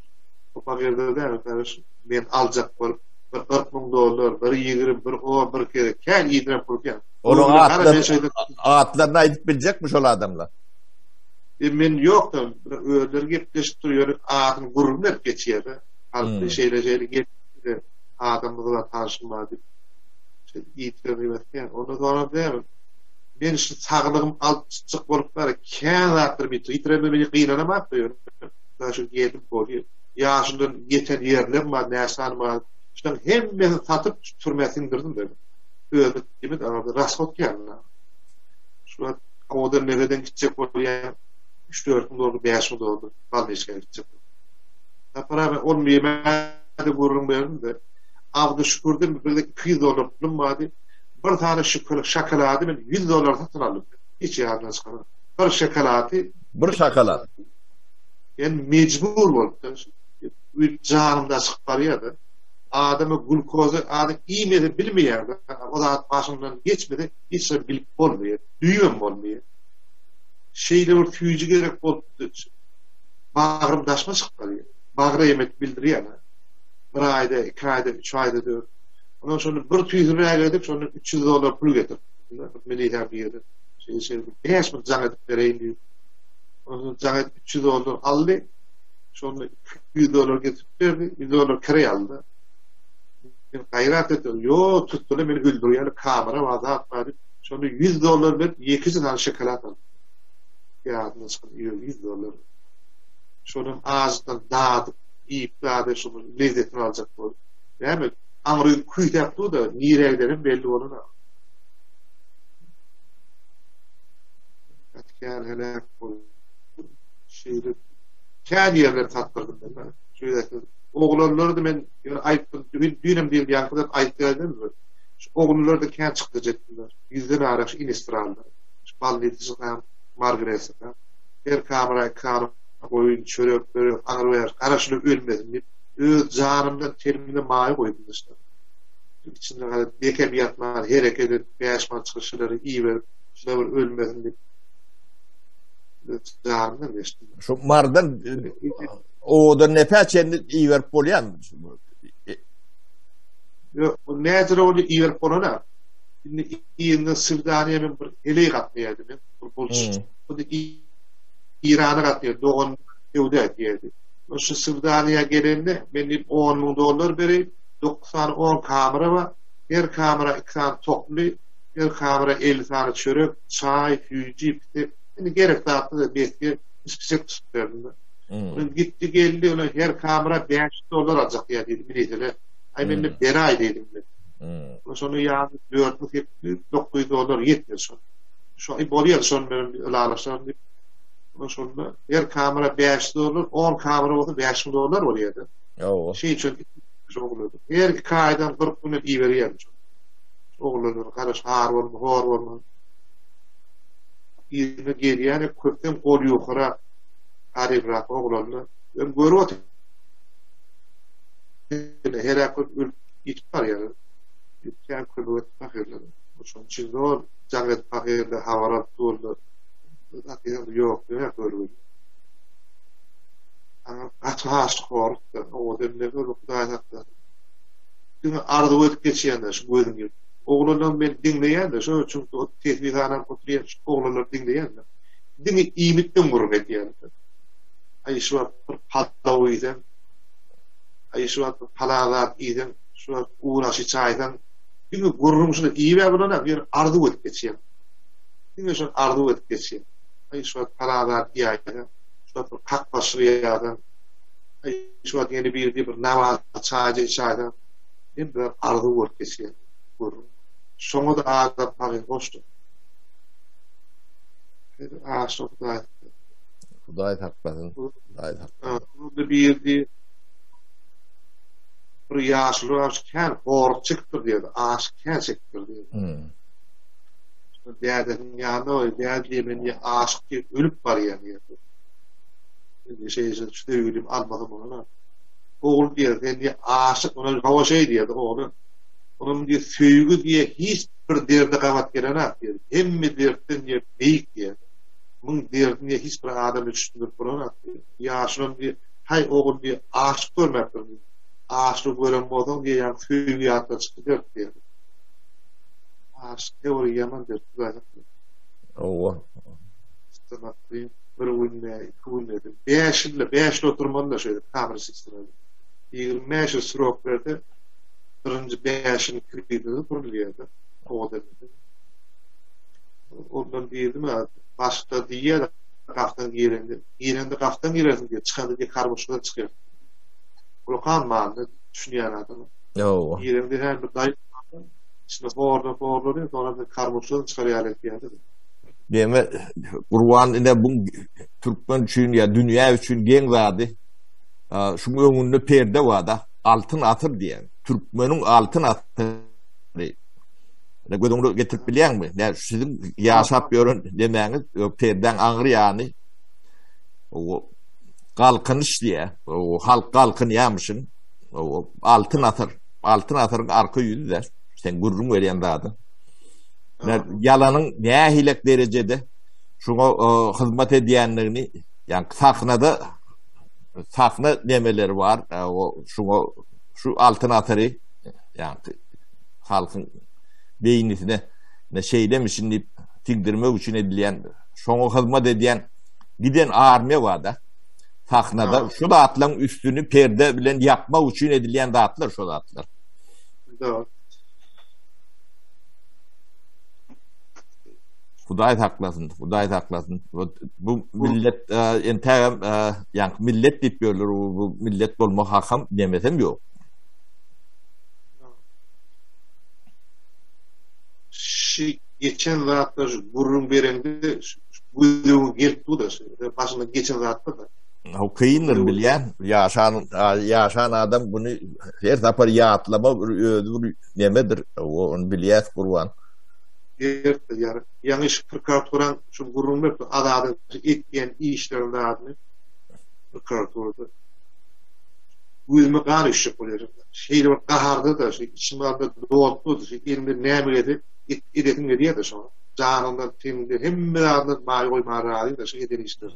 O pakerde däl, men aljak bolup bir 40 müň dollar, bir 20, bir 10, bir gezek kän iýdiren pul kän. Onuň atlaryny atlaryny aýdyp biljekmi şol adamlar? E, men ýok-da, bir özleri gepleşip dur, ýöne adyny gürrüň berip geçýär-de. Halky hmm. şeýle şeýle gep adamymyz bilen tanşym bar diýip. Şeýle iýdiren diýmek. Ondan sonra näme? Men şu saglygym alyp çykjak bolup bar, kän zatlar bitir. Ýitirende meni gynanamak da ýöne. Şu geldim bolýar. Ýaşyndan ýeten ýerlerim bar, näçe sany bar. Şunuň hemmesini satyp türmä siňdirdim ben. Özümi diýmedi, aňyrda rashod geldi. Şu wagt owadan nireden gitjek bolýar? 3-4 müň dollar, 5 müň dollar balniçka gitjek. Sapar abi ol ýemäde gürrüň berdim-de. Abdy Şükürden bir 200 dollar pulum bardy. Bir sany şükür şokolady men 100 dollar satyn aldym. Hiç ýadymdan çykanok. Bir şokolady. Bir şokolad. Men mejbur bolupdym. Janymda çykyp barýardy. Adamy glukozy adam iýmese bilmeýär. O zat başyndan geçmese hiç zat bilip bolmaýar. Duýubam bolmaýar. Şeýle bir süýji gerek bolupdy. Bagrym daşyma çykyp barýar. Bagra emet bildirýär. Bir aýda, iki aýda, üç aýda dört. Ondan şonda bir tüýsüräk edip, şonda 300 dollar pul getirip. Milisiýa bir ýerde. Şeýle şeýle 5 müň jaň edip bereýin diýip. Ondan jaň edip 300 dollar aldy. Şonda 200 dollar getirip berdi, 100 dollar kireý aldy. Men gaýrat etdim, ýo, tutdular meni öldürýärler, kamera bar, zat bar diýip, şonda 100 dollar berip, ýekeje sany şokolad aldym. Ýadymdan çykan 100 dollar. Şonam azdan dadyp, iýip dady, şonuň lezzetini aljak bolup. Näme, aňry küýsäp dur-da, nirä gidenim belli bolanok. Gaty kän heläk boldum. Şeýle kän ýerleri satdyrdym men. Şu ýerde oglanlary-da men ýöne aýtdym, düýn hem diýildi, ýaňky zat aýtdy diýdim. Şu oglanlar-da kän çykdajy etdiler. Ýüzden arak şu inestrallar. Şu balnitçykam, margresakam. Her kamera iki sany goýun, çörek, börek, aňry bäri gara şular ölmesin diýip, öz janymdan, tenimden maýa goýdum daşlar. Içinde galyp, bekem ýatman, hereket edip, bäş manat çykyşlary iberip, şular bir ölmesin diýip, janymdan geçdim. Şu Mardan owadan nepä çenli iberip bolýarmy? Ýok, bu näçe ol iberip bolana. Indi ýerine Sirdarýa men bir heleý gatnaýardy men. Bir bolçuç. Bu da Irana gatnaýar, dogan söwda edýärdi. Şu Sirdarýa gelende men diýip 10 müň dollar bereýin, 9 sany 10 kamera bar. Her kamera 2 sany tokly, her kamera 50 sany çörek, çaý, süýji, pite. Indi gerek zatlar besge ispisek tutup berdim. Hmm. Gitdi geldi, ona her kamera 5 dollar aljak diýdi, diýdi, miliseler. Aý men de beraý diýdim. Hmm. Şonu ýa 4800 900 dollar ýetmedi şol. Şo bolýar şon bilen ylalaşaryn diýip. Şonda her kamera 500 dollar, 10 kamera bolsa 5000 dollar bolýar-da. Ýa. Şeý üçin her iki aýdan 40 güne iberýär. Oglanlar garaş har bolma, hor bolma. Ýerine gelýän köpden gol ýokara garybrak oglanlar. Hem görüp otyr. Her köp ölüp ýitip barýar. Ýitýän kömek edip pahyrlar. Şonuň üçin zor jaň edip pahyrlar habar alyp durlar. Zaten ýok diýýär görgüli. Aňa gaty haşlyk horlukdyr. Owadan ne görüp Hudaý saklasyn. Diňe arzuw edip geçýänler şu gözüň ýüp. Oglanlar men diňleýän-de, şo çünki o tesbihana oturýan şu oglanlar diňleýän-de. Diňe iýmitden gürrüň edýärler. Aý şu wagt bir palaw iýseň, aý şu wagt bir palaw zat iýseň, şu wagt un aşy çaýsaň, diňe gürrüň şuny iýibä bolanok, ýöne arzuw edip geçýän. Diňe şony arzuw edip geçýän. Aý şu wagt palaw zat iýäýseň, şu wagt bir kakbaşyk iýäýseň, aý şu wagt ýene biri diýip bir nabat çaýja içäýseň, hemme zat arzuw bolup geçýär. Gürrüň. Şoňa-da adam paýy goşdy. Aşyk Hudaý. Hudaý saklasyn. Hudaý saklasyn. Bu birdi bir ýaşuly aşyk kän horluk çekipdir diýdi. Aşyk kän çekipdir diýdi. Hmm. Dädesiniň ýanyna barýar. Däde diýýär, men diýýär, aşyk diýip ölüp barýan diýýär. Indi şeýle şu söýgülim almasam bolar. Ogul diýýär, sen diýýär, aşyk, ona hawa şeý diýýär ogly. Onuň diýýär, söýgi diýýär, hiç bir derde gabat gelenok diýýär. Hemme dertden diýýär, beýik diýýär. Muň derdini diýýär, hiç bir adama düşündirip bolanok diýýär. Ýaşulam diýýär, haý ogul diýýär, aşyk görmäpdir diýýär. Aşygy gören bolsaň diýýär, ýaňky söýgi ýatdan çykyp gider diýýär. Aşyk bir ýaman dert, Hudaý saklasyn. Hawa. Bir günde, iki günde, bäş ýylda, bäş ýyl oturmaly-da şeýdip kamera sistemada. 25 ýyl srok berse, birinji bäş ýyl kredide oturylýar-da. Ondan diýdim, başda diýýär, gapdan girende, girende gapdan girersiň diýýär, çykanda diýýär, karboşkadan çykýar. Ulakan manyda düşünýän adam. Ýowa. Girende hem bir daýy içinde horda horlary, sonra bir karboşkadan çykarýar etýär. Deme Gurban ine bu türkmen üçin ýa dünýä üçin geň zady. Şuň öňünde perde bar-da, altyn asyr diýen. Türkmeniň altyn asyry. Ne göz öňüne getirip bilýäňmi? Ne siziň ýaşap ýören demäňiz, perdäň aňry ýany o galkynyş diýä. O halk galkynýarmyşyn. O altyn asyr, altyn asyryň arka ýüzi-de. Sen gürrüň berýän zadyň. Ýalanyň nähilek derejede şuňa hyzmat edýändigini, ýagny sahnada sahna nemeleri bar, o şuňa şu altyn asyry, ýagny halkyň beýnisine ne şeýlemişin diýip siňdirmek üçin edilýän, şoňa hyzmat edýän giden armiýa bar-da. Sahnada şu zatlaryň üstüni perde bilen ýapmak üçin edilýän zatlar şu zatlar. Hudaý saklasyn, Hudaý saklasyn. Bu millet e, entägem e, ýa millet diýip ýörler, bu millet bolma hakam demesem ýok. Şu geçen zatlar şu gürrüň berende göz öňüňe gelip dur da, başyňdan geçen zatlar da. O kyndyr bilýän. Ýaşan ýaşan adam bunu her sapar ýatlama bir özi bir nemedir. O ony bilýäs Gurban. Ýerdir ýar. Ýaňy şu prokuraturaň şu gürrüň berip Azadyň etýän işlerini zadyny prokuraturada gözüme gan üýşjek bolýar. Şeýle bir gaharda-da şu içim alda dolup durdy. Şu elimden näme gelse edesim gelýär-de şoňa. Janyňdan, teniňden hemme zadyňdan maý goýmaga razy-da şu eden işleri.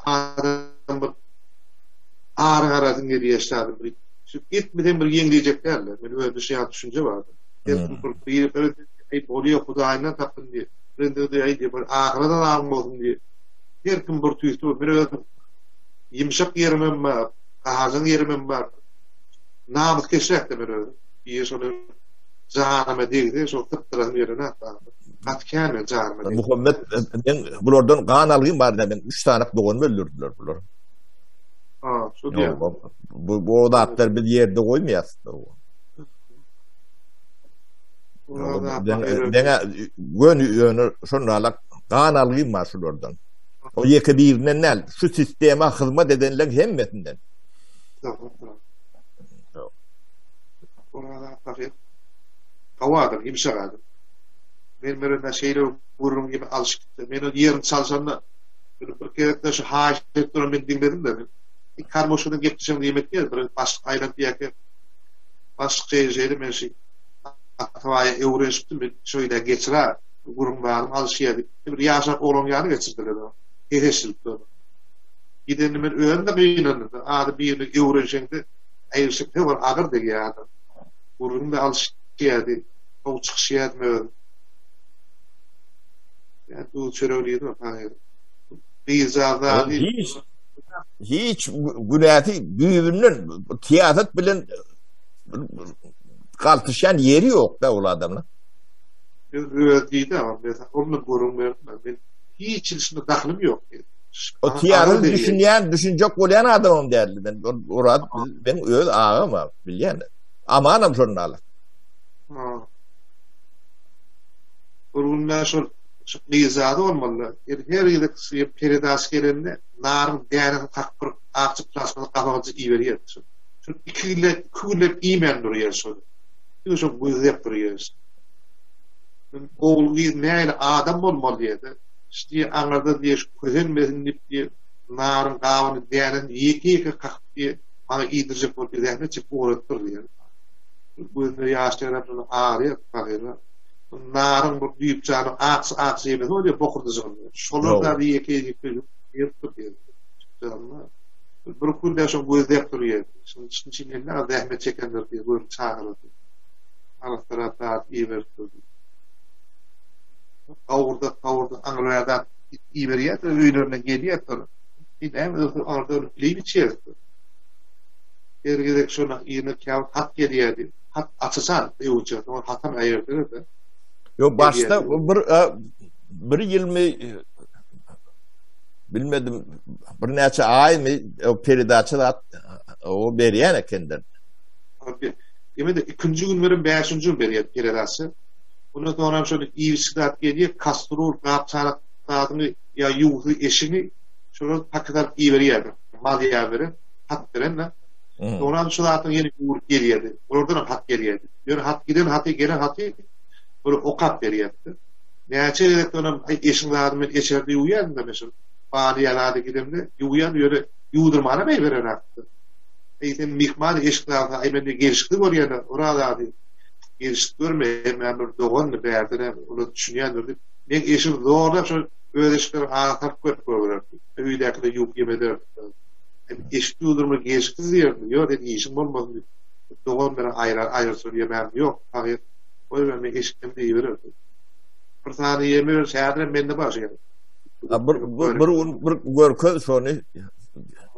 Adam bir ary garasyň gelýär şadyň bir şu etmesem bir ýeňlejek däldi. Men özümde şu ýaly düşünje bardy. Her bir bir eý bolýa hudaýyndan tapdym diýip. Birinde de eý diýip bir ahyret azabyň bolsun diýip. Her kim bir tüýsli men özüm ýumşak ýerimem bar, gaharjaň ýerimem bar. Namyskeşräk-de men özüm. Biri şony janyma degse şol sypdyrasym gelenok. Gaty kän men janyma degse. Muhammet men bulardan gan algym bar men 3 sany doganymy öldürdüler bular. Ha, şu diýen. Bu bu zatlar biz ýerde goýmaýas. Deňe göni ýöne şonda alak. Gan algym bar şulardan. O ýeke birinden däl, şu sistema hyzmat edenleň hemmesinden. Gowy adam, ýumşak adam. Men birine şeýle gürrüň ýene alşyp gitdi. Men ol ýerini çalşanda bir bir gezekde şu haýyş edip duran men diňledim-de. Men karmoşkadan gepleşen diýmek däl, bir başlyk aýlanyp diýýärkä başlyk şeýle şeýle men şu Atabaýa öwrenişipdim, men şeýle geçir-ä gürrüň barym alyşýar diýip. Bir ýaşak oglan ýaly geçirdiler ony. Ses eşidilipdi onuň. Gideninde men özüm-de gynandym. Ady birine öwrenişeňde äýrişip he bir agyr degýär adam. Gürrüň-de alyşýardy. Gowy çykyşýardym özüm. Ýa duz çöregini ýedim pahyr. Gyzjagaz zady. Hiç hiç günäsi düýbünden syýasat bilen galtyşýan ýeri ýok-da ol adamyň. Biz öz diýdi ama men ondan gürrüň berdim. Men hiç ilişinde dahlym ýok diýdi. O syýasat düşünýän, düşünjek bolýan adamam däldi. Men Oraz men öz agam bilýän. Amanam şonda ala. Bir gün men şol şu gyzjagaz bolmaly. Ýeri her gezek şu peredaç gelende naryň dänesini kakyp bir akja plastmasa gabagyja iberýär. Şu şu iki günläp, iki günläp iýmän durýar şony. Diňe şo gözläp durýar. Men ogul gyz nähili adam bolmaly diýýär-de. Şu diýýär aňyrda diýýär şu kösenmesin diýip diýýär naryň gabyny dänesini ýeke-ýeke kakyp diýýär maňa iýdirjek bolup zähmet çekip ugradypdyr diýýär. Gözüne ýaş degräp şonda aglaýar pahyr. Naryň bir düýp janyň akja akja ýemesi bolýar bokurdajygynda. Şolar da ýeke ýeke ýerip durýar. Bir gün de şo gözläp durýar. Şunuň üçin indi zähmet çekenler diýip görüp çagyrdy. Arassarak zat iberip durdy. Gowurdak, gowurdak aňrybaý zat iberýär, öýlerine gelýär. Näme aňyrda iýip içýär. Her gezek şona ýene käbir hat gelýärdi. Hat açaçan öwünçä, soň hatam äýerdiler-de. Ýok, başda bir bir ýylmy bilmedim, birnäçe aýmy peredaça zat o berýän ekenler. Ýene-de ikinji gün beren, bäşinji gün berýär peredaça. Ondan soňra hem şol iýip-içgi zat gelýär, kastrul, gap-çanak zadyňy ýa ýuwsy eşigiňi şolar paket alyp iberýärler. Mal ýa beren. hat beren-de. Soňra şu zatyň ýene ýüwrüp gelýärdi. Olardan hem hat gelýärdi. Ýöne hat giden haty, gelen haty olar okap berýärdi. Näçe gezek onam aý eşiň zadyny men eçerde ýuwýardym-da men şol bany ýa zady gidemde ýuwýan ýöne ýuwdurmana meý berenakdy. Eý sen myhman eşik zady aý men gelşikli görýän-de ora zady gelşik görme hemmäm bir dogandy bärde näme olar düşünýändir diýip meň eşigim zorlap şol öz eşiklerini ara salyp görüp goýbererdi. Öýdäkiler ýuwup ýemederdi. Eşik ýuwdurma gelşiksiz diýerdi. Ýok, seniň işiň bolmasyn diýip, dogan bilen aýra aýrylyşyp ýemämiz ýok, pahyr. Goý, men eşikden diýibererdi. Bir sany ýeme ber, häzirem mende bar şeýle. A bir bir gün bir görkez şony.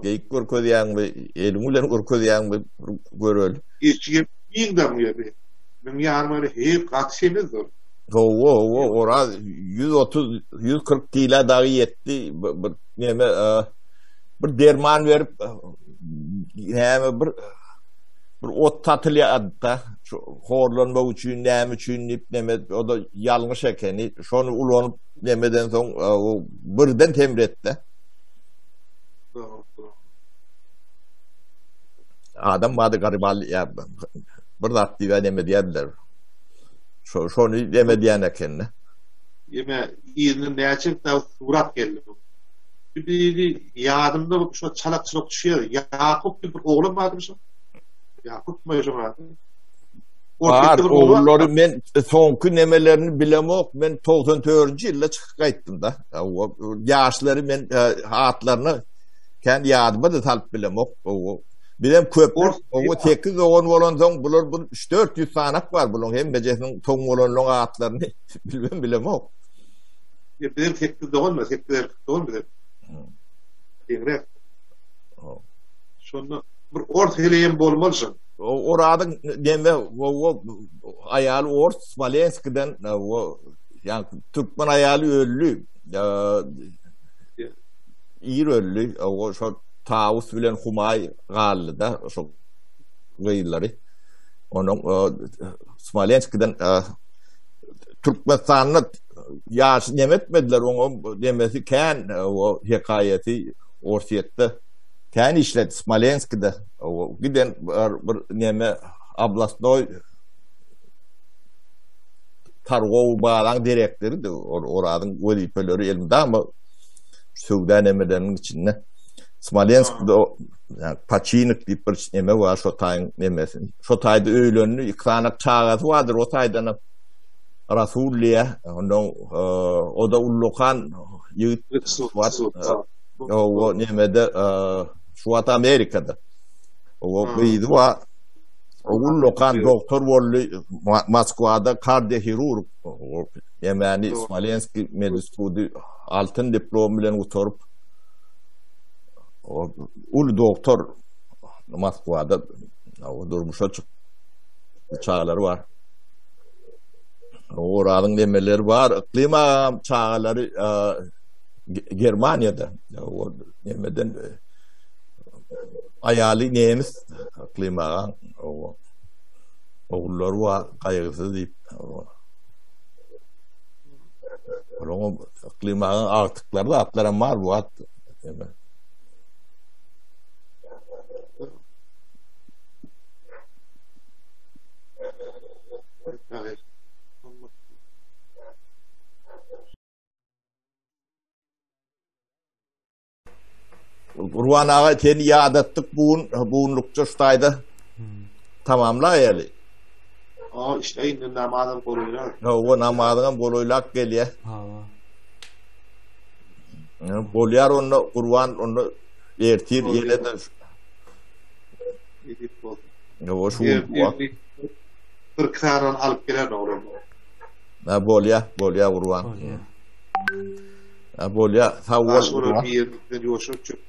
Geýip görkezýäňmi, eliň bilen görkezýäňmi, bir göreli. Eşigem giň daň ýeri. Meň ýanym öyle heý gaty semizdir. Hawa, hawa, Oraz 130, 140 kila dagy ýetdi. Bir neme, bir derman berip näme bir bir ot satylýardy-da, şu horlanmak üçin, näme üçin diýip neme, o da ýalňyş ekeni. Şony ulanyp nemeden soň o birden semretdi. Adam bardy garybal ýa bir zat diýip neme diýerdiler. Şo şony neme diýen ekeni. Ýeme yzyndan näçe surat geldi. Biri ýadymda şu çalak-çulak düşýär. Ýakup diýip bir oglan bardymy şo? Ýakupmy şoň ady? Bar, ogullary men soňky nemelerini bilemok. Men 94-nji ýylda çykyp gaýtdym-da. Ýaşlary men e, atlaryny kän ýadyma-da salyp bilemok. Bizem köp, owa 8 dogan bolansoň bular bir 3-400 sanak bar bularyň hemmejesiniň toň bolanlaryň atlaryny bilmem bilemok. Ýa bizem 8 dogan bar, 8 erkek dogan bizem. Deňräk. Şonda bir ors heleýem bolmaly şol. Orazyň neme o aýaly ors Smolenskiden o ýa türkmen aýaly öldi. Ir öldi. O şo Tawus bilen Humaý galdy da şo gyzlary. Onuň Smolenskiden Türkmenistanda. ýaşy neme etmediler, oňa nemesi kän, o hekaýaty Orsýetde kän işledi, Smolenskide. O giden bir, bir neme oblastnoý targowy bazaň direktorydy. Orazyň wezipeleri elmydama söwda nemeleriniň içinde. Smolenskde yani Paçinik diýip bir neme bar, şo taýyň nemesi. Şo taýda öýlendi, iki sany çagasy bardyr, o taýdan Rasul diýä, ondan e, o da ullakan ýigit o nemede e, şu wagt Amerikada. O gyzy bar. O ullakan doktor boldy Moskwada kardiohirurg. Nemeni Smolenski medinstituty altyn diplom bilen gutaryp uly doktor Moskwada durmuşa çyk çagalary bar. Orazyň nemeleri bar. Yklym agam çagalary Germaniýada. O nemeden aýaly nemis Yklym agaň. Ogullary bar, gaýgysyz diýip. Olaryň Yklym agaň agtyklary zatlaram bar bu wagt. Gurban aga seni ýadatdyk bu gün, bu günlükçe şu taýda tamamlaýaly. Aa işte indi namazam golaýlar. Hawa, namazyňam golaýlap gelýär. Hawa. Bolýar onda Gurban onda ertir ýene-de Edip bolsun. Hawa, şu gün Bir karan alyp geler oglum. Ha bolýa, bolýa Gurban. Bolýa. Ha bolýa, sag bol. Gurban. Bir ýoşup çyk.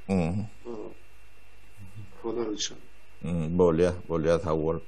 Bolar inşallah. Bolýa, bolýa sag bol.